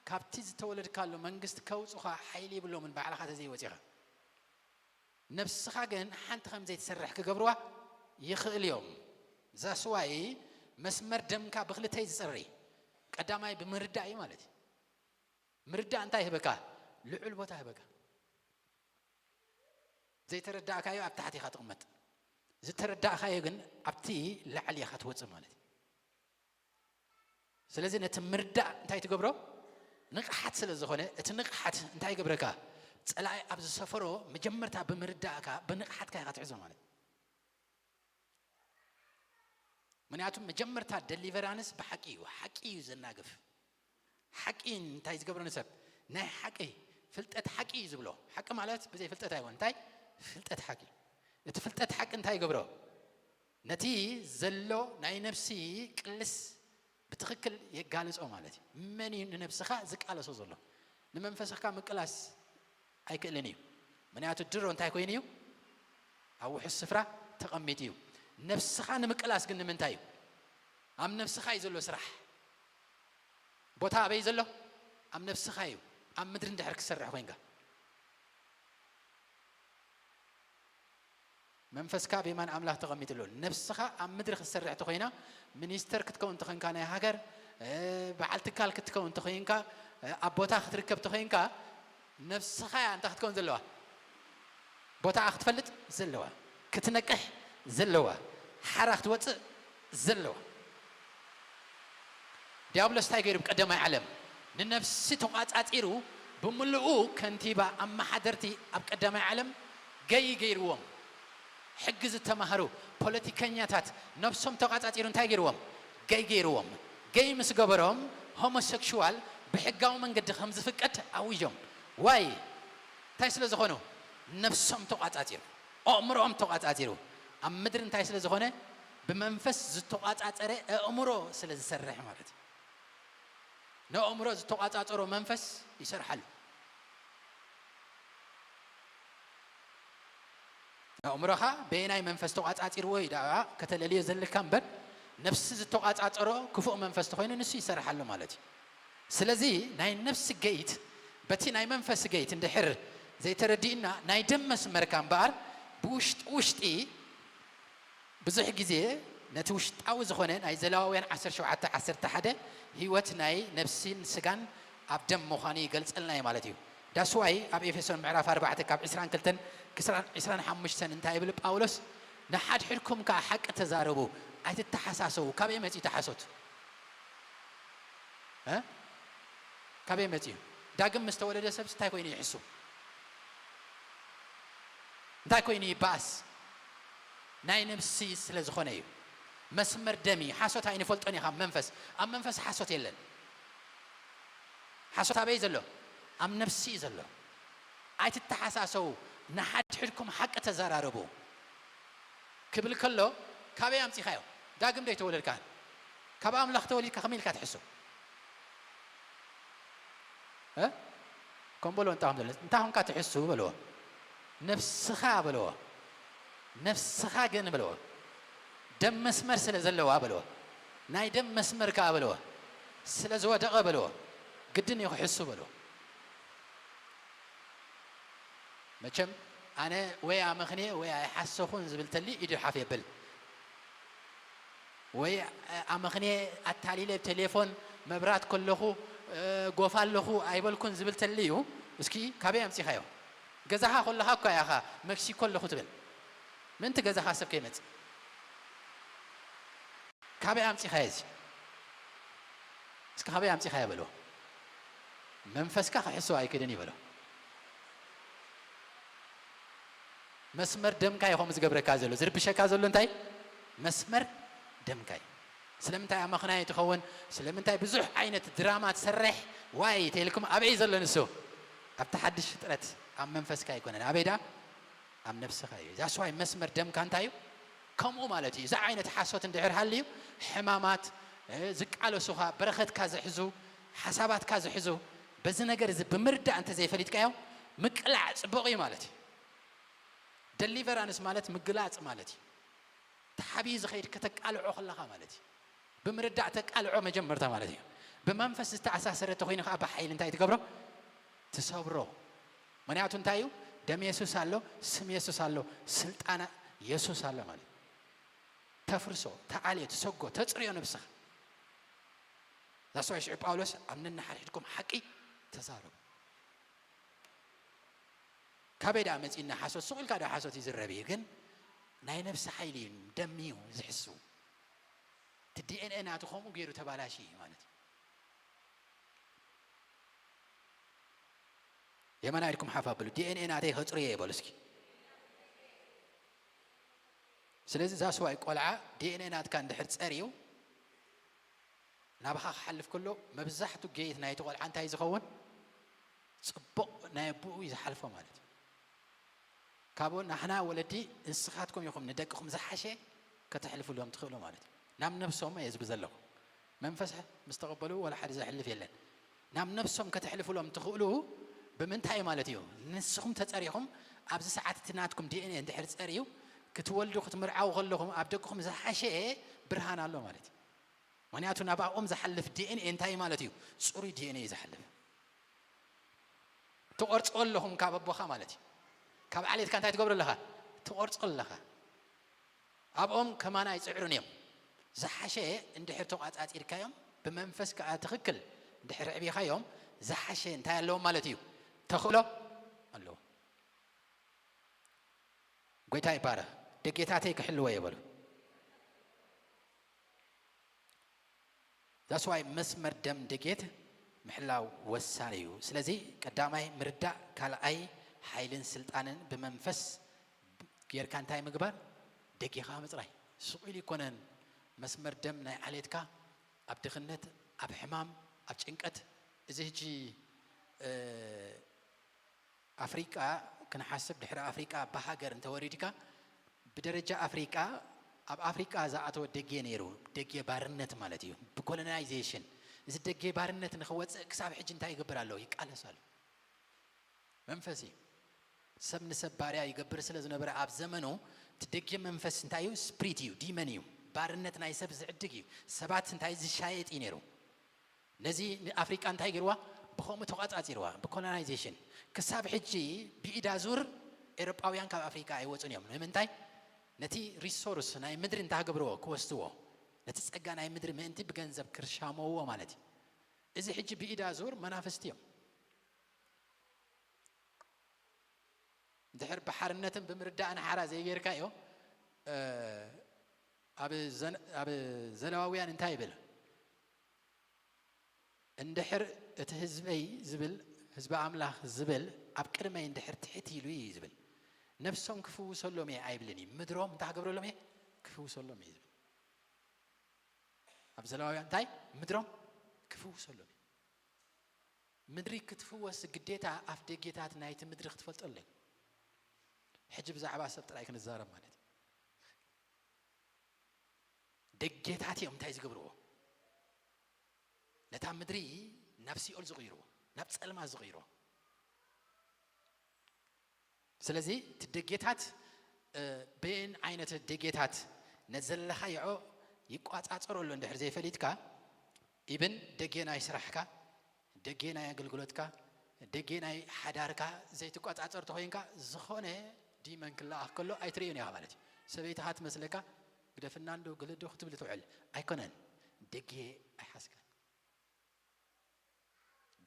ካብቲ ዝተወለድካሉ መንግስቲ ከውጹኻ ሓይሊ የብሎምን፣ ባዕልኻ ተዘይወጺኻ። ነፍስኻ ግን ሓንቲ ከም ዘይትሰርሕ ክገብርዋ ይኽእል እዮም። ዛስዋይ መስመር ደምካ ብክልተይ ዝጸሪ፣ ቀዳማይ ብምርዳእ እዩ ማለት እዩ። ምርዳእ እንታይ ይህበካ? ልዑል ቦታ ይህበካ። ዘይተረዳእካዮ ኣብ ታሕቲ ኢኻ ትቕመጥ። ዝተረዳእካዮ ግን ኣብቲ ላዕሊ ኢኻ ትወጽእ ማለት እዩ። ስለዚ ነቲ ምርዳእ እንታይ ትገብሮ? ንቕሓት ስለ ዝኾነ፣ እቲ ንቕሓት እንታይ ይገብረካ? ጸላኢ ኣብ ዝሰፈሮ መጀመርታ ብምርዳእካ፣ ብንቕሓትካ ኢኻ ትሕዞ ማለት እዩ። ምኽንያቱ መጀመርታ ደሊቨራንስ ብሓቂ እዩ። ሓቂ እዩ ዘናግፍ። ሓቂ እንታይ ዝገብሮ ንሰብ? ናይ ሓቂ ፍልጠት ሓቂ እዩ ዝብሎ። ሓቂ ማለት ብዘይ ፍልጠት ኣይኮን። እንታይ? ፍልጠት ሓቂ። እቲ ፍልጠት ሓቂ እንታይ ይገብሮ? ነቲ ዘሎ ናይ ነፍሲ ቅልስ ብትኽክል የጋልጾ ማለት እዩ። መን እዩ ንነፍስኻ ዝቃለሶ ዘሎ? ንመንፈስኻ ምቅላስ ኣይክእልን እዩ። ምኽንያቱ ድሮ እንታይ ኮይኑ እዩ? ኣብ ውሑስ ስፍራ ተቐሚጡ እዩ። ነፍስኻ ንምቅላስ ግን ንምንታይ እዩ? ኣብ ነፍስኻ እዩ ዘሎ ስራሕ። ቦታ ኣበይ ዘሎ? ኣብ ነፍስኻ እዩ። ኣብ ምድሪ እንድሕር ክትሰርሕ ኮይንካ፣ መንፈስካ ኣብ የማን ኣምላኽ ተቐሚጡ ኣሎ። ነፍስኻ ኣብ ምድሪ ክትሰርሕ ተኾይና፣ ሚኒስተር ክትከውን ተኾይንካ ናይ ሃገር፣ እ፣ በዓል ትካል ክትከውን ተኾይንካ፣ እ፣ ኣብ ቦታ ክትርከብ ተኾይንካ፣ ነፍስኻ እያ እንታይ ክትከውን ዘለዋ? ቦታኣ ክትፈልጥ ዘለዋ፣ ክትነቅሕ ዘለዋ፣ ሓራ ክትወጽእ ዘለዋ። ዲያብሎስ እንታይ ገይሩ? ብቀዳማይ ዓለም ንነፍሲ ተቋጻጺሩ፣ ብምልኡ ከንቲባ፣ ኣመሓደርቲ ኣብ ቀዳማይ ዓለም ገይ ገይርዎም። ሕጊ ዝተማህሩ ፖለቲከኛታት ነፍሶም ተቋጻጺሩ እንታይ ገይርዎም? ገይ ገይርዎም። ገይ ምስ ገበሮም፣ ሆሞሴክሹዋል ብሕጋዊ መንገዲ ከም ዝፍቀድ ኣዊጆም። ዋይ? እንታይ ስለ ዝኾኑ? ነፍሶም ተቋጻጺሩ፣ ኣእምሮኦም ተቋጻጺሩ። ኣብ ምድሪ እንታይ ስለ ዝኾነ? ብመንፈስ ዝተቋጻጸረ ኣእምሮ ስለ ዝሰርሕ ማለት እዩ። ንኣእምሮ ዝተቋጻጸሮ መንፈስ ይሰርሓሉ። ኣእምሮኻ በየናይ መንፈስ ተቋጻጺርዎ እዩ ደኣ ከተለልዮ ዘለካ እምበር፣ ነፍሲ ዝተቋጻጸሮ ክፉእ መንፈስ ተኾይኑ ንሱ ይሰርሓሉ ማለት እዩ። ስለዚ ናይ ነፍሲ ገይት በቲ ናይ መንፈስ ገይት እንድሕር ዘይተረዲእና፣ ናይ ደም መስመርካ እምበኣር ብውሽጢ ውሽጢ ብዙሕ ግዜ ነቲ ውሽጣዊ ዝኾነ ናይ ዘሌዋውያን ዓሰርተ ሸውዓተ ዓሰርተ ሓደ ህይወት ናይ ነፍሲን ስጋን ኣብ ደም ምዃኑ ይገልጸልና እዩ ማለት እዩ። ዳስዋይ ኣብ ኤፌሶን ምዕራፍ ኣርባዕተ ካብ ዕስራን ክልተን ክስራን ዕስራን ሓሙሽተን እንታይ ይብል ጳውሎስ? "ንሓድሕድኩም ከኣ ሓቂ ተዛረቡ፣ ኣይትተሓሳሰቡ።" ካበይ መጺኡ ተሓሶት? እ? ካበይ መጺኡ? ዳግም ምስ ተወለደ ሰብስ እንታይ ኮይኑ ይሕሱ? እንታይ ኮይኑ ይበኣስ? ናይ ነፍሲ ስለ ዝኾነ እዩ። መስመር ደም እዩ። ሓሶት ኣይንፈልጦን እዩ ካብ መንፈስ። ኣብ መንፈስ ሓሶት የለን። ሓሶት ኣበይ ዘሎ? ኣብ ነፍሲ እዩ ዘሎ። "ኣይትተሓሳሰቡ፣ ንሓድሕድኩም ሓቂ ተዘራረቡ" ክብል ከሎ ካበይ ኣምጺኻዮ? ዳግም ዶ ኣይተወለድካን? ካብ ኣምላኽ ተወሊድካ ከመይ ኢልካ ትሕሱ? እ? ከም በልዎ እንታይ ከም ዘሎ፣ እንታይ ኾንካ ትሕሱ በልዎ። ነፍስኻ በልዎ። ነፍስኻ ግን በልዎ። ደም መስመር ስለ ዘለዋ በልዎ። ናይ ደም መስመር ከኣ በልዎ። ስለ ዝወደቐ በልዎ። ግድን እዩ ክሕሱ በልዎ። መቸም ኣነ ወይ ኣመኽንየ ወይ ኣይሓሰኹን ዝብል ተሊ ኢዱ ሓፍ የብል። ወይ ኣመኽንየ ኣታሊለ ቴሌፎን መብራት ከለኹ፣ እ፣ ጎፋ ኣለኹ ኣይበልኩን ዝብል ተሊ እዩ። እስኪ ካበይ ኣምጺኻዮ? ገዛኻ ከለኻ እኳ ኢኻ መክሲኮ ኣለኹ ትብል። ምንቲ ገዛኻ ሰብ ከይመጽእ? ካበይ ኣምጺኻዮ እዚ? እስኪ ካበይ ኣምጺኻዮ በልዎ። መንፈስካ ክሕስዎ ኣይክእልን እዩ በሎ። መስመር ደምካ እዩ ከምኡ ዝገብረካ ዘሎ። ዝርብሸካ ዘሎ እንታይ? መስመር ደምካ እዩ። ስለምንታይ ኣመኽናይ ትኸውን? ስለምንታይ ብዙሕ ዓይነት ድራማ ትሰርሕ? ዋይ ተልኩም ኣበይ ዘሎ ንሱ? ኣብቲ ሓድሽ ፍጥረት ኣብ መንፈስካ ኣይኮነን። ኣበይ ደኣ? ኣብ ነብስኻ እዩ። That's why መስመር ደምካ እንታይ እዩ? ከምኡ ማለት እዩ። እዚ ዓይነት ሓሶት እንድሕር ሃልዩ ሕማማት፣ እ፣ ዝቃለሱኻ፣ በረኸትካ ዝሕዙ፣ ሓሳባትካ ዝሕዙ፣ በዚ ነገር እዚ ብምርዳእ እንተ ዘይፈሊጥካዮም ምቅላዕ ጽቡቕ እዩ ማለት እዩ። ደሊቨራንስ ማለት ምግላጽ ማለት እዩ። ተሓቢኡ ዝኸይድ ከተቃልዖ ከለኻ ማለት እዩ። ብምርዳእ ተቃልዖ መጀመርታ ማለት እዩ። ብመንፈስ ዝተኣሳሰረ ተኾይኑ ከዓ ብሓይሊ እንታይ ትገብሮ? ትሰብሮ። ምኽንያቱ እንታይ እዩ? ደም የሱስ ኣሎ፣ ስም የሱስ ኣሎ፣ ስልጣና የሱስ ኣሎ ማለት እዩ። ተፍርሶ፣ ተዓልዮ፣ ትሰጎ፣ ተጽርዮ ነብስኻ። ዛስዋይ ሽዑ ጳውሎስ ኣብ ነንሓድሕድኩም ሓቂ ተዛረቡ። ካበይ ደኣ መጺእና ሓሶት? ሱቕ ኢልካ ደኣ ሓሶት ይዝረብ እዩ፣ ግን ናይ ነብሲ ሓይሊ እዩ፣ ደም እዩ ዝሕሱ። እቲ ዲ ኤን ኤ ናቱ ከምኡ ገይሩ ተባላሽ እዩ ማለት እዩ። የመና ኢድኩም ሓፍ ኣብሉ፣ ዲ ኤን ኤ ናተይ ከጽርዮ እየ በሉ እስኪ። ስለዚ ዛስዋይ ቆልዓ ዲ ኤን ኤ ናትካ እንድሕር ጸርዩ ናባኻ ክሓልፍ ከሎ መብዛሕቱ ገይት ናይቲ ቆልዓ እንታይ ዝኸውን? ጽቡቕ ናይ ኣቦኡ እዩ ዝሓልፎ ማለት እዩ። ካብኡ ናሕና ወለዲ ንስኻትኩም ኢኹም ንደቅኹም ዝሓሸ ከተሕልፍሎም ትኽእሉ ማለት እዩ። ናብ ነብሶም እየ ዝብል ዘለኹ። መንፈስ ምስ ተቐበሉ ወላ ሓደ ዘሕልፍ የለን። ናብ ነብሶም ከተሕልፍሎም ትኽእሉ ብምንታይ ማለት እዩ? ንስኹም ተጸሪኹም ኣብዚ ሰዓት እቲ ናትኩም ዲ ኤን ኤ እንድሕር ጸርዩ ክትወልዱ ክትምርዓው ከለኹም ኣብ ደቅኹም ዝሓሸ ብርሃን ኣሎ ማለት እዩ። ምኽንያቱ ናብኣኦም ዝሓልፍ ዲ ኤን ኤ እንታይ ማለት እዩ? ጽሩይ ዲ ኤን ኤ እዩ ዝሓልፍ። ትቖርጾ ኣለኹም ካብ ኣቦኻ ማለት እዩ። ካብ ዓሌትካ እንታይ ትገብሩ ኣለኻ? ትቖርጾ ኣለኻ። ኣብኦም ከማን ኣይጽዕሩን እዮም። ዝሓሸ እንድሕር ተቋጻጺርካዮም፣ ብመንፈስ ከኣ ትኽክል እንድሕር ኣዕቢኻዮም፣ ዝሓሸ እንታይ ኣለዎም ማለት እዩ? ተኽእሎ ኣለዎም። ጎይታ ይባረኽ። ደጌታተይ ክሕልዎ እየ በሉ። That's why መስመር ደም ደጌት ምሕላው ወሳኒ እዩ። ስለዚ ቀዳማይ ምርዳእ፣ ካልኣይ ሓይልን ስልጣንን ብመንፈስ ጌርካ እንታይ ምግባር? ደጌኻ ምጽራይ። ስቕ ኢሉ ይኮነን መስመር ደም ናይ ዓሌትካ ኣብ ድኽነት፣ ኣብ ሕማም፣ ኣብ ጭንቀት። እዚ ሕጂ፣ እ፣ ኣፍሪቃ ክንሓስብ፣ ድሕሪ ኣፍሪቃ ብሃገር እንተወሪድካ፣ ብደረጃ ኣፍሪቃ፣ ኣብ ኣፍሪቃ ዝኣተወ ደጌ ነይሩ፣ ደጌ ባርነት ማለት እዩ፣ ብኮሎናይዜሽን። እዚ ደጌ ባርነት ንኽወጽእ ክሳብ ሕጂ እንታይ ይገብር ኣሎ? ይቃለስ ኣሎ። መንፈስ እዩ። ሰብ ንሰብ ባርያ ይገብር ስለ ዝነበረ ኣብ ዘመኑ፣ እቲ ደጌ መንፈስ እንታይ እዩ? ስፕሪት እዩ፣ ዲመን እዩ። ባርነት ናይ ሰብ ዝዕድግ እዩ። ሰባት እንታይ ዝሻየጥ እዩ ነይሩ። ነዚ ንኣፍሪቃ እንታይ ገይርዋ? ብኸምኡ ተቋጻጺርዋ፣ ብኮሎናይዜሽን። ክሳብ ሕጂ ብኢዳ ዙር ኤውሮጳውያን ካብ ኣፍሪቃ ኣይወጹን እዮም። ንምንታይ? ነቲ ሪሶርስ ናይ ምድሪ እንታይ ክገብርዎ? ክወስድዎ። ነቲ ጸጋ ናይ ምድሪ ምእንቲ ብገንዘብ ክርሻመዎ ማለት እዩ። እዚ ሕጂ ብኢዳ ዙር መናፍስቲ እዮም። እንድሕር ብሓርነትን ብምርዳእን ሓራ ዘይጌርካዮ፣ እ፣ ኣብ ዘን-፣ ኣብ ዘለዋውያን እንታይ ይብል? እንድሕር እቲ ህዝበይ ዝብል፣ ህዝቢ ኣምላኽ ዝብል ኣብ ቅድመይ እንድሕር ትሕት ኢሉ እዩ ዝብል። ነብሶም ክፍውሰሎም እየ ኣይብልን እዩ። ምድሮም እንታይ ክገብረሎም እየ? ክፍውሰሎም እየ ዝብል። ኣብ ዘለዋውያን እንታይ? ምድሮም ክፍውሰሎም እዩ። ምድሪ ክትፍወስ ግዴታ ኣፍ ደጌታት ናይቲ ምድሪ ክትፈልጦ ኣለካ። ሕጂ ብዛዕባ ሰብ ጥራይ ክንዛረብ ማለት እዩ። ደጌታት እዮም እንታይ ዝገብርዎ? ነታ ምድሪ ናብ ሲኦል ዝቕይርዎ። ናብ ጸልማት ዝቕይሮ። ስለዚ እቲ ደጌታት፣ እ፣ በየን ዓይነት ደጌታት ነዘለኻዮ ይቋጻጸሮ ኣሎ እንድሕር ዘይፈሊጥካ፣ ኢብን ደጌ ናይ ስራሕካ፣ ደጌ ናይ ኣገልግሎትካ፣ ደጌ ናይ ሓዳርካ ዘይትቋጻጸር ተኾይንካ፣ ዝኾነ ዲመን ክለኣኽ ከሎ ኣይትርእዮን ኢኻ ማለት እዩ። ሰበይትኻ ትመስለካ፣ ግደፍና እንዶ ገለ ዶ ክትብል ትውዕል። ኣይኮነን። ደጌ ኣይሓዝካን።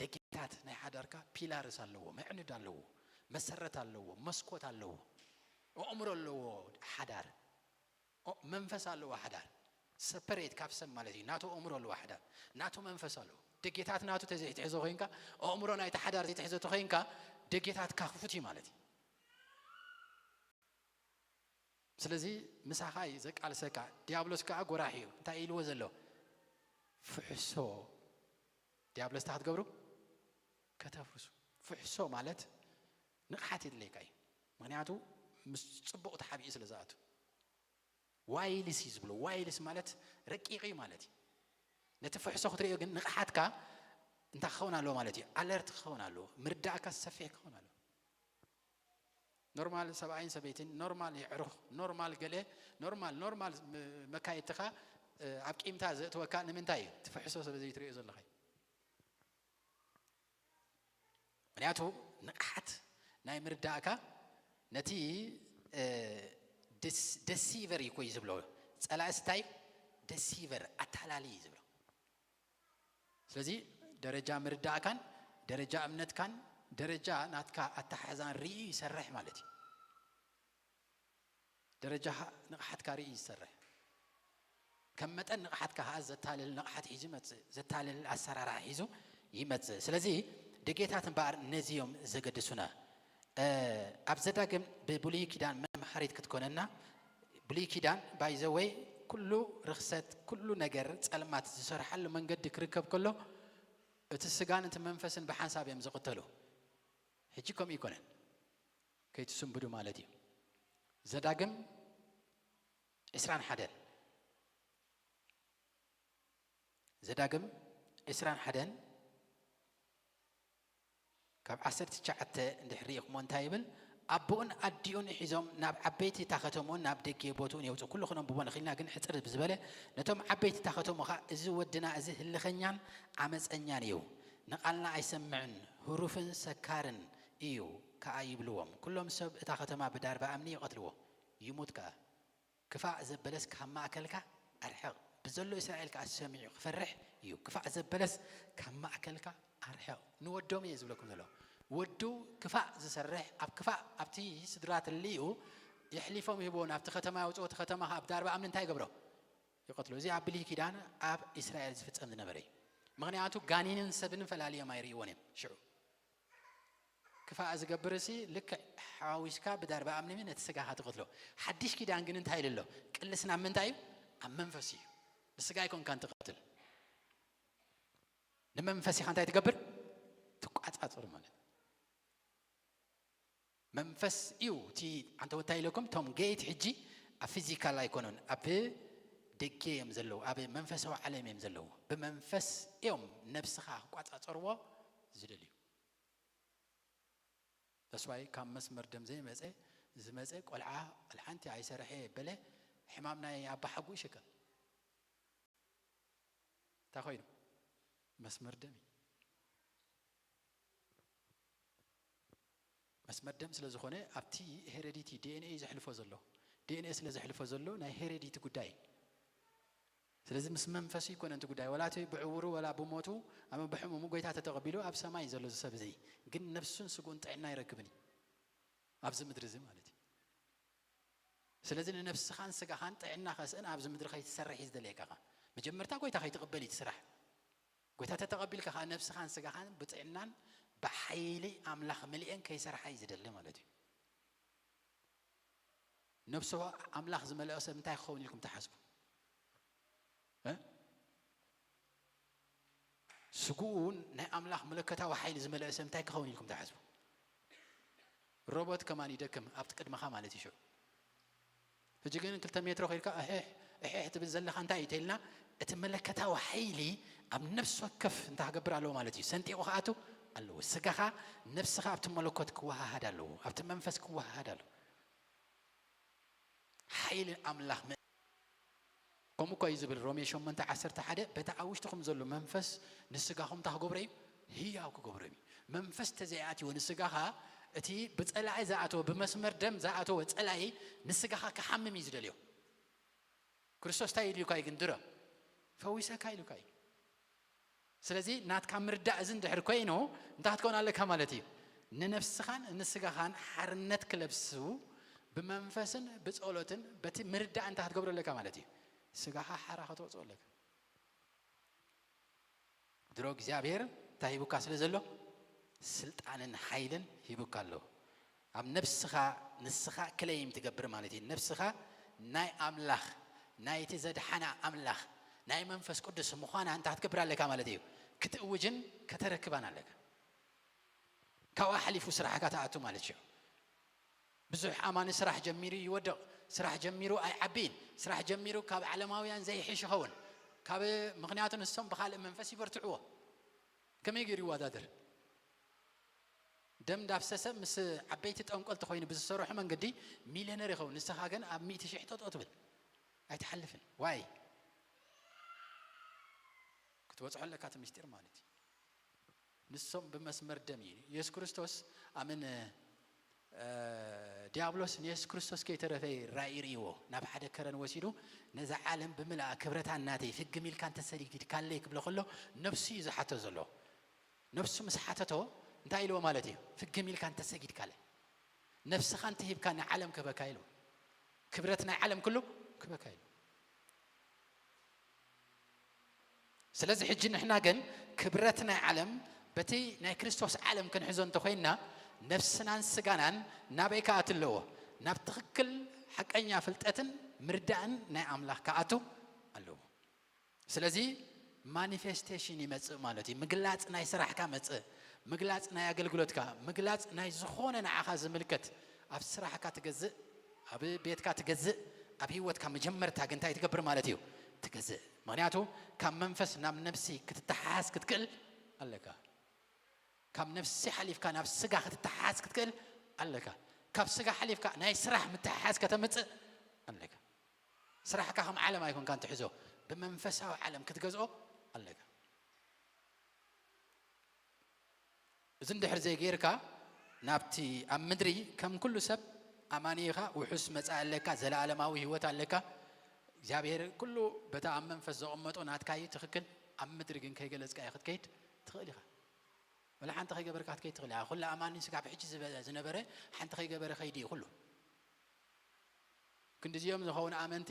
ደጌታት ናይ ሓዳርካ ፒላርስ ኣለዎ፣ መዕንድ ኣለዎ፣ መሰረት ኣለዎ፣ መስኮት ኣለዎ፣ ኣእምሮ ኣለዎ ሓዳር። ኦ-፣ መንፈስ ኣለዎ ሓዳር። ሰፐሬት ካብ ሰብ ማለት እዩ። ናቱ ኣእምሮ ኣለዎ ሓዳር። ናቱ መንፈስ ኣለዎ። ደጌታት ናቱ ተዘይትሕዞ ኮይንካ፣ ኣእምሮ ናይቲ ሓዳር ዘይትሕዞ ተኾይንካ፣ ደጌታትካ ክፉት እዩ ማለት እዩ። ስለዚ ምሳኻ እዩ ዘቃልሰካ። ዲያብሎስ ከኣ ጎራሕ እዩ። እንታይ ኢልዎ ዘሎ? ፍሕሶ። ዲያብሎስ እንታይ ክትገብሩ? ከተፍርሱ። ፍሕሶ ማለት ንቕሓት የድለየካ እዩ። ምኽንያቱ ምስ ጽቡቕ ተሓቢኡ ስለ ዝኣቱ። ዋይልስ እዩ ዝብሎ። ዋይልስ ማለት ረቂቕ እዩ ማለት እዩ። ነቲ ፍሕሶ ክትርእዮ ግን ንቕሓትካ እንታይ ክኸውን ኣለዎ ማለት እዩ? ኣለርት ክኸውን ኣለዎ። ምርዳእካ ሰፊሕ ክኸውን ኣለዎ። ኖርማል ሰብኣይን ሰበይትን፣ ኖርማል የዕሩኽ፣ ኖርማል ገለ፣ ኖርማል፣ ኖርማል ም-፣ መካየድትኻ፣ እ፣ ኣብ ቂምታ ዘእትወካ ንምንታይ እዩ? እቲ ፍሕሶ ስለ ዘይትርእዮ ዘለኻ እዩ። ምኽንያቱ ንቕሓት ናይ ምርዳእካ ነቲ፣ እ፣ ደስ-፣ ደሲቨር እዩ እኮ እዩ ዝብሎ። ጸላእስ እንታይ? ደሲቨር፣ ኣታላሊ እዩ ዝብሎ። ስለዚ ደረጃ ምርዳእካን ደረጃ እምነትካን ደረጃ ናትካ ኣተሓሕዛን ርኢ ይሰርሕ ማለት እዩ። ደረጃ ንቕሓትካ ርኢ ይሰርሕ። ከም መጠን ንቕሓትካ ኸዓ ዘታልል ንቕሓት ሒዙ ይመጽእ፣ ዘታልል ኣሰራርሓ ሒዙ ይመጽእ። ስለዚ ደጌታት እምበኣር ነዚ እዮም ዘገድሱና። እ፣ ኣብ ዘዳግም ብብሉይ ኪዳን መምሃሪት ክትኮነና፣ ብሉይ ኪዳን ባይዘወይ ኩሉ ርኽሰት፣ ኩሉ ነገር ጸልማት ዝሰርሓሉ መንገዲ ክርከብ ከሎ፣ እቲ ስጋን እቲ መንፈስን ብሓንሳብ እዮም ዝቕተሉ። ሕጂ ከምኡ ይኮነን፣ ከይትስንብዱ ማለት እዩ። ዘዳግም ዕስራን ሓደን፣ ዘዳግም ዕስራን ሓደን ካብ ዓሰርተ ትሽዓተ እንድሕር ርኢኹሞ እንታይ ይብል? ኣቦኡን ኣዲኡን ሒዞም ናብ ዓበይቲ እታ ከተምኡን ናብ ደጌ ቦትኡን የውፅኡ። ኩሉ ክነንብቦ ንኽእልና፣ ግን ሕፅር ብዝበለ፣ ነቶም ዓበይቲ እታ ከተምኡ ኸዓ፣ "እዚ ወድና እዚ ህልኸኛን ዓመፀኛን እዩ፣ ንቓልና ኣይሰምዕን፣ ህሩፍን ሰካርን እዩ" ከኣ ይብልዎም። ኩሎም ሰብ እታ ከተማ ብዳርባ እምኒ ይቐትልዎ፣ ይሙት ከኣ። ክፋእ ዘበለስ ካብ ማእከልካ ኣርሕቕ። ብዘሎ እስራኤል ከኣ ሰሚዑ ክፈርሕ እዩ። ክፋእ ዘበለስ ካብ ማእከልካ ኣርሕቕ። ንወዶም እየ ዝብለኩም ዘሎ። ወዱ ክፋእ ዝሰርሕ፣ ኣብ ክፋእ፣ ኣብቲ ስድራ ተልዩ የሕሊፎም ይህብዎ፣ ናብቲ ከተማ የውፅኦ፣ እቲ ከተማ ከኣ ብዳርባ እምኒ እንታይ ይገብሮ? ይቐትሎ። እዚ ኣብ ብሉይ ኪዳን ኣብ እስራኤል ዝፍጸም ዝነበረ እዩ። ምኽንያቱ ጋኔንን ሰብን ፈላልዮም ኣይርእይዎን እዮም ሽዑ። ክፋእ ዝገብር ሲ ልክዕ ሓዊስካ ብዳርባ እምኒ ነቲ ስጋኻ ትቐትሎ። ሓድሽ ኪዳን ግን እንታይ ኢሉ ኣሎ? ቅልስና ኣብ ምንታይ እዩ? ኣብ መንፈስ እዩ። ንስጋ ኣይኮንካን ትቐትል። ንመንፈስ ኢኻ እንታይ ትገብር? ትቋጻጸር ማለት። መንፈስ እዩ እቲ ኣንተ ወታይ ኢለኩም፣ ቶም ጌት ሕጂ ኣብ ፊዚካል ኣይኮኑን፣ ኣብ ደገ እዮም ዘለዉ፣ ኣብ መንፈሳዊ ዓለም እዮም ዘለዉ። ብመንፈስ እዮም ነብስኻ ክቋጻጸርዎ ዝደልዩ። ተስዋይ ካብ መስመር ደም ዘይመጸ፣ ዝመጸ ቆልዓ፣ ቆልሓንቲ ኣይሰርሐ በለ፣ ሕማም ናይ ኣባሓጉ ይሽከም። እንታይ ኮይኑ? መስመር ደም እዩ። መስመር ደም ስለ ዝኾነ፣ ኣብቲ ሄሬዲቲ፣ ዲ ኤን ኤ እዩ ዘሕልፎ ዘሎ። ዲ ኤን ኤ ስለ ዘሕልፎ ዘሎ፣ ናይ ሄሬዲቲ ጉዳይ እዩ። ስለዚ ምስ መንፈሱ ይኮነ እቲ ጉዳይ፣ ወላ እቲ ብዕውሩ፣ ወላ ብሞቱ፣ ኣብ ብሕሙሙ ጎይታ ተተቐቢሉ፣ ኣብ ሰማይ እዩ ዘሎ እዚ ሰብ እዚ። ግን ነፍሱን ስግኡን ጥዕና ኣይረክብን እዩ። ኣብዚ ምድሪ እዚ ማለት እዩ። ስለዚ ንነፍስኻን ስጋኻን ጥዕና ከስእን ኣብዚ ምድሪ ከይትሰርሕ እዩ ዝደልየካ። መጀመርታ ጎይታ ከይትቕበል እዩ እቲ ስራሕ። ጎይታ ተተቐቢልካ ኸዓ ነፍስኻን ስጋኻን ብጥዕናን ብሓይሊ ኣምላኽ ምልኤን ከይሰርሓ እዩ ዝደሊ ማለት እዩ። ነፍሱ ኣምላኽ ዝመልኦ ሰብ እንታይ ክኸውን ኢልኩም ትሓስቡ? እ? ስግኡ ናይ ኣምላኽ መለኮታዊ ሓይሊ ዝመልኦ ሰብ እንታይ ክኸውን ኢልኩም ትሓስቡ? ሮቦት ከማን ይደክም፣ ኣብቲ ቅድመኻ ማለት እዩ። ሽዑ ሕጂ ግን ክልተ ሜትሮ ከይድካ እሕሕ፣ እሕሕ ትብል ዘለኻ እንታይ እዩ ተይልና፣ እቲ መለኮታዊ ሓይሊ ኣብ ነፍሲ ወከፍ እንታይ ክገብር ኣለዎ ማለት እዩ? ሰንጢቑ ክኣቱ ኣለዎ። ስጋኻ ነፍስኻ ኣብቲ መለኮት ክወሃሃድ ኣለዎ፣ ኣብቲ መንፈስ ክወሃሃድ ኣለዎ። ሓይሊ ኣምላኽ ም-፣ ከምኡ እኮ እዩ ዝብል ሮሜ ሸሞንተ ዓሰርተ ሓደ፣ በቲ ኣብ ውሽጥኹም ዘሎ መንፈስ ንስጋኹም እንታይ ክገብሮ እዩ? ህያው ክገብሮ እዩ። መንፈስ ተዘይኣትዎ ንስጋኻ፣ እቲ ብጸላኢ ዝኣተወ፣ ብመስመር ደም ዝኣተወ ጸላኢ ንስጋኻ ክሓምም እዩ ዝደልዮ። ክርስቶስ እንታይ ኢሉካ እዩ ግን? ድረ ፈዊሰካ ኢሉካ እዩ። ስለዚ ናትካ ምርዳእ እዚ እንድሕር ኮይኑ እንታይ ክትከውን ኣለካ ማለት እዩ? ንነፍስኻን ንስጋኻን ሓርነት ክለብሱ ብመንፈስን ብጸሎትን በቲ ምርዳእ እንታይ ክትገብሩ ኣለካ ማለት እዩ? ስጋኻ ሓራ ከተውጽኦ ኣለካ። ድሮ እግዚኣብሔር እንታይ ሂቡካ ስለ ዘሎ? ስልጣንን ሓይልን ሂቡካ ኣሎ። ኣብ ነፍስኻ ንስኻ ክለይም ትገብር ማለት እዩ። ነፍስኻ ናይ ኣምላኽ፣ ናይቲ ዘድሓና ኣምላኽ፣ ናይ መንፈስ ቅዱስ ምዃና እንታይ ክትገብር ኣለካ ማለት እዩ? ክትእውጅን ከተረክባን ኣለካ። ካብኣ ሓሊፉ ስራሕካ ትኣቱ ማለት እዩ። ብዙሕ ኣማኒ ስራሕ ጀሚሩ ይወድቕ፣ ስራሕ ጀሚሩ ኣይዓብይን፣ ስራሕ ጀሚሩ ካብ ዓለማውያን ዘይሕሽ ይኸውን። ካብ፣ ምኽንያቱ ንሶም ብኻልእ መንፈስ ይበርትዕዎ። ከመይ ገይሩ ይወዳደር? ደም እንዳፍሰሰ ምስ ዓበይቲ ጠንቆልቲ ኮይኑ ብዝሰርሑ መንገዲ ሚልዮነር ይኸውን። ንስኻ ግን ኣብ ሚእቲ ሽሕ ጠጠው ትብል፣ ኣይትሓልፍን። ዋይ? ክትበጽሖ ኣለካ እቲ ምስጢር ማለት እዩ። ንሶም ብመስመር ደም እዩ። የሱስ ክርስቶስ ኣምን፣ እ፣ ዲያብሎስ ንየሱስ ክርስቶስ ከይተረፈ ራእይ ርእይዎ ናብ ሓደ ከረን ወሲዱ፣ ነዛ ዓለም ብምልኣ ክብረታ ናተይ ፍግም ኢልካ እንተሰጊድካለይ ክብሎ ከሎ፣ ነፍሱ እዩ ዝሓቶ ዘሎ። ነፍሱ ምስ ሓተቶ እንታይ ኢልዎ ማለት እዩ? ፍግም ኢልካ እንተሰጊድካለይ፣ ነፍስኻ እንተሂብካ ንዓለም ክህበካ ኢልዎ። ክብረት ናይ ዓለም ኩሉ ክህበካ ኢልዎ። ስለዚ ሕጂ ንሕና ግን ክብረት ናይ ዓለም በቲ ናይ ክርስቶስ ዓለም ክንሕዞ እንተኾይንና፣ ነፍስናን ስጋናን ናበይ ክኣቱ ኣለዎ? ናብ ትኽክል ሓቀኛ ፍልጠትን ምርዳእን ናይ ኣምላኽ ክኣቱ ኣለዎ። ስለዚ ማኒፌስቴሽን ይመጽእ ማለት እዩ። ምግላጽ ናይ ስራሕካ መጽእ፣ ምግላጽ ናይ ኣገልግሎትካ፣ ምግላጽ ናይ ዝኾነ ንዓኻ ዝምልከት፣ ኣብ ስራሕካ ትገዝእ፣ ኣብ ቤትካ ትገዝእ፣ ኣብ ህይወትካ መጀመርታ ግን እንታይ ትገብር ማለት እዩ? ትገዝእ። ምኽንያቱ ካብ መንፈስ ናብ ነፍሲ ክትተሓሓዝ ክትክእል ኣለካ። ካብ ነፍሲ ሓሊፍካ ናብ ስጋ ክትተሓሓዝ ክትክእል ኣለካ። ካብ ስጋ ሓሊፍካ ናይ ስራሕ ምትሕሓዝ ከተምጽእ ኣለካ። ስራሕካ ከም ዓለም ኣይኮንካን ትሕዞ፣ ብመንፈሳዊ ዓለም ክትገዝኦ ኣለካ። እዚ እንድሕር ዘይጌርካ፣ ናብቲ ኣብ ምድሪ ከም ኩሉ ሰብ ኣማኒ ኢኻ፣ ውሑስ መጻኢ ኣለካ፣ ዘለኣለማዊ ህይወት ኣለካ። እግዚኣብሔር ኩሉ በታ ኣብ መንፈስ ዘቐመጦ ናትካ እዩ፣ ትኽክል። ኣብ ምድሪ ግን ከይገለጽካዮ ክትከይድ ትኽእል ኢኻ። ወላ ሓንቲ ከይገበርካ ክትከይድ ትኽእል ኢኻ። ኩሉ ኣማኒ ስጋብ ሕጂ ዝበ-፣ ዝነበረ ሓንቲ ከይገበረ ከይዲ እዩ ኩሉ። ክንድዚኦም ዝኸውን ኣመንቲ፣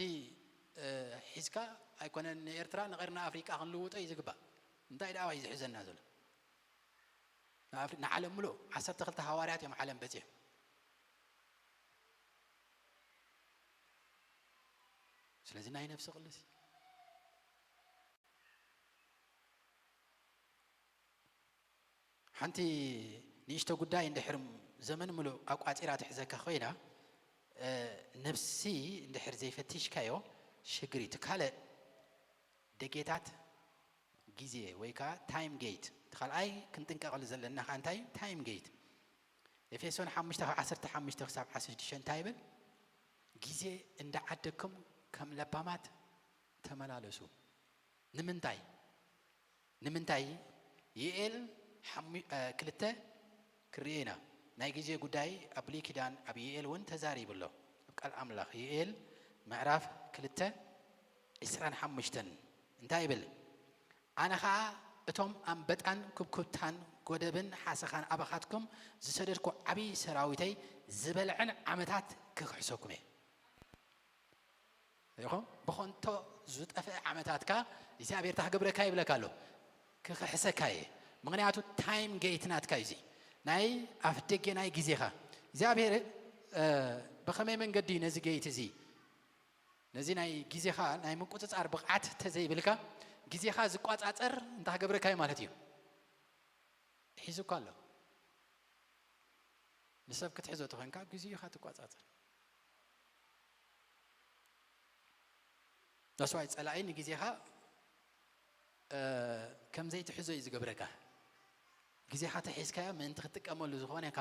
እ፣ ሒዝካ ኣይኮነን ንኤርትራ፣ ንቐርኒ ኣፍሪቃ ክንልውጦ እዩ ዝግባእ። እንታይ ደኣ እዩ ዝሕዘና ዘሎ? ንኣፍሪ-፣ ንዓለም ምሉእ ዓሰርተ ክልተ ሃዋርያት እዮም ዓለም በጺሖም። ስለዚ ናይ ነፍሲ ቅልስ እዩ። ሓንቲ ንእሽቶ ጉዳይ እንድሕር ዘመን ምሉእ ኣቋጺራ ትሕዘካ ኮይና፣ እ፣ ነፍሲ እንድሕር ዘይፈቲሽካዮ ሽግር እዩ። እቲ ካልእ ደጌታት ግዜ ወይ ከዓ ታይም ጌት፣ እቲ ካልኣይ ክንጥንቀቐሉ ዘለና ከዓ እንታይ እዩ? ታይም ጌት። ኤፌሶን ሓሙሽተ ካብ ዓሰርተ ሓሙሽተ ክሳብ ዓሰርተ ሽዱሽተ እንታይ ይብል? ግዜ እንዳዓደግኩም ከም ለባማት ተመላለሱ። ንምንታይ? ንምንታይ? ዩኤል ሓሙ-፣ እ፣ ክልተ ክርኤ ኢና። ናይ ግዜ ጉዳይ ኣብ ብሉይ ኪዳን ኣብ ዩኤል እውን ተዛሪቡ ኣሎ። ኣብ ቃል ኣምላኽ ዩኤል ምዕራፍ ክልተ ዕስራን ሓሙሽተን እንታይ ይብል? ኣነ ኸኣ እቶም ኣንበጣን ኩብኩብታን ጎደብን ሓሰኻን ኣባኻትኩም ዝሰደድኩ ዓብዪ ሰራዊተይ ዝበልዐን ዓመታት ክኽሕሰኩም እየ። ኢኹም ብኾንቶ ዝጠፍአ ዓመታትካ እግዚኣብሔር እንታይ ክገብረካ ይብለካ ኣሎ? ክኽሕሰካ እየ። ምኽንያቱ ታይም ጌት ናትካ እዩ። እዚ ናይ ኣፍ ደገ ናይ ግዜኻ እግዚኣብሔር፣ እ፣ ብኸመይ መንገዲ ነዚ ጌት እዚ፣ ነዚ ናይ ግዜኻ ናይ ምቁጽጻር ብቕዓት ተዘይብልካ፣ ግዜኻ ዝቋጻጸር እንታይ ክገብረካ እዩ ማለት እዩ? ሒዙካ ኣሎ። ንሰብ ክትሕዞ ተኾይንካ ግዜኻ ትቋጻጸር። That's why ጸላኢ ንግዜኻ፣ እ፣ ከም ዘይትሕዞ እዩ ዝገብረካ። ግዜኻ ተሒዝካዮ ምእንቲ ክትጥቀመሉ ዝኾነካ፣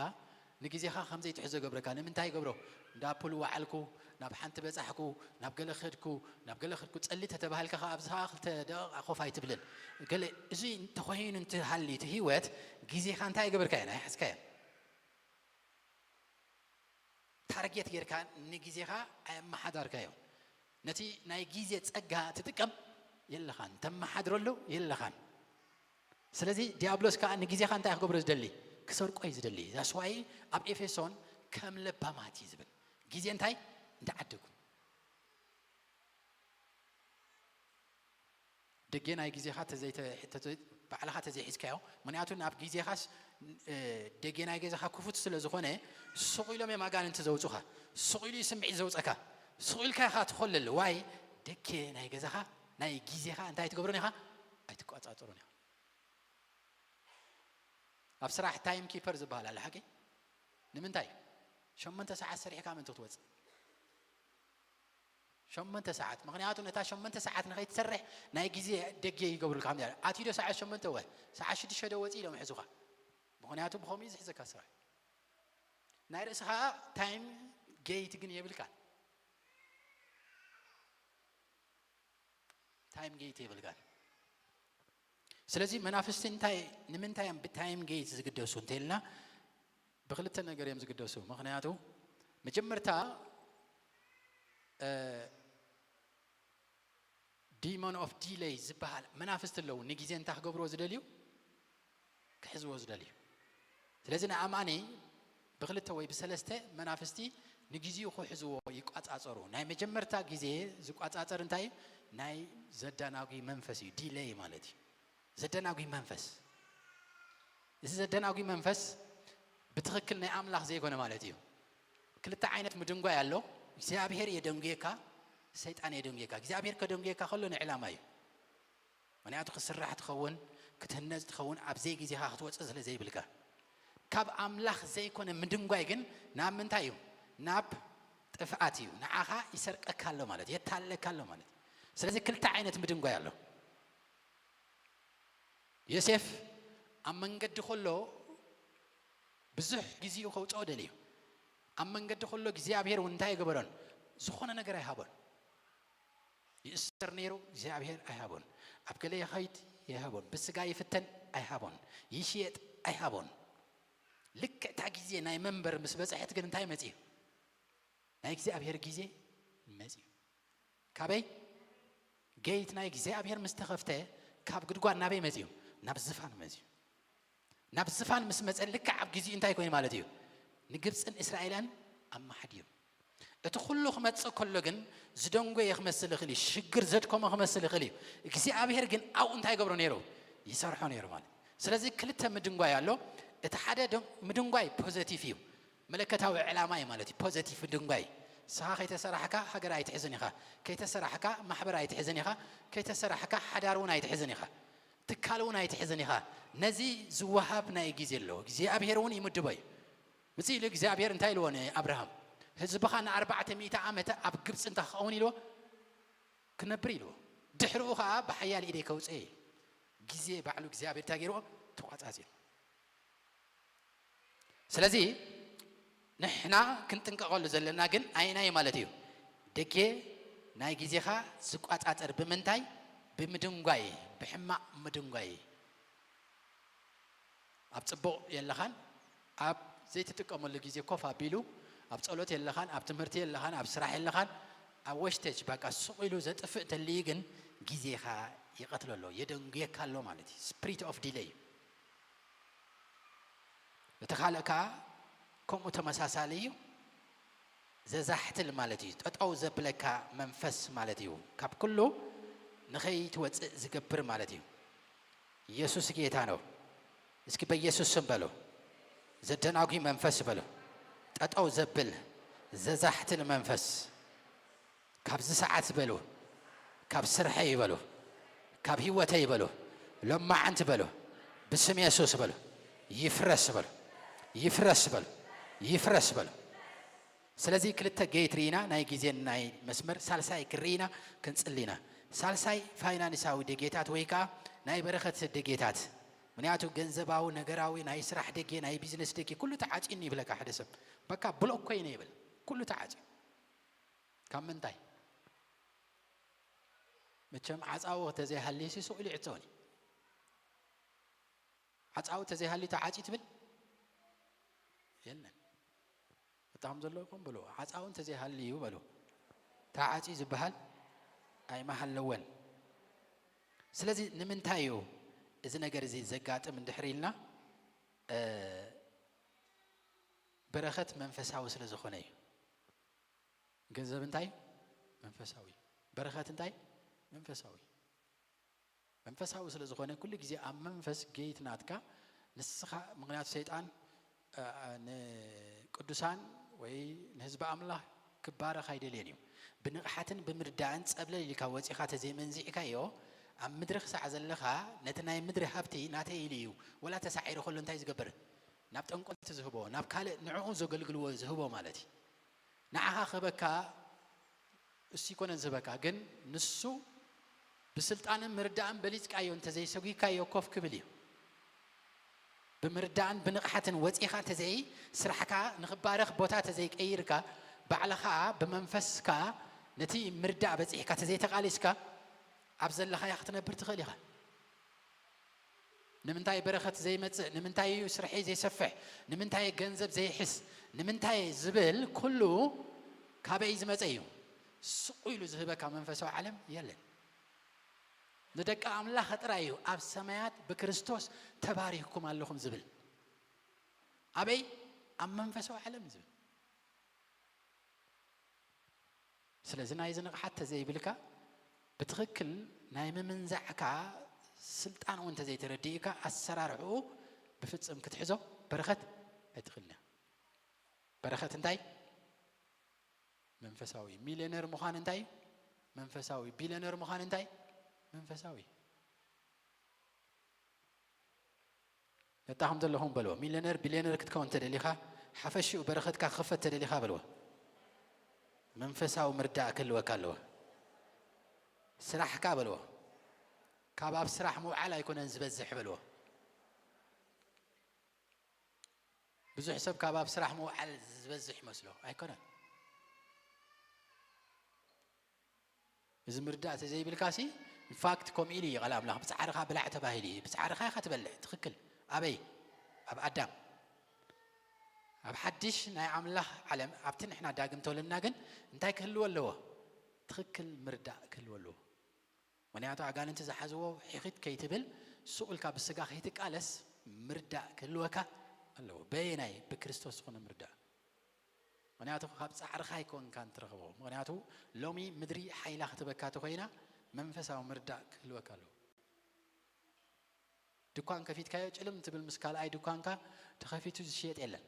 ንግዜኻ ከም ዘይትሕዞ ገብረካ። ንምንታይ ይገብሮ? እንዳ ፑል ወዓልኩ፣ ናብ ሓንቲ በጻሕኩ፣ ናብ ገለ ከድኩ፣ ናብ ገለ ከድኩ፣ ጸሊ ተተባህልካ ከኣ ኣብዚ ከኣ ክልተ ደቂቕ ኮፍ ኣይትብልን። ገለ እዚ እንተኾይኑ እንትሃሊ እቲ ህይወት፣ ግዜኻ እንታይ ኣይገበርካዮን? ኣይሓዝካዮን። ታርጌት ጌርካ ንግዜኻ ኣየመሓዳርካዮን። ነቲ ናይ ግዜ ጸጋ ትጥቀም የለኻን፣ ተመሓድረሉ የለኻን። ስለዚ ዲያብሎስ ከኣ ንግዜኻ እንታይ ክገብሮ ዝደሊ? ክሰርቆ እዩ ዝደሊ። ዛስዋይ ኣብ ኤፌሶን ከም ለባማት እዩ ዝብል። ግዜ እንታይ? እንዳዓደጉ። ደጌ ናይ ግዜኻ ተዘይተ-፣ ተዘይ-፣ ባዕልኻ ተዘይሒዝካዮ። ምኽንያቱ ናብ ግዜኻስ፣ እ፣ ደጌ ናይ ገዛኻ ክፉት ስለ ዝኾነ፣ ስቕ ኢሎም እዮም ኣጋንንቲ ዘውጹኻ። ስቕ ኢሉ እዩ ስምዒት ዘውጸካ። ስቕ ኢልካ ኢኻ ትኾለል። ዋይ፣ ደጌ ናይ ገዛኻ፣ ናይ ግዜኻ እንታይ ትገብሮን ኢኻ? ኣይትቆጻጸሮን ኢኻ። ኣብ ስራሕ ታይም ኪፐር ዝበሃል ኣሎ፣ ሓቂ? ንምንታይ? ሸሞንተ ሰዓት ሰሪሕካ ምእንቲ ክትወጽእ። ሸሞንተ ሰዓት። ምኽንያቱ ነታ ሸሞንተ ሰዓት ንኸይትሰርሕ ናይ ግዜ ደጌ ይገብሩልካ። ከምዚ ኣትዩ ዶ ሰዓት ሸሞንተ ወ ሰዓት ሽዱሽተ ዶ ወጺእ ኢሎም ይሕዙኻ። ምኽንያቱ ብኸምኡ እዩ ዝሕዘካ ስራሕ። ናይ ርእስኻ ታይም ጌት ግን የብልካን። ታይም ጌት የብልካን። ስለዚ መናፍስቲ እንታይ፣ ንምንታይ እዮም ብታይም ጌት ዝግደሱ እንተልና፣ ብክልተ ነገር እዮም ዝግደሱ። ምኽንያቱ መጀመርታ፣ እ፣ ዲሞን ኦፍ ዲሌይ ዝበሃል መናፍስቲ ኣለዉ። ንግዜ እንታይ ክገብርዎ ዝደልዩ? ክሕዝዎ ዝደልዩ። ስለዚ ንኣማኒ ብክልተ ወይ ብሰለስተ መናፍስቲ ንግዜኡ ክሕዝዎ ይቋጻጸሩ። ናይ መጀመርታ ግዜ ዝቋጻጸር እንታይ እዩ? ናይ ዘደናጉ መንፈስ እዩ። ዲሌይ ማለት እዩ። ዘደናጉ መንፈስ። እዚ ዘደናጉ መንፈስ ብትኽክል ናይ ኣምላኽ ዘይኮነ ማለት እዩ። ክልተ ዓይነት ምድንጓይ ኣሎ። እግዚኣብሔር የደንጉየካ፣ ሰይጣን የደንጉየካ። እግዚኣብሔር ከደንጉየካ ከሎ ንዕላማ እዩ። ምኽንያቱ ክስራሕ ትኸውን፣ ክትህነጽ ትኸውን፣ ኣብ ዘይግዜኻ ክትወጽእ ስለ ዘይብልካ። ካብ ኣምላኽ ዘይኮነ ምድንጓይ ግን ናብ ምንታይ እዩ? ናብ ጥፍኣት እዩ። ንዓኻ ይሰርቀካ ኣሎ ማለት፣ የታልለካ ኣሎ ማለት። ስለዚ ክልተ ዓይነት ምድንጓይ ኣሎ። ዮሴፍ ኣብ መንገዲ ከሎ ብዙሕ ግዜኡ ከውጽኦ ደልዩ። ኣብ መንገዲ ከሎ እግዚኣብሔር እውን እንታይ ኣይገበሮን? ዝኾነ ነገር ኣይሃቦን። ይእሰር ነይሩ፣ እግዚኣብሔር ኣይሃቦን። ኣብ ገለ ይኸይድ ኣይሃቦን። ብስጋ ይፍተን ኣይሃቦን። ይሽየጥ ኣይሃቦን። ልክዕ እታ ግዜ ናይ መንበር ምስ በጽሐት ግን እንታይ መጺኡ? ናይ እግዚኣብሔር ግዜ መጺኡ። ካበይ? ጌት ናይ እግዚኣብሔር ምስ ተኸፍተ ካብ ጉድጓድ ናበይ መጺኡ? ናብ ዝፋን መጺኡ። ናብ ዝፋን ምስ መጸ ልክዕ ኣብ ግዜኡ እንታይ ኮይኑ ማለት እዩ? ንግብጽን እስራኤልን ኣመሓዲሩ። እቲ ኩሉ ክመጽእ ከሎ ግን ዝደንጎየ ክመስል ይኽእል እዩ፣ ሽግር ዘድከሞ ክመስል ይኽእል እዩ። እግዚኣብሔር ግን ኣብኡ እንታይ ይገብሮ ነይሩ? ይሰርሖ ነይሩ ማለት። ስለዚ ክልተ ምድንጓይ ኣሎ። እቲ ሓደ ዶ-፣ ምድንጓይ ፖዘቲቭ እዩ፣ መለከታዊ ዕላማ እዩ ማለት እዩ። ፖዘቲቭ ምድንጓይ፣ ንስኻ ከይተሰራሕካ ሃገር ኣይትሕዝን ኢኻ፣ ከይተሰራሕካ ማሕበር ኣይትሕዝን ኢኻ፣ ከይተሰራሕካ ሓዳር እውን ኣይትሕዝን ኢኻ፣ ትካል እውን ኣይትሕዝን ኢኻ። ነዚ ዝወሃብ ናይ ግዜ ኣለዎ፣ እግዚኣብሔር እውን ይምድቦ እዩ። ምጽእ ኢሉ እግዚኣብሔር እንታይ ኢልዎ ንኣብርሃም? ህዝብኻ ንኣርባዕተ ሚእቲ ዓመት ኣብ ግብጺ እንታይ ክኸውን ኢልዎ? ክነብር ኢልዎ። ድሕሪኡ ኸዓ ብሓያል ኢደይ ከውጽኦ ኢሉ። ግዜ ባዕሉ እግዚኣብሔር እንታይ ገይርዎ? ተቋጻጺሩ። ስለዚ ንሕና ክንጥንቀቐሉ ዘለና ግን ኣይናይ ማለት እዩ? ደጌ ናይ ግዜኻ ዝቋጻጸር ብምንታይ? ብምድንጓይ፣ ብሕማቕ ምድንጓይ። ኣብ ጽቡቕ የለኻን፣ ኣብ ዘይትጥቀመሉ ግዜ ኮፍ ኣቢሉ፣ ኣብ ጸሎት የለኻን፣ ኣብ ትምህርቲ የለኻን፣ ኣብ ስራሕ የለኻን፣ ኣብ ወሽተች በቃ ስቕ ኢሉ ዘጥፍእ እንተልዩ ግን ግዜኻ ይቐትሎ ኣሎ፣ የደንጉየካ ኣሎ ማለት እዩ። ስፕሪት ኦፍ ዲለይ። እቲ ካልእ ከኣ ከምኡ ተመሳሳሊ እዩ። ዘዛሕትል ማለት እዩ። ጠጠው ዘብለካ መንፈስ ማለት እዩ። ካብ ኩሉ ንኸይትወጽእ ዝገብር ማለት እዩ። ኢየሱስ ጌታ ነው። እስኪ በኢየሱስ ስም በሉ። ዘደናጉ መንፈስ በሉ። ጠጠው ዘብል፣ ዘዛሕትል መንፈስ። ካብዚ ሰዓት በሉ። ካብ ስርሐይ በሉ። ካብ ህይወተይ በሉ። ሎማዓንቲ በሉ። ብስም የሱስ በሉ። ይፍረስ በሉ። ይፍረስ በሉ። ይፍረስ በሉ። ስለዚ ክልተ ጌት ርኢና፣ ናይ ግዜን ናይ መስመር፣ ሳልሳይ ክርኢና ክንጽሊና። ሳልሳይ ፋይናንሳዊ ደጌታት ወይ ከኣ ናይ በረኸት ደጌታት። ምክንያቱ ገንዘባዊ፣ ነገራዊ፣ ናይ ስራሕ ደጌ፣ ናይ ቢዝነስ ደጌ፣ ኩሉ ተዓጽዩኒ ይብለካ ሓደ ሰብ። በቃ ብሎክ ኮይነ ይብል። ኩሉ ተዓጽዩ። ካብ ምንታይ? መቸም ዓጻዊ ተዘይሃልዩሲ ስቕ ኢሉ ይዕጸወኒ። ዓጻዊ ተዘይሃልዩ ተዓጽዩ ትብል? የለን። እታኹም ዘለኹም በሉ፣ ዓጻዊ እንተዘይሃልዩ በሉ፣ ተዓጽዩ ዝበሃል ኣይመሃለወን። ስለዚ ንምንታይ እዩ እዚ ነገር እዚ ዘጋጥም እንድሕር ኢልና፣ እ፣ በረኸት መንፈሳዊ ስለ ዝኾነ እዩ። ገንዘብ እንታይ እዩ? መንፈሳዊ እዩ። በረኸት እንታይ? መንፈሳዊ እዩ። መንፈሳዊ ስለ ዝኾነ ኩሉ ግዜ ኣብ መንፈስ ገይት ናትካ ንስኻ፣ ምኽንያቱ ሰይጣን፣ እ፣ እ፣ ንቅዱሳን ወይ ንህዝቢ ኣምላኽ ክባረኽ ኣይደልየን እዩ። ብንቕሓትን ብምርዳእን ጸብለል ኢልካ ወጺኻ ተዘይመንዚዕካዮ፣ ኣብ ምድሪ ክሳዕ ዘለኻ ነቲ ናይ ምድሪ ሃብቲ ናተይ ኢሉ እዩ። ወላ ተሳዒሩ ከሎ እንታይ ዝገብር? ናብ ጠንቆልቲ ዝህቦ፣ ናብ ካልእ ንዕኡ ዘገልግልዎ ዝህቦ ማለት እዩ። ንዓኻ ክህበካ እሱ ይኮነን ዝህበካ፣ ግን ንሱ ብስልጣንን ምርዳእን በሊጽካዮ እንተዘይሰጒካዮ ኮፍ ክብል እዩ። ብምርዳእን ብንቕሓትን ወጺኻ እንተዘይ ስራሕካ ንኽባረኽ ቦታ ተዘይቀይርካ፣ ባዕልኻ ብመንፈስካ ነቲ ምርዳእ በጺሕካ ተዘይተቓሊስካ፣ ኣብ ዘለኻያ ክትነብር ትኽእል ኢኻ። ንምንታይ በረኸት ዘይመጽእ? ንምንታይ እዩ ስርሐይ ዘይሰፍሕ? ንምንታይ ገንዘብ ዘይሕስ? ንምንታይ ዝብል ኩሉ ካበይ ዝመጸ እዩ? ስቑ ኢሉ ዝህበካ መንፈሳዊ ዓለም የለን። ንደቂ ኣምላኽ ጥራይ እዩ ኣብ ሰማያት ብክርስቶስ ተባሪኽኩም ኣለኹም ዝብል። ኣበይ? ኣብ መንፈሳዊ ዓለም ዝብል። ስለዚ ናይዚ ንቕሓት ተዘይብልካ፣ ብትኽክል ናይ ምምንዛዕካ ስልጣን እውን ተዘይተረዲእካ፣ ኣሰራርሕኡ ብፍጽም ክትሕዞ በረኸት ኣይትኽእልን። በረኸት እንታይ? መንፈሳዊ። ሚልዮነር ምዃን እንታይ? መንፈሳዊ። ቢልዮነር ምዃን እንታይ? መንፈሳዊ። ነጣኹም ዘለኹም በልዎ። ሚልዮነር፣ ቢልዮነር ክትከውን ተደሊኻ፣ ሓፈሽኡ በረኸትካ ክኽፈት ተደሊኻ በልዎ። መንፈሳዊ ምርዳእ ክህልወካ ኣለዎ። ስራሕካ በልዎ። ካብ ኣብ ስራሕ ምውዓል ኣይኮነን ዝበዝሕ በልዎ። ብዙሕ ሰብ ካብ ኣብ ስራሕ ምውዓል ዝበዝሕ ይመስሎ። ኣይኮነን። እዚ ምርዳእ ተዘይብልካሲ፣ ኢንፋክት ከምኡ ኢሉ እዩ ቃል ኣምላኽ፣ "ብጻዕርኻ ብላዕ" ተባሂሉ እዩ። ብጻዕርኻ ኢኻ ትበልዕ። ትኽክል። ኣበይ? ኣብ ኣዳም። ኣብ ሓድሽ ናይ ኣምላኽ ዓለም፣ ኣብቲ ንሕና ዳግም ተወለድና ግን እንታይ ክህልዎ ኣለዎ? ትኽክል ምርዳእ ክህልዎ ኣለዎ። ምኽንያቱ ኣጋንንቲ ዝሓዝዎ ሒኺት ከይትብል፣ ስቕ ኢልካ ብስጋ ከይትቃለስ ምርዳእ ክህልወካ ኣለዎ። በየናይ? ብክርስቶስ ዝኾነ ምርዳእ። ምኽንያቱ ካብ ጻዕርኻ ኣይኮንካን ትረኽቦ። ምኽንያቱ ሎሚ ምድሪ ሓይላ ክትበካ ተኾይና መንፈሳዊ ምርዳእ ክህልወካ ኣለዎ። ድኳን ከፊትካዮ ጭልም ትብል፣ ምስ ካልኣይ ድኳንካ ተኸፊቱ ዝሽየጥ የለን።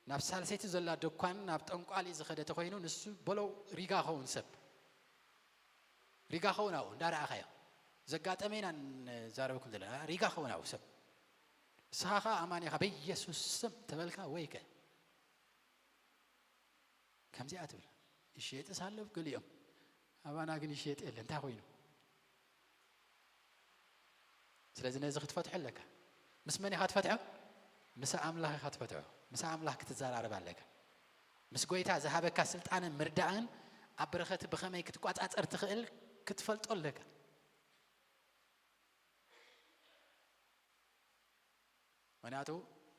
ናብ ሳልሰይቲ ዘላ ድኳን ናብ ጠንቋሊ ዝኸደ ተኾይኑ ንሱ በሎ ሪጋ ኸውን ሰብ። ሪጋ ኸውን ኣብኡ እንዳረኣኻዮ። ዘጋጠመ ኢና ንዛረበኩም ዘለና። ሪጋ ኸውን ኣብኡ ሰብ። ንስኻ ኸኣ ኣማኒ ኢኻ በኢየሱስ ስም ተበልካ ወይከ። ከምዚኣ ትብል። ይሽየጥስ ኣሎ ገሊኦም። ኣባና ግን ይሽየጥ የለ። እንታይ ኮይኑ? ስለዚ ነዚ ክትፈትሖ ኣለካ። ምስ መን ኢኻ ትፈትሖ? ምስ ኣምላኽ ኢኻ ትፈትሖ። ምስ ኣምላኽ ክትዘራረብ ኣለካ። ምስ ጎይታ ዝሃበካ ስልጣንን ምርዳእን ኣብ በረኸት ብኸመይ ክትቋጻጸር ትኽእል ክትፈልጦ ኣለካ። ምኽንያቱ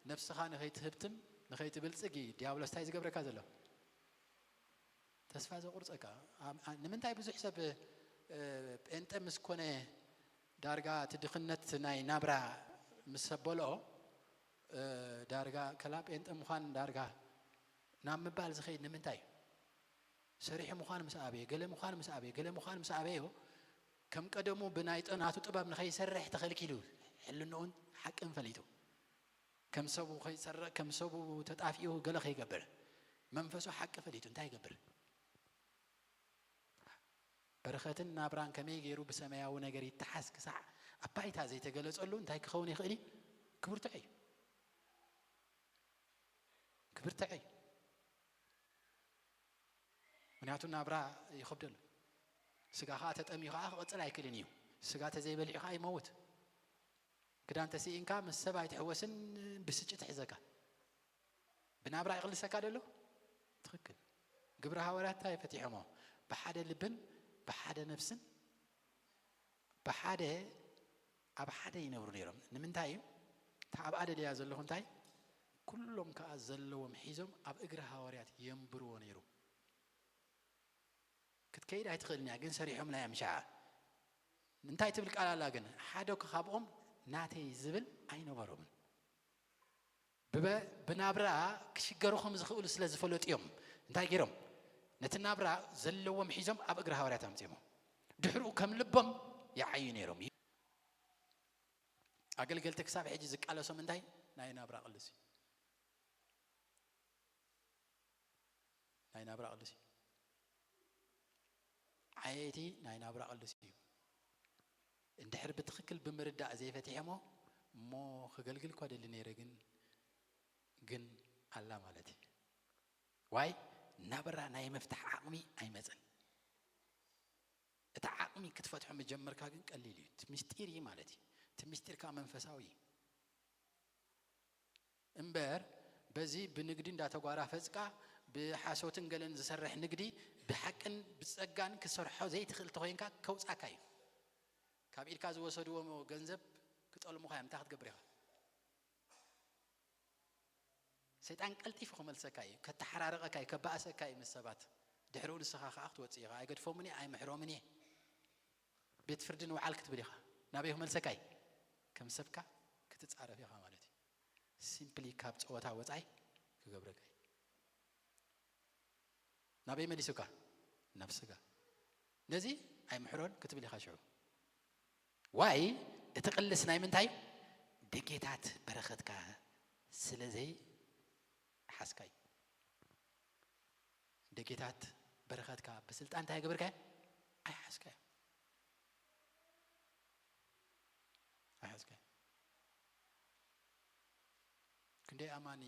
ነብስኻ ንኸይትህብትም፣ ንኸይትብልጽግ እዩ ዲያብሎስ እንታይ ዝገብረካ ዘሎ? ተስፋ ዘቑርጸካ። ኣም-፣ ኣ-፣ ንምንታይ ብዙሕ ሰብ፣ እ፣ ጴንጠ ምስ ኮነ ዳርጋ እቲ ድኽነት ናይ ናብራ ምስ ሰበልኦ፣ እ፣ ዳርጋ ከላ ጴንጠ ምዃን ዳርጋ ናብ ምባል ዝኸይድ ንምንታይ እዩ? ሰሪሑ ምዃን ምስ ኣበየ፣ ገለ ምዃን ምስ ኣበየ፣ ገለ ምዃን ምስ ኣበዮ፣ ከም ቀደሙ ብናይ ጥ-፣ ናቱ ጥበብ ንኸይሰርሕ ተኸልኪሉ፣ ሕልንኡን ሓቅን ፈሊጡ። ከም ሰቡ ከይሰርቕ፣ ከም ሰቡ ተጣፊኡ ገለ ከይገብር፣ መንፈሱ ሓቂ ፈሊጡ እንታይ ይገብር? በረኸትን ናብራን ከመይ ገይሩ ብሰማያዊ ነገር ይተሓዝ ክሳዕ ኣብ ባይታ ዘይተገለጸሉ እንታይ ክኸውን ይኽእል እዩ? ክብርትዖ እዩ። ክብርትዖ እዩ። ምኽንያቱ ናብራ ይኸብደሉ። ስጋ ኸዓ ተጠምዩ ኸዓ ክቕጽል ኣይክእልን እዩ። ስጋ ተዘይበሊዑ ኸዓ ይመውት። ክዳን ተስኢንካ ምስ ሰብ ኣይትሕወስን፣ ብስጭት ሒዘካ። ብናብራ ይቕልሰካ ደሎ? ትኽክል። ግብረ ሃዋርያት እንታይ ፈቲሖሞ? ብሓደ ልብን ብሓደ ነፍስን ብሓደ ኣብ ሓደ ይነብሩ ነይሮም። ንምንታይ እዩ? እታ ኣብኣ ደልያ ዘለኹ እንታይ? ኩሎም ከኣ ዘለዎም ሒዞም ኣብ እግሪ ሃዋርያት የንብርዎ ነይሩ። ክትከይድ ኣይትኽእልን እያ፣ ግን ሰሪሖምላ እዮም ሽዓ። እንታይ ትብል ቃል ኣላ ግን? ሓደ ካብኦም ናተይ ዝብል ኣይነበሮምን። ብበ-፣ ብናብራ ክሽገሩ ከም ዝኽእሉ ስለ ዝፈለጡ እዮም። እንታይ ገይሮም? ነቲ ናብራ ዘለዎም ሒዞም ኣብ እግሪ ሃዋርያት ኣምጺኦሞ። ድሕሪኡ ከም ልቦም ይዓዩ ነይሮም። ኣገልገልቲ ክሳብ ሕጂ ዝቃለሶም እንታይ? ናይ ናብራ ቅልስ እዩ። ናይ ናብራ ቅልስ እዩ። ዓየይቲ ናይ ናብራ ቅልስ እዩ። እንድሕር ብትኽክል ብምርዳእ ዘይፈቲሐሞ፣ እሞ ክገልግል እኳ ደሊ ነይረ፣ ግን፣ ግን ኣላ ማለት እዩ። ዋይ፣ ናብራ ናይ ምፍታሕ ዓቕሚ ኣይመጽን። እቲ ዓቕሚ ክትፈትሖ ምጀመርካ ግን ቀሊል እዩ። እቲ ምስጢር እዩ ማለት እዩ። እቲ ምስጢር ከኣ መንፈሳዊ እዩ። እምበር በዚ ብንግዲ እንዳተጓራፈጽካ ብሓሶትን ገለን ዝሰርሕ ንግዲ ብሓቅን ብጸጋን ክሰርሖ ዘይትኽእል ተኾይንካ ከውጻካ እዩ። ካብ ኢድካ ዝወሰድዎ ገንዘብ ክጠልሙኻ እዮም። እንታይ ክትገብር ኢኻ? ሰይጣን ቀልጢፉ ክመልሰካ እዩ። ከተሓራርቐካ እዩ፣ ከባእሰካ እዩ ምስ ሰባት። ድሕሪኡ ንስኻ ከኣ ክትወጽእ ኢኻ። ኣይገድፎምን እየ፣ ኣይምሕሮምን እየ። ቤት ፍርዲ ንውዓል ክትብል ኢኻ። ናበይ ክመልሰካ እዩ? ከም ሰብካ ክትጻረፍ ኢኻ ማለት እዩ። ሲምፕሊ ካብ ጸወታ ወጻኢ ክገብረካ እዩ። ናበይ መሊሱካ? ናብ ስጋ። ነዚ ኣይምሕሮን ክትብል ኢኻ ሽዑ። ዋይ፣ እቲ ቅልስ ናይ ምንታይ? ደጌታት በረኸትካ ስለ ዘይሓዝካ እዩ። ደጌታት በረኸትካ ብስልጣን እንታይ ገበርካዮ? ኣይሓዝካዮ። ኣይሓዝካዮ። ክንደይ ኣማኒ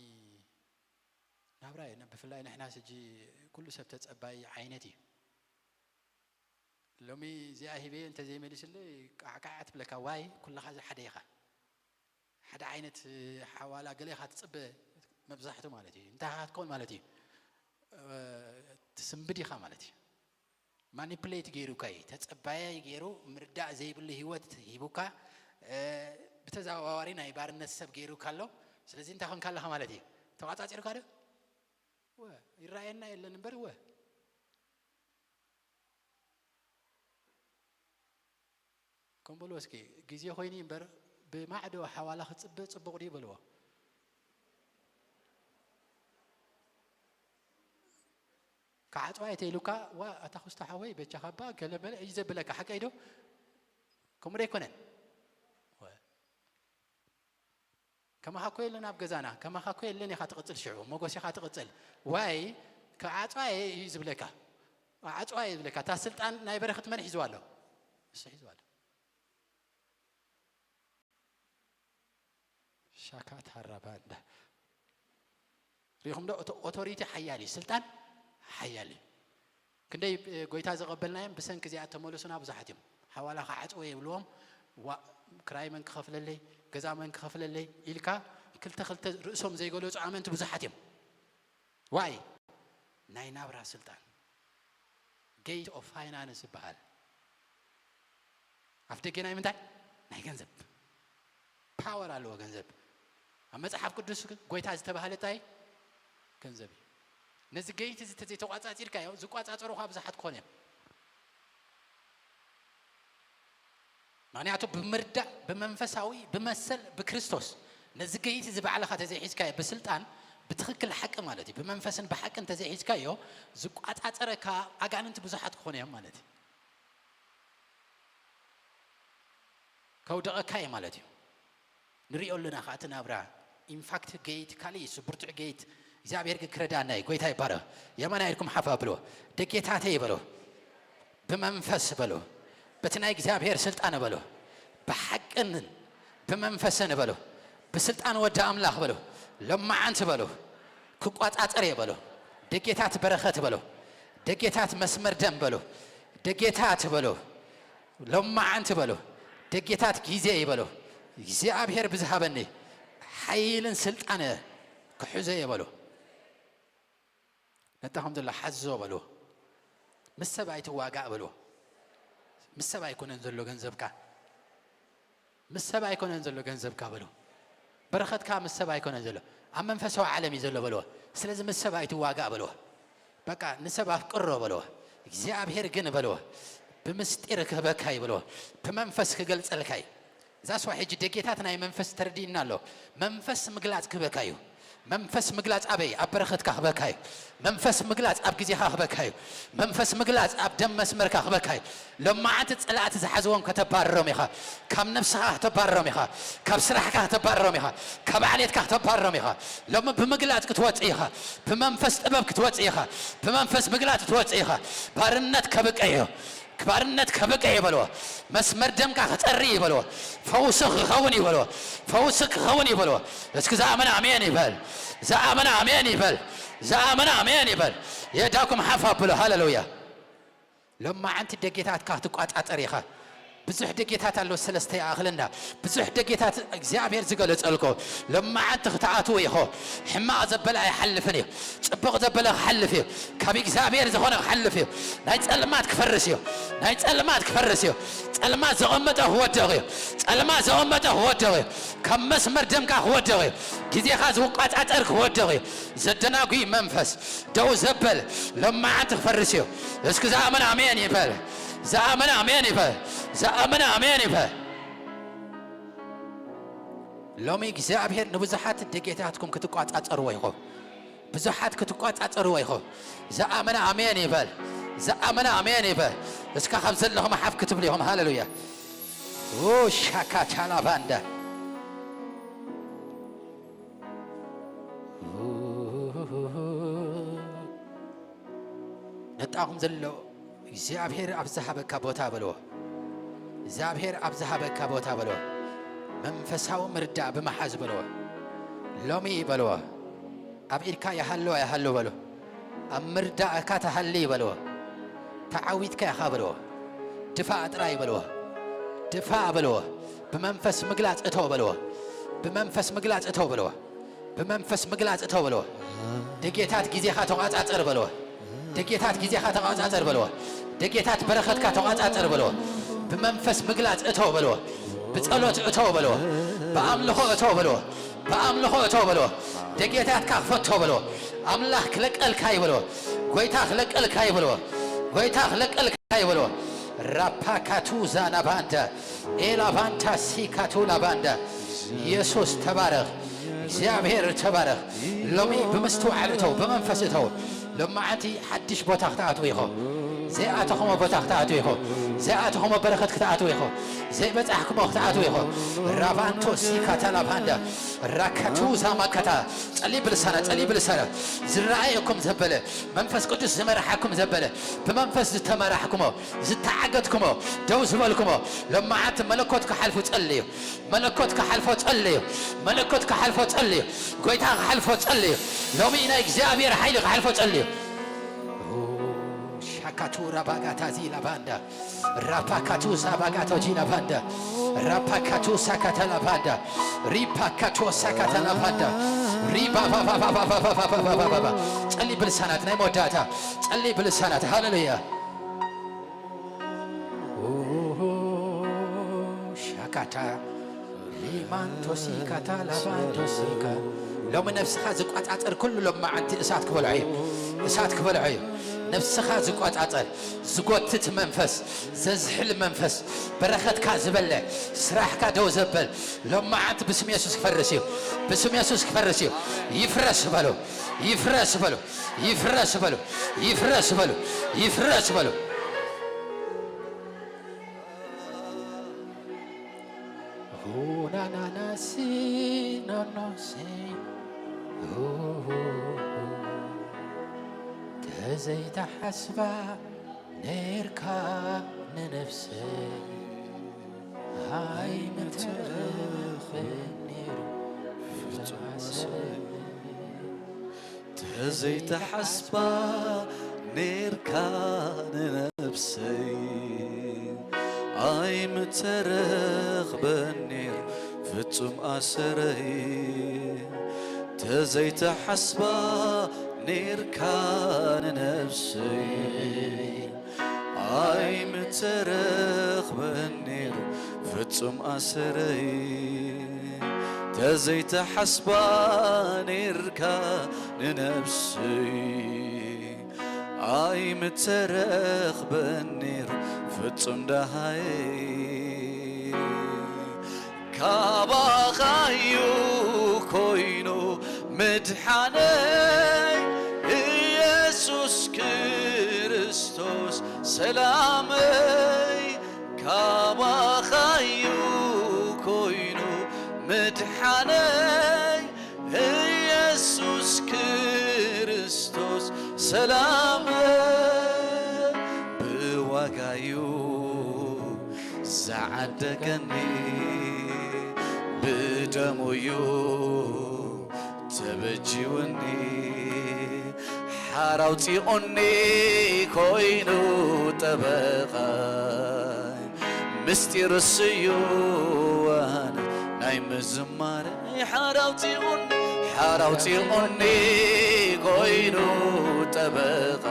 ናብራ እዩ። ብፍላይ ንሕናስ ሕጂ ኩሉ ሰብ ተጸባይ ዓይነት እዩ። ሎሚ እዚኣ ሂበዮ እንተ ዘይመሊስለይ ቃዕቃዕ ትብለካ፣ ዋይ ኩልኻ እዚ ሓደ ኢኻ። ሓደ ዓይነት ሓዋላ ገለ ኢኻ ትጽበ መብዛሕቱ ማለት እዩ። እንታይ ኢኻ ክትከውን ማለት እዩ? እ፣ ትስንብድ ኢኻ ማለት እዩ። ማኒፕሌት ገይሩካ እዩ። ተጸባያይ ገይሩ ምርዳእ ዘይብሉ ህይወት ሂቡካ፣ እ፣ ብተዘዋዋሪ ናይ ባርነት ሰብ ገይሩካ ኣሎ። ስለዚ እንታይ ኮንካ ኣለኻ ማለት እዩ? ተቋጻጺሩካ ዶ? ወ፣ ይረኣየና የለን እምበር ወ። ከም በልዎ እስኪ፣ ግዜ ኮይኑ እምበር ብማዕዶ ሓዋላ ክትጽበ ጽቡቕ ድዩ በልዎ። ክዓጽዋ እየ ተኢሉካ፣ ዋ፣ ኣታ ክስቶ ሓወይ፣ በጃኻ እባ፣ ገለ መለ እዩ ዘብለካ፣ ሓቀይ ዶ? ከምኡ ዶ ኣይኮነን? ወ-፣ ከማኻ እኮ የለን ኣብ ገዛና፣ ከማኻ እኮ የለን ኢኻ ትቕጽል፣ ሽዑ ሞጎስ ኢኻ ትቕጽል። ዋይ፣ ክዓጽዋ እየ እዩ ዝብለካ፣ ኣዕጽዋ እየ ዝብለካ። እታ ስልጣን ናይ በረኸት መን ሒዝዋ ኣሎ? ንሱ ሒዝዋ ኣሎ። ሻካት ሃራባንዳ። ሪኹም ዶ? እቲ ኦቶሪቲ ሓያል እዩ፣ ስልጣን ሓያል እዩ። ክንደይ፣ እ፣ ጎይታ ዘቐበልናዮም ብሰንኪ እዚኣ ተመለሱና ብዙሓት እዮም። ሓዋላ ክዓጽዎ የብልዎም፣ ዋ፣ ክራይ መን ክኸፍለለይ፣ ገዛ መን ክኸፍለለይ ኢልካ ክልተ ክልተ ርእሶም ዘይገለጹ ኣመንቲ ብዙሓት እዮም። ዋይ፣ ናይ ናብራ ስልጣን፣ ጌት ኦፍ ፋይናንስ ይበሃል። ኣፍ ደገ ናይ ምንታይ? ናይ ገንዘብ። ፓወር ኣለዎ ገንዘብ። ኣብ መጽሓፍ ቅዱስ ግን ጎይታ ዝተባህለ እንታይ? ገንዘብ እዩ። ነዚ ገይት እዚ ተዘይተቋጻጺርካዮ፣ ዝቋጻጸሩኻ ብዙሓት ክኾኑ እዮም። ምኽንያቱ ብምርዳእ፣ ብመንፈሳዊ፣ ብመሰል፣ ብክርስቶስ፣ ነዚ ገይት እዚ ባዕልኻ ተዘይሒዝካዮ፣ ብስልጣን፣ ብትኽክል ሓቂ ማለት እዩ፣ ብመንፈስን ብሓቅን ተዘይሒዝካዮ፣ ዝቋጻጸረካ ኣጋንንቲ ብዙሓት ክኾኑ እዮም ማለት እዩ። ከውድቐካ እዩ ማለት እዩ። ንሪኦ ኣለና ኸዓ እቲ ናብራ። ኢንፋክት ገይት ካልእ እዩ፣ ብርቱዕ ገይት። እግዚኣብሔር ግን ክረዳና እዩ። ጎይታ ይባረኽ። የማና ኢድኩም ሓፍ ኣብልዎ። ደጌታተይ ይበሎ። ብመንፈስ በሎ። በቲ ናይ እግዚኣብሔር ስልጣን በሎ። ብሓቅን ብመንፈስን በሎ። ብስልጣን ወዲ ኣምላኽ በሎ። ሎማዓንቲ በሎ። ክቋጻጸር እየ በሎ። ደጌታት በረኸት በሎ። ደጌታት መስመር ደም በሎ። ደጌታት በሎ። ሎማዓንቲ በሎ። ደጌታት ግዜ ይበሎ። እግዚኣብሔር ብዝሃበኒ ሓይልን ስልጣነ ክሕዞ እየ በሎ። ነታ ከም ዘሎ ሓዞ በሎ። ምስ ሰብ ኣይትዋጋእ በሎ። ምስ ሰብ ኣይኮነን ዘሎ ገንዘብካ። ምስ ሰብ ኣይኮነን ዘሎ ገንዘብካ በሎ። በረኸትካ ምስ ሰብ ኣይኮነን ዘሎ፣ ኣብ መንፈሳዊ ዓለም እዩ ዘሎ በልዎ። ስለዚ ምስ ሰብ ኣይትዋጋእ በልዎ። በቃ ንሰብ ኣፍቅሮ በልዎ። እግዚኣብሔር ግን በልዎ፣ ብምስጢር ክህበካ እዩ በልዎ። ብመንፈስ ክገልጸልካ እዩ። እዛ ስዋ ሕጂ ደጌታት ናይ መንፈስ ተረዲእና ኣሎ። መንፈስ ምግላጽ ክህበካ እዩ። መንፈስ ምግላጽ ኣበይ? ኣብ በረኸትካ ክህበካ እዩ። መንፈስ ምግላጽ ኣብ ግዜኻ ክህበካ እዩ። መንፈስ ምግላጽ ኣብ ደም መስመርካ ክህበካ እዩ። ሎማዓንቲ ጸላእቲ ዝሓዝዎም ከተባርሮም ኢኻ። ካብ ነብስኻ ከተባርሮም ኢኻ። ካብ ስራሕካ ከተባርሮም ኢኻ። ካብ ዓሌትካ ከተባርሮም ኢኻ። ሎሚ ብምግላጽ ክትወጽእ ኢኻ። ብመንፈስ ጥበብ ክትወጽእ ኢኻ። ብመንፈስ ምግላጽ ክትወጽእ ኢኻ። ባርነት ከብቅዕ እዩ። ባርነት ከብቅዕ እዩ በልዎ። መስመር ደምካ ክጸሪ እዩ በልዎ። ፈውሲ ክኸውን እዩ በልዎ። ፈውሲ ክኸውን እዩ በልዎ። እስኪ ዝኣመነ ኣሜን ይበል። ዝኣመነ ኣሜን ይበል። ዝኣመነ ኣሜን ይበል። የዳኩም ሓፍ ኣብሎ። ሃሌሉያ። ሎማዓንቲ ደጌታትካ ክትቋጻጸር ኢኻ። ብዙሕ ደጌታት ኣሎ፣ ሰለስተ ይኣኽለና። ብዙሕ ደጌታት እግዚኣብሔር ዝገለጸልኮ። ሎማዓንቲ ክትኣትዎ ኢኹ። ሕማቕ ዘበለ ኣይሓልፍን እዩ። ጽቡቕ ዘበለ ክሓልፍ እዩ። ካብ እግዚኣብሔር ዝኾነ ክሓልፍ እዩ። ናይ ጸልማት ክፈርስ እዩ። ናይ ጸልማት ክፈርስ እዩ። ጸልማት ዘቐመጠ ክወድቕ እዩ። ጸልማት ዘቐመጠ ክወድቕ እዩ። ካብ መስመር ደምካ ክወድቕ እዩ። ግዜኻ ዝቋጻጸር ክወድቕ እዩ። ዘደናጉይ መንፈስ ደው ዘበል ሎማዓንቲ ክፈርስ እዩ። እስኪ ዝኣመነ ኣሜን ይበል። ዝኣመነ ኣሜን ይበል። ዝኣመነ ኣሜን ይበል። ሎሚ እግዚኣብሔር ንብዙሓት ደጌታትኩም ክትቋጻጸርዎ ኢኹም። ብዙሓት ክትቋጻጸርዎ ኢኹም። ዝኣመነ ኣሜን ይበል። ዝኣመነ ኣሜን ይበል። እስካ ካብ ዘለኹም ሓፍ ክትብሉ ኢኹም። ሃሌሉያ። ሻካቻላ ባንዳ ነጣኹም ዘሎ እግዚኣብሔር ኣብ ዝሃበካ ቦታ በልዎ። እግዚኣብሔር ኣብ ዝሃበካ ቦታ በልዎ። መንፈሳዊ ምርዳእ ብምሓዝ በልዎ። ሎሚ በልዎ። ኣብ ኢድካ ይሃሉ ኣይሃሉ በልዎ። ኣብ ምርዳእካ ተሃሊ በልዎ። ተዓዊትካ ኢኻ በልዎ። ድፋእ ጥራይ በልዎ። ድፋእ በልዎ። ብመንፈስ ምግላጽ እተው በልዎ። ብመንፈስ ምግላጽ እተው በልዎ። ብመንፈስ ምግላጽ እተው በልዎ። ደጌታት ግዜኻ ተቋጻጸር በልዎ። ደጌታት ግዜኻ ተቋጻጸር በልዎ። ደጌታት በረኸትካ ተቋጻጸር በልዎ። ብመንፈስ ምግላጽ እተው በልዎ። ብጸሎት እተው በልዎ። ብኣምልኾ እተው በልዎ። ብኣምልኾ እተው በልዎ። ደጌታትካ ክፈቶ በልዎ። ኣምላኽ ክለቀልካ ይበልዎ። ጎይታ ክለቀልካ ይበልዎ። ጎይታ ክለቀልካ ይበልዎ። ራፓካቱ ዛናባንዳ ኤላባንታ ሲካቱ ላባንዳ። ኢየሱስ ተባረኽ። እግዚኣብሔር ተባረኽ። ሎሚ ብምስትውዓል እተው፣ ብመንፈስ እተው። ሎማዓንቲ ሓድሽ ቦታ ክትኣትዉ ኢኹም። ዘይኣተኹሞ ቦታ ክትኣትዉ ኢኹም። ዘይኣተኹሞ በረኸት ክትኣትዉ ኢኹም። ዘይበጻሕኩሞ ክትኣትዉ ኢኹም። ራባንቶ ሲካታ ላባንዳ ራካቱ ዛማካታ። ጸሊ ብልሳና፣ ጸሊ ብልሳና። ዝረኣየኩም ዘበለ፣ መንፈስ ቅዱስ ዝመርሓኩም ዘበለ፣ ብመንፈስ ዝተመራሕኩሞ፣ ዝተዓገትኩሞ፣ ደው ዝበልኩሞ፣ ሎማዓንቲ መለኮት ክሓልፉ ጸልዩ። መለኮት ክሓልፎ ጸልዩ። መለኮት ክሓልፎ ጸልዩ። ጎይታ ክሓልፎ ጸልዩ። ሎሚ ናይ እግዚኣብሔር ሓይሊ ክሓልፎ ጸልዩ። ሻካቱ ራባጋታ ዚ ላባንዳ ራፓካቱ ሳባጋቶ ጂ ላባንዳ ራፓካቱ ሳካታ ላባንዳ ሪፓካቱ ሳካታ ላባንዳ ሪባባባባባባባባባ ጸሊ ብልሳናት ናይ መወዳእታ ጸሊ ብልሳናት ሃሌሉያ ሻካታ ሊማንቶሲካታ ላባንቶሲካ ሎሚ ነብስኻ ዝቋጻጸር ኩሉ ሎማዓንቲ እሳት ክበልዖ እዩ። እሳት ክበልዖ እዩ። ነብስኻ ዝቋጻጸር ዝጎትት መንፈስ፣ ዘዝሕል መንፈስ፣ በረኸትካ ዝበለ፣ ስራሕካ ደው ዘበል ሎማዓንቲ ብስም የሱስ ክፈርስ እዩ። ብስም የሱስ ክፈርስ እዩ። ይፍረስ በሉ። ይፍረስ በሉ። ይፍረስ በሉ። ይፍረስ በሉ። ይፍረስ በሉ። ሁናናናሲ ኖኖሲ ተዘይተሓስባ ነርካ ንነፍሰይ ኣይምተረኽበን ነይሩ ፍጹም ፍጹም ተዘይተሓስባ ኔርካ ንነብሰይ ኣይምተረኽበን ኔሩ ፍጹም ኣሰረይ ተዘይተሓስባ ኔርካ ንነፍሰይ ኣይምተረኽበን ኔሩ ፍጹም ኣሰረይ ተዘይተሓስባ ኔርካ ንነፍሰይ ኣይምተረኽበን ኔሩ ፍጹም ደሃይ ካባኻዩ ኮይኑ ምድሓነይ ኢየሱስ ክርስቶስ ሰላመይ ካባኻዩ ኮይኑ ምድሓነይ ኢየሱስ ክርስቶስ ሰላም ብዋጋዩ ዝዓደገኒ ብደሙዩ ተበጂውኒ ሓራውፂኦኒ ኮይኑ ጠበቓ ምስጢር ስዩዋን ናይ ምዝማር ሓራውፂኡኒ ሓራውፂኡኒ ኮይኑ ጠበቓ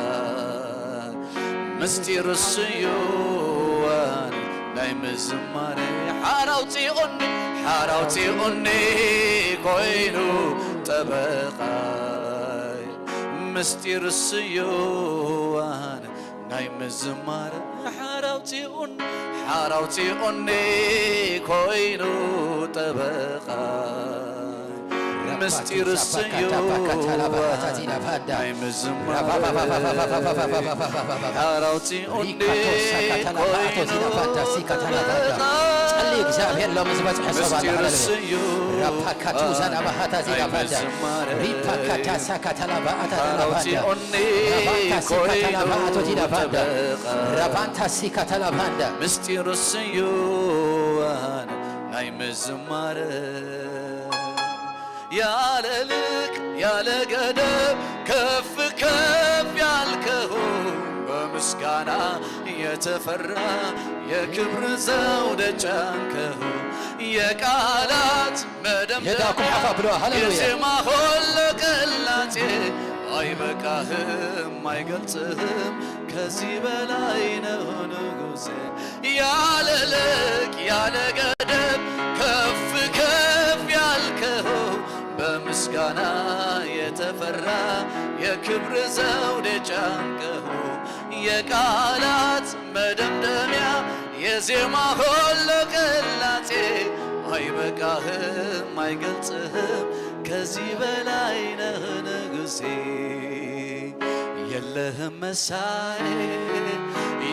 ምስጢር ስዩዋን ናይ ምዝማር ሓራውፂኡኒ ሓራውፂኡኒ ኮይኑ ጠበቓይ ምስጢር ስዩዋን ናይ ምዝማር ሓራውፂኡኒ ሓራውፂኡኒ ኮይኑ ጠበቓ ምስጢር ስዩም ናይ ምዝማር ሓራውፂኡኒ ኮይኑ ጸሊ እግዚኣብሔር ሎም ዝበጽሐ ሰባት ምስጢር ሃለሉያ ስዩም ራፓካቱዛና ባህታ ዚዳባዳ ሪፓካታሳ ካታላባኣታ ዳላባዳ ራባንታሲ ካታላባኣቶ ዚዳባዳ ራባንታሲ ካታላባንዳ ምስጢር ስዩም ናይ ምዝማር ያለ ልክ ያለ ገደብ ከፍ ከፍ ያልከው በምስጋና የተፈራ የክብር ዘውድ የጫንከው የቃላት መደምደሚያ የዳኩም ሓፋ ብሎ ሃሌሉያ የዜማ ሆለ ቅላጼ አይበቃህም አይገልጽህም ከዚህ በላይ ነው ንጉሴ ያለ ልክ ያለ ገደብ ከፍ ከፍ ያልከው በምስጋና የተፈራ የክብር ዘውድ የጫንከው የቃላት መደምደሚያ የዜማ ሆለ ቅላጼ አይበቃህም አይገልጽህም ከዚህ በላይ ነህ ንጉሴ የለህም መሳይ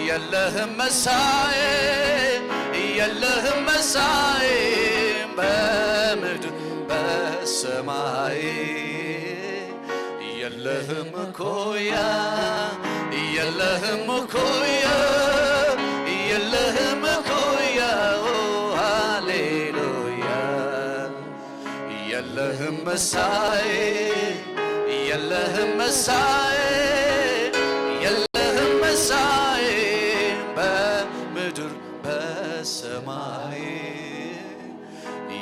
የለህም መሳይ የለህም መሳይ በምድር በሰማይ የለህም እኩያ የለህም እኩያ የለህም እኩያ ኦ ሃሌሉያ የለህም መሳይ የለህም መሳይ የለህም መሳይ በምድር በሰማይ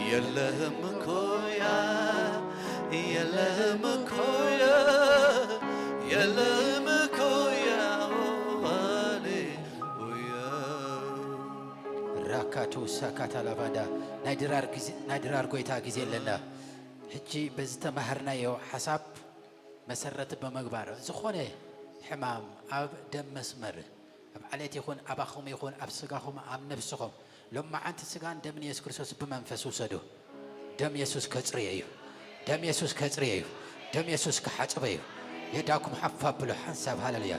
የለህም እኩያ የለህም እኩያ የለህም እኩያ ሃሌሉያ ራካቱ ሳካታ ላባንዳ ናይ ድራር ግዜ ናይ ድራር ጎይታ ግዜ ኣለና። ሕጂ በዚ ተማሃርናዮ ሓሳብ መሰረት ብምግባር ዝኾነ ሕማም ኣብ ደም መስመር ኣብ ዓሌት ይኹን ኣባኹም ይኹን ኣብ ስጋኹም ኣብ ነብስኹም ሎማዓንቲ ስጋን ደምን የሱስ ክርስቶስ ብመንፈስ ውሰዱ። ደም የሱስ ከጽርዮ እዩ። ደም የሱስ ከጽርዮ እዩ። ደም የሱስ ክሓጽቦ እዩ። የዳኩም ሓፍ ኣብሉ ሓንሳብ ሃለሉያ።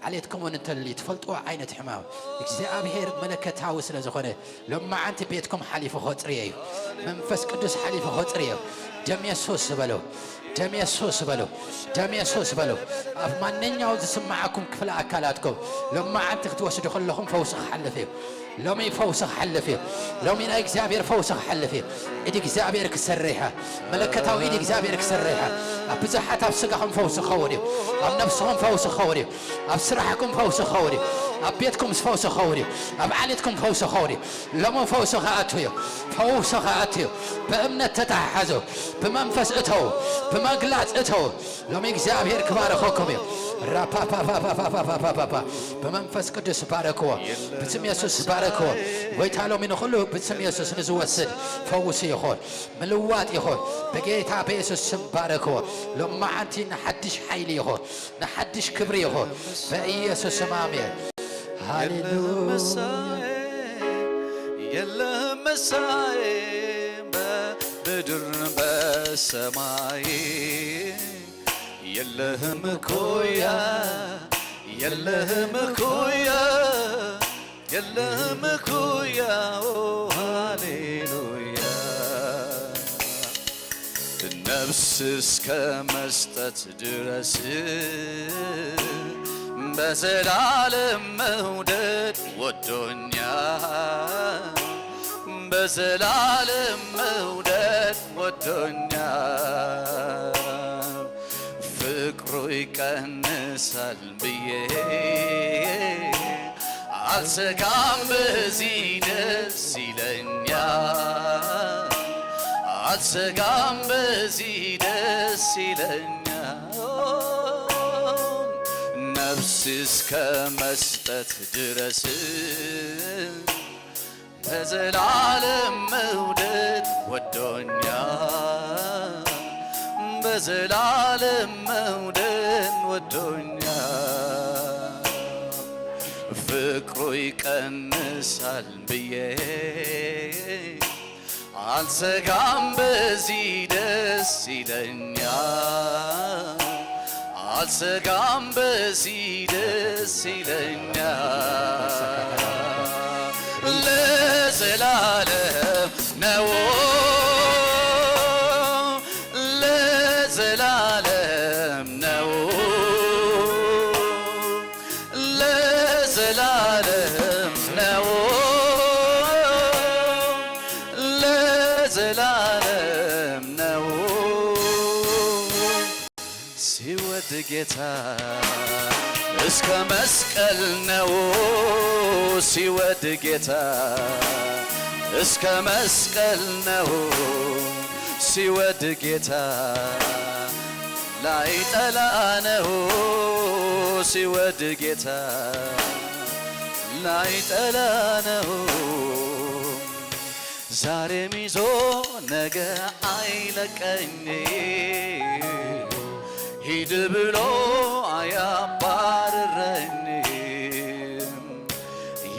ዓሌትኩም እውን እንተልዩ ትፈልጥዎ ዓይነት ሕማም እግዚኣብሔር መለከታዊ ስለ ዝኾነ ሎማዓንቲ ቤትኩም ሓሊፉ ከጽርዮ እዩ። መንፈስ ቅዱስ ሓሊፉ ከጽርዮ እዩ። ደም የሱስ በሉ። ደም የሱስ በሉ። ደም የሱስ በሉ። ኣብ ማንኛው ዝስማዓኩም ክፍለ ኣካላትኩም ሎማዓንቲ ክትወስዱ ከለኹም ፈውሲ ክሓልፍ እዩ። ሎሚ ፈውሲ ክሓልፍ እዩ። ሎሚ ናይ እግዚኣብሔር ፈውሲ ክሓልፍ እዩ። ኢድ እግዚኣብሔር ክሰርሕ እያ። መለከታዊ ኢድ እግዚኣብሔር ክሰርሕ እያ። ኣብ ብዙሓት ኣብ ስጋኹም ፈውሲ ክኸውን እዩ። ኣብ ነብስኹም ፈውሲ ክኸውን እዩ። ኣብ ስራሕኩም ፈውሲ ክኸውን እዩ። ኣብ ቤትኩም ፈውሲ ክኸውን እዩ። ኣብ ዓሌትኩም ፈውሲ ክኸውን እዩ። ሎሚ ፈውሲ ክኣቱ እዩ። ፈውሲ ክኣቱ እዩ። ብእምነት ተተሓሓዙ። ብመንፈስ እተው። ብመግላጽ እተው። ሎሚ እግዚኣብሔር ክባርኸኩም እዩ። ራፓፓፓፓፓፓፓፓ። ብመንፈስ ቅዱስ ባረክዎ። ብስም የሱስ ባረክዎ። ጎይታ ሎሚ ንኹሉ ብስም የሱስ ንዝወስድ ፈውሲ ይኹን። ምልዋጥ ይኹን። ብጌታ ብየሱስ ስም ባረክዎ። ሎማዓንቲ ንሓድሽ ሓይሊ ይኹን። ንሓድሽ ክብሪ ይኹን። በኢየሱስ ስም ኣሜን። ሃሌሉያ። የለህም መሳዬ፣ የለህም መሳዬ በምድር በሰማይ የለህም እኩያ፣ የለህም እኩያ፣ የለህም እኩያ። ኦ ሃሌሉያ። ነፍስ እስከ መስጠት ድረስ በዘላለም መውደድ ወዶኛል፣ በዘላለም መውደድ ወዶኛል። ፍቅሩ ይቀንሳል ብዬ አልሰጋም፣ በዚህ ደስ ይለኛል። አልሰጋም፣ በዚህ ደስ ይለኛል። ነፍስ እስከ መስጠት ድረስ በዘላለም መውደድ ወዶኛል። በዘላለም መውደድ ወዶኛል። ፍቅሩ ይቀንሳል ብዬ አልሰጋም፣ በዚህ ደስ ይለኛል። አልሰጋም፣ በዚህ ደስ ይለኛል። ለዘላለም ነው፣ ለዘላለም ነው፣ ለዘላለም ነው፣ ለዘላለም ነው። ሲወድ ጌታ እስከ መስቀል ነው፣ ሲወድ ጌታ እስከ መስቀል ነው፣ ሲወድ ጌታ ላይጠላ ነው፣ ሲወድ ጌታ ላይጠላ ነው። ዛሬም ይዞ ነገ አይለቀኝ፣ ሂድ ብሎ አያባርረኝም።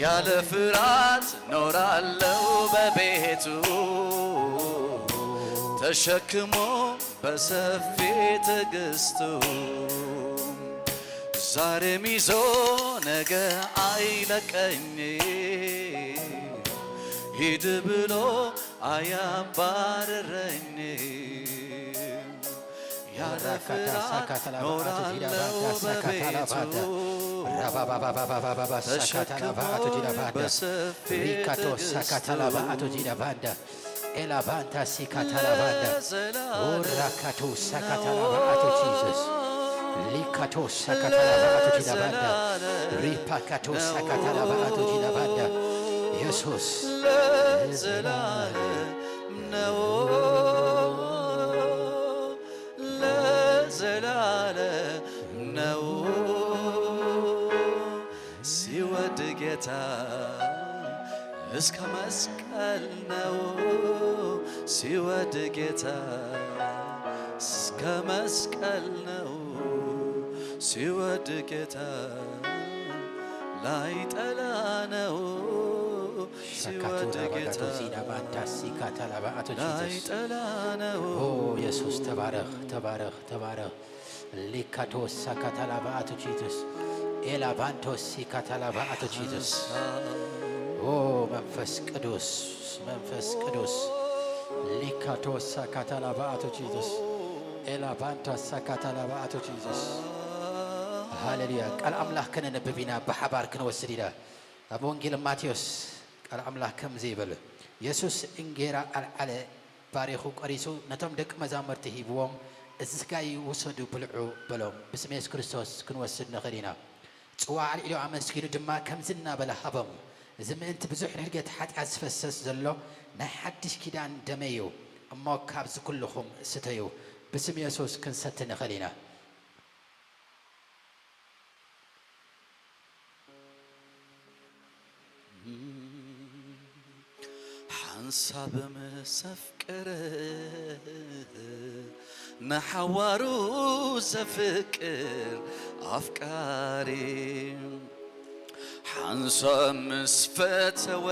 ያለ ፍርሃት ኖራለው በቤቱ፣ ተሸክሞ በሰፊ ትዕግስቱ። ዛሬም ይዞ ነገ አይለቀኝ፣ ሂድ ብሎ አያባርረኝ። ያለ ፍርሃት ኖራለው በቤቱ፣ ተሸክሞ በሰፊ ትዕግስቱ። Ela banta si katala banda. Ora kato sakatala baato Jesus. Likato sakatala baato jina banda. Ripakato sakatala baato jina banda. Jesus. ለዘላለም ነው፣ ለዘላለም ነው። ሲወድ ጌታ እስከ መስቀል ነው፣ ሲወድ ጌታ እስከ መስቀል ነው፣ ሲወድ ጌታ ላይጠላ ነው፣ ሲወድ ጌታ ላይጠላ ነው። ኦ ኢየሱስ ተባረኽ፣ ተባረኽ፣ ተባረኽ። ሊካቶሳ ካታላባ አቶ ጂሱስ ኤላባንቶሲ ካታላባ አቶ ጂሱስ ኦ መንፈስ ቅዱስ መንፈስ ቅዱስ ሊካቶሳ ካታላባ አቶ ጂሱስ ኤላባንቶሳ ካታላባ አቶ ጂሱስ ሃሌሉያ። ቃል ኣምላኽ ከነንብብ ኢና፣ ብሓባር ክንወስድ ኢና። ኣብ ወንጌል ማቴዎስ ቃል ኣምላኽ ከምዚ ይብል፣ የሱስ እንጌራ ኣልዓለ፣ ባሪኹ ቆሪሱ ነቶም ደቂ መዛሙርቲ ሂብዎም፣ እዚ ስጋይ ውሰዱ ብልዑ በሎም። ብስም የሱስ ክርስቶስ ክንወስድ ንኽእል ኢና። ጽዋ ኣልዒሉ ኣመስጊኑ ድማ ከምዚ እናበለ ሃቦም፣ እዚ ምእንቲ ብዙሕ ንህድገት ሓጢኣት ዝፈሰስ ዘሎ ናይ ሓድሽ ኪዳን ደመይ እዩ። እሞ ካብዚ ኩልኹም ስተዩ፣ ብስም የሱስ ክንሰቲ ንኽእል ኢና። ሓንሳብ ምስ ኣፍቀረ፣ ንሓዋሩ ዘፍቅር ኣፍቃሪ፣ ሓንሳብ ምስ ፈተወ፣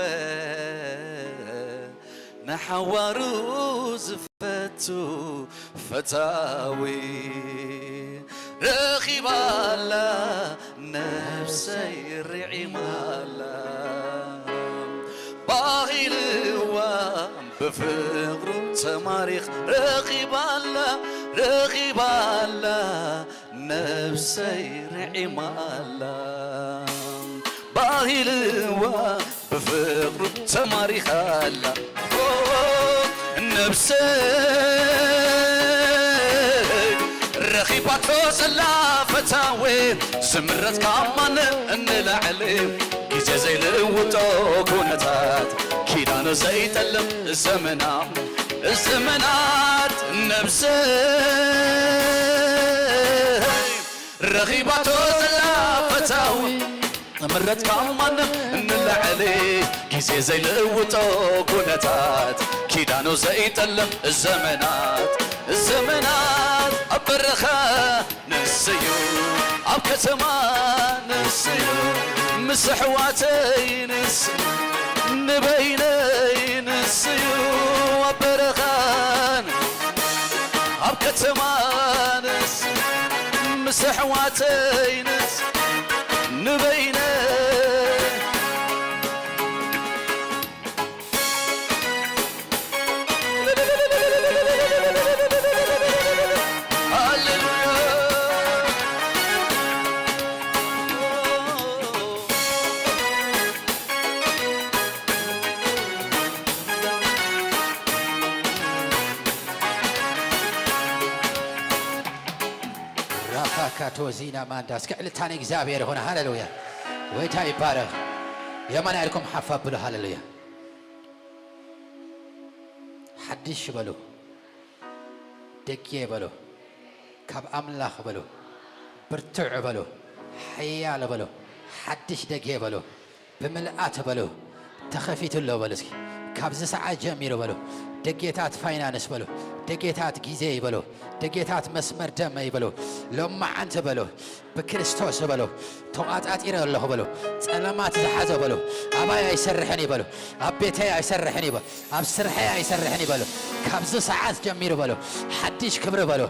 ንሓዋሩ ዝፈቱ ፈታዊ፣ ረኺባላ ነብሰይ ርዒማላ። ባሂልዋ ብፍቕሩ ተማሪኽ፣ ረኺባላ፣ ረኺባላ ነብሰይ ርዒማላ። ባሂልዋ ብፍቕሩ ተማሪኻላ። ኦ፣ ነብሰይ ረኺባቶ ዘላ ፈታዊ፣ ዝምረት ካብ ማንም እንላዕሊ፣ ግዜ ዘይልውጦ ኩነታት፣ ኪዳኑ ዘይጠልም ዘመና፣ ዘመናት። ነብሰይ ረኺባቶ ዘላ ፈታዊ፣ ምረት ካብ ማንም እንላዕሊ፣ ግዜ ዘይልውጦ ኩነታት፣ ኪዳኑ ዘይጠልም ዘመናት፣ ዘመናት። ኣብ በረኻ ንስዩ፣ ኣብ ከተማ ንስዩ፣ ምስ ኣሕዋተይ ንስ፣ ንበይነይ ንስዩ፣ ኣብ በረኻ ኣብ ከተማ ንስ፣ ምስ ኣሕዋተይ ንስ፣ ንበይነ። ሃሌሉያ። ራፋካቶ ዚና ማንዳ። እስከ ዕልልታ ንእግዚኣብሔር ይኹን። ሃሌሉያ። ጎይታ ይባረኽ። የማን ኢልኩም ሓፍ ኣብሉ። ሃሌሉያ። ሓድሽ በሉ። ደጌ በሉ። ካብ ኣምላኽ በሉ። ብርቱዕ በሉ። ሓያል በሉ። ሓድሽ ደጌ በሉ። ብምልኣት በሉ። ተኸፊቱ ኣሎ በሉ እስኪ። ካብዚ ሰዓት ጀሚሩ በሉ። ደጌታት ፋይናንስ በሉ። ደጌታት ግዜ ይበሉ። ደጌታት መስመር ደመ ይበሉ። ሎማዓንቲ በሉ። ብክርስቶስ በሉ። ተቋጻጺረ ኣለኹ በሉ። ጸለማት ዝሓዘ በሉ። ኣባይ ኣይሰርሕን ይበሉ። ኣብ ቤተይ ኣይሰርሕን ይበሉ። ኣብ ስርሐይ ኣይሰርሕን ይበሉ። ካብዚ ሰዓት ጀሚሩ በሉ። ሓድሽ ክብሪ በሉ።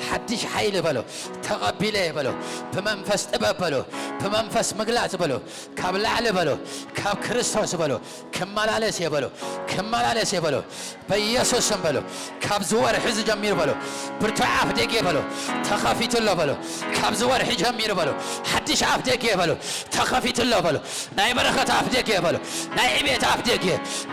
ሓድሽ ሓይሊ በሉ። ተቐቢለ በሉ። ብመንፈስ ጥበብ በሉ። ብመንፈስ ምግላጽ በሉ። ካብ ላዕሊ በሉ። ካብ ክርስቶስ በሉ። ክመላለስ እየ በሉ። ክመላለስ እየ በሉ። በኢየሱስ ስም በሉ። ካብዚ ወርሒ እዚ ጀሚሩ በሉ። ብርቱዕ ኣፍ ደጌ በሉ። ተኸፊቱ ኣሎ በሉ። ካብዚ ወርሒ ጀሚሩ በሉ። ሓድሽ ኣፍ ደጌ በሉ። ተኸፊቱ ኣሎ በሉ። ናይ በረኸት ኣፍ ደጌ በሉ። ናይ ዕቤት ኣፍ ደጌ፣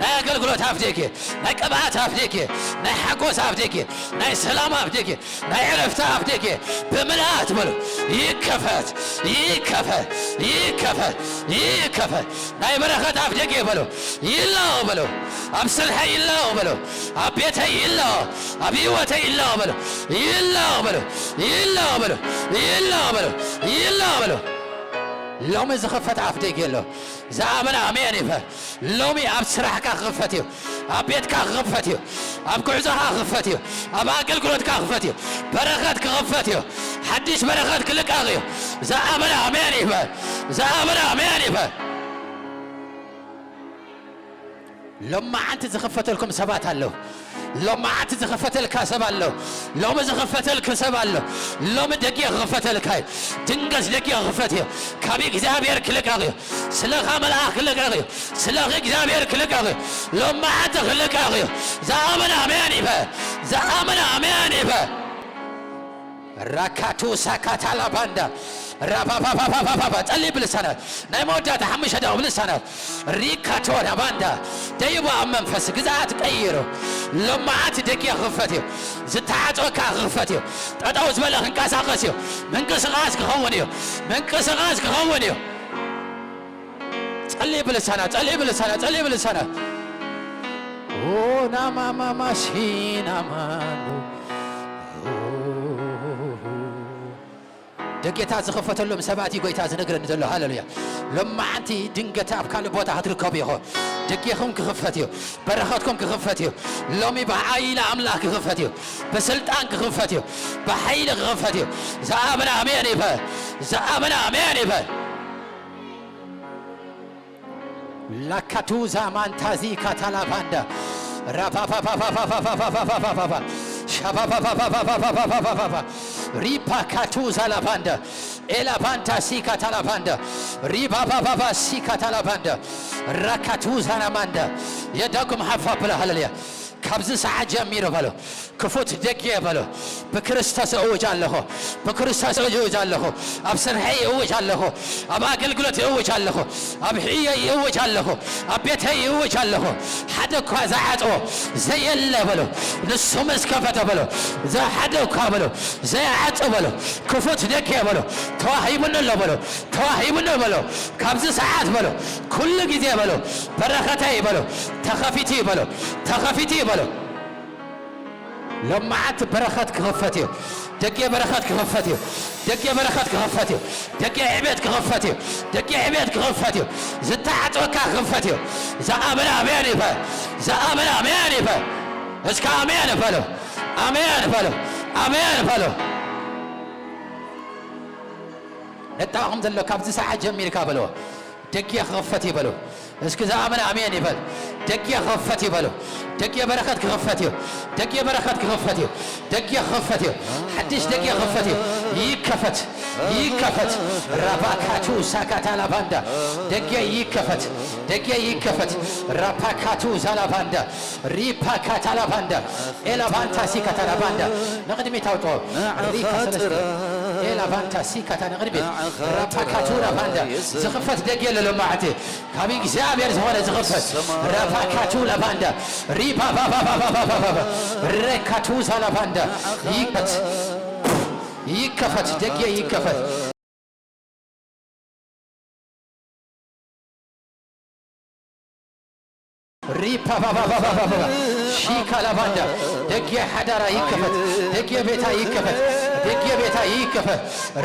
ናይ ኣገልግሎት ኣፍ ደጌ፣ ናይ ቅብኣት ኣፍ ደጌ፣ ናይ ሓጎስ ኣፍ ደጌ፣ ናይ ሰላም ኣፍ ደጌ፣ ናይ ዕረፍቲ ኣፍ ደጌ ብምልኣት በሉ። ይከፈት፣ ይከፈት፣ ይከፈት፣ ይከፈት። ናይ በረኸት ኣፍ ደጌ በሉ። ይላወ በሉ። ኣብ ስርሐይ ይላወ በሉ። ኣብ ቤተይ ይላወ፣ ኣብ ህይወተይ ይላወ በሉ። ይላወ በሉ። ይላወ በሉ። ይላወ በሉ። ይላወ በሉ። ሎሚ ዝኸፈት ኣፍ ደጌ ኣሎ። ዝኣመነ ኣሜን ይበል። ሎሚ ኣብ ስራሕካ ክኽፈት እዩ። ኣብ ቤትካ ክኽፈት እዩ። ኣብ ጉዕዞኻ ክኽፈት እዩ። ኣብ ኣገልግሎትካ ክኽፈት እዩ። በረኸት ክኽፈት እዩ። ሓድሽ በረኸት ክልቀቕ እዩ። ዝኣመነ ኣሜን ይበል። ዝኣመነ ኣሜን ይበል። ሎማዓንቲ ዝኽፈተልኩም ሰባት ኣለዉ። ሎማዓንቲ ዝኽፈተልካ ሰብ ኣሎ። ሎሚ ዝኽፈተልኪ ሰብ ኣሎ። ሎሚ ደጊ ክኽፈተልካ እዩ። ድንገት ደጊ ክኽፈት እዩ። ካብ እግዚኣብሔር ክልቀቕ እዩ። ስለኻ መልኣኽ ክልቀቕ እዩ። ስለኺ እግዚኣብሔር ክልቀቕ እዩ። ሎማዓንቲ ክልቀቕ እዩ። ዝኣመነ ኣሜን ይበል። ዝኣመነ ኣሜን ይበል። ራካቱ ሳካታላ ባንዳ። ራፓፓፓፓፓፓ ጸልይ ብልሳናት ናይ መወዳእታ ሓሙሽተ ደቂቕ ብልሳናት ሪካቶና ባንዳ ደይቡ ኣብ መንፈስ ግዛት ቀይሩ ሎማዓት ደጊ ክኽፈት እዩ። ዝተዓጽወካ ክኽፈት እዩ። ጠጠው ዝበለ ክንቀሳቐስ እዩ። ምንቅስቓስ ክኸውን እዩ። ምንቅስቓስ ክኸውን እዩ። ጸልይ ብልሳናት ጸልይ ብልሳናት ጸልይ ብልሳናት ኦናማማማሲናማኑ ደጌታ ዝኸፈተሎም ሰባት እዩ ጎይታ ዝነግረኒ ዘሎ። ሃሌሉያ። ሎማዓንቲ ድንገት ኣብ ካልእ ቦታ ክትርከቡ ኢኹ። ደጌኹም ክኽፈት እዩ። በረኸትኩም ክኽፈት እዩ። ሎሚ ብሓይሊ ኣምላኽ ክኽፈት እዩ። ብስልጣን ክኽፈት እዩ። ብሓይሊ ክኽፈት እዩ። ዝኣመነ ኣሜን ይበል። ዝኣመነ ኣሜን ይበል። ላካቱዛ ማንታዚ ካታላባንዳ ራፓፓፓፓፓፓፓፓፓፓፓፓ ሻፓፓፓፓፓፓፓፓፓፓ ሪፓካቱዛ ላባንዳ ኤላባንታ ሲካታላባንዳ ሪባባባባ ሲካታላባንዳ ራካቱዛ ናማንዳ የዳኩም ሓፋ ብላ ሃለልያ። ካብዚ ሰዓት ጀሚሩ በሎ ክፉት ደጌ በሎ። ብክርስቶስ እውጅ ኣለኹ። ብክርስቶስ እውጅ ኣለኹ። ኣብ ስርሐይ እውጅ ኣለኹ። ኣብ ኣገልግሎት እውጅ ኣለኹ። ኣብ ሕየይ እውጅ ኣለኹ። ኣብ ቤተይ እውጅ ኣለኹ። ሓደ እኳ ዝዓጽዎ ዘየለ በሎ። ንሱ ምስ ከፈተ በሎ። ዘሓደ እኳ በሎ። ዘይዓጽ በሎ። ክፉት ደጌ በሎ። ተዋሂቡኒ ኣሎ በሎ። ተዋሂቡኒ በሎ። ካብዚ ሰዓት በሎ። ኩሉ ግዜ በሎ። በረኸተይ በሎ። ተኸፊቱ በሎ። ተኸፊቱ በሎ። ሎማዓት በረኸት ክኽፈት እዩ። ደጌ በረኸት ክኽፈት እዩ። ደጌ በረኸት ክኽፈት እዩ። ደጌ ዕቤት ክኽፈት እዩ። ደጌ ዕቤት ክኽፈት እዩ። ዝተዓጽወካ ክኽፈት እዩ። ዝኣመነ ኣሜን ይበል። ዝኣመነ ኣሜን ይበል። እስከ ኣሜን በሉ። ኣሜን በሉ። ኣሜን በሉ። ነጣኹም ዘሎ ካብዚ ሰዓት ጀሚርካ በሎ። ደጌ ክኽፈት እዩ በሉ። እስኪ ዝኣመነ ኣሜን ይበል። ደጌ ክኽፈት እዩ በሉ። ደጌ በረኸት ክኽፈት እዩ። ደጌ በረኸት ክኽፈት እዩ። ደጌ ክኽፈት እዩ። ሓድሽ ደጌ ክኽፈት እዩ። ይከፈት። ይከፈት። ራባካቱ ሳካታ ላባንዳ። ደጌ ይከፈት። ደጌ ይከፈት። ራፓካቱ ዛላባንዳ። ሪፓካታ ላባንዳ። ኤላባንታ ሲካታ ላባንዳ። ንቕድሚት ኣውጥኦ። ሪካ ሰለስተ። ኤላባንታ ሲካታ ንቕድሚት። ራፓካቱ ላባንዳ። ዝኽፈት ደጌ የለ ሎማዕቲ። ካብ እግዚኣብሔር ዝኾነ ዝኽፈት ራፓካቱ ላባንዳ ሪባባባባባባባ ሬካቱ ዛላባንዳ ይከፈት። ይከፈት። ደጌ ይከፈት። ሪፓፓፓፓፓፓ ሺካ ላባንዳ። ደጌ ሓዳራ ይከፈት። ደጌ ቤታ ይከፈት። ደጌ ቤታ ይከፈት።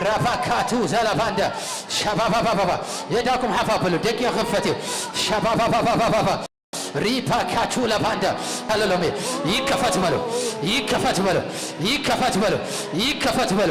ራፓካቱ ዛላባንዳ ሻባባባባባ የዳኩም ሓፋ በሉ። ደጌ ክፈት እዩ። ሻባባባባባባ ሪፓካቱ ላባንዳ። ሃሌሉያ። ይከፈት በሉ። ይከፈት በሉ። ይከፈት በሉ። ይከፈት በሉ።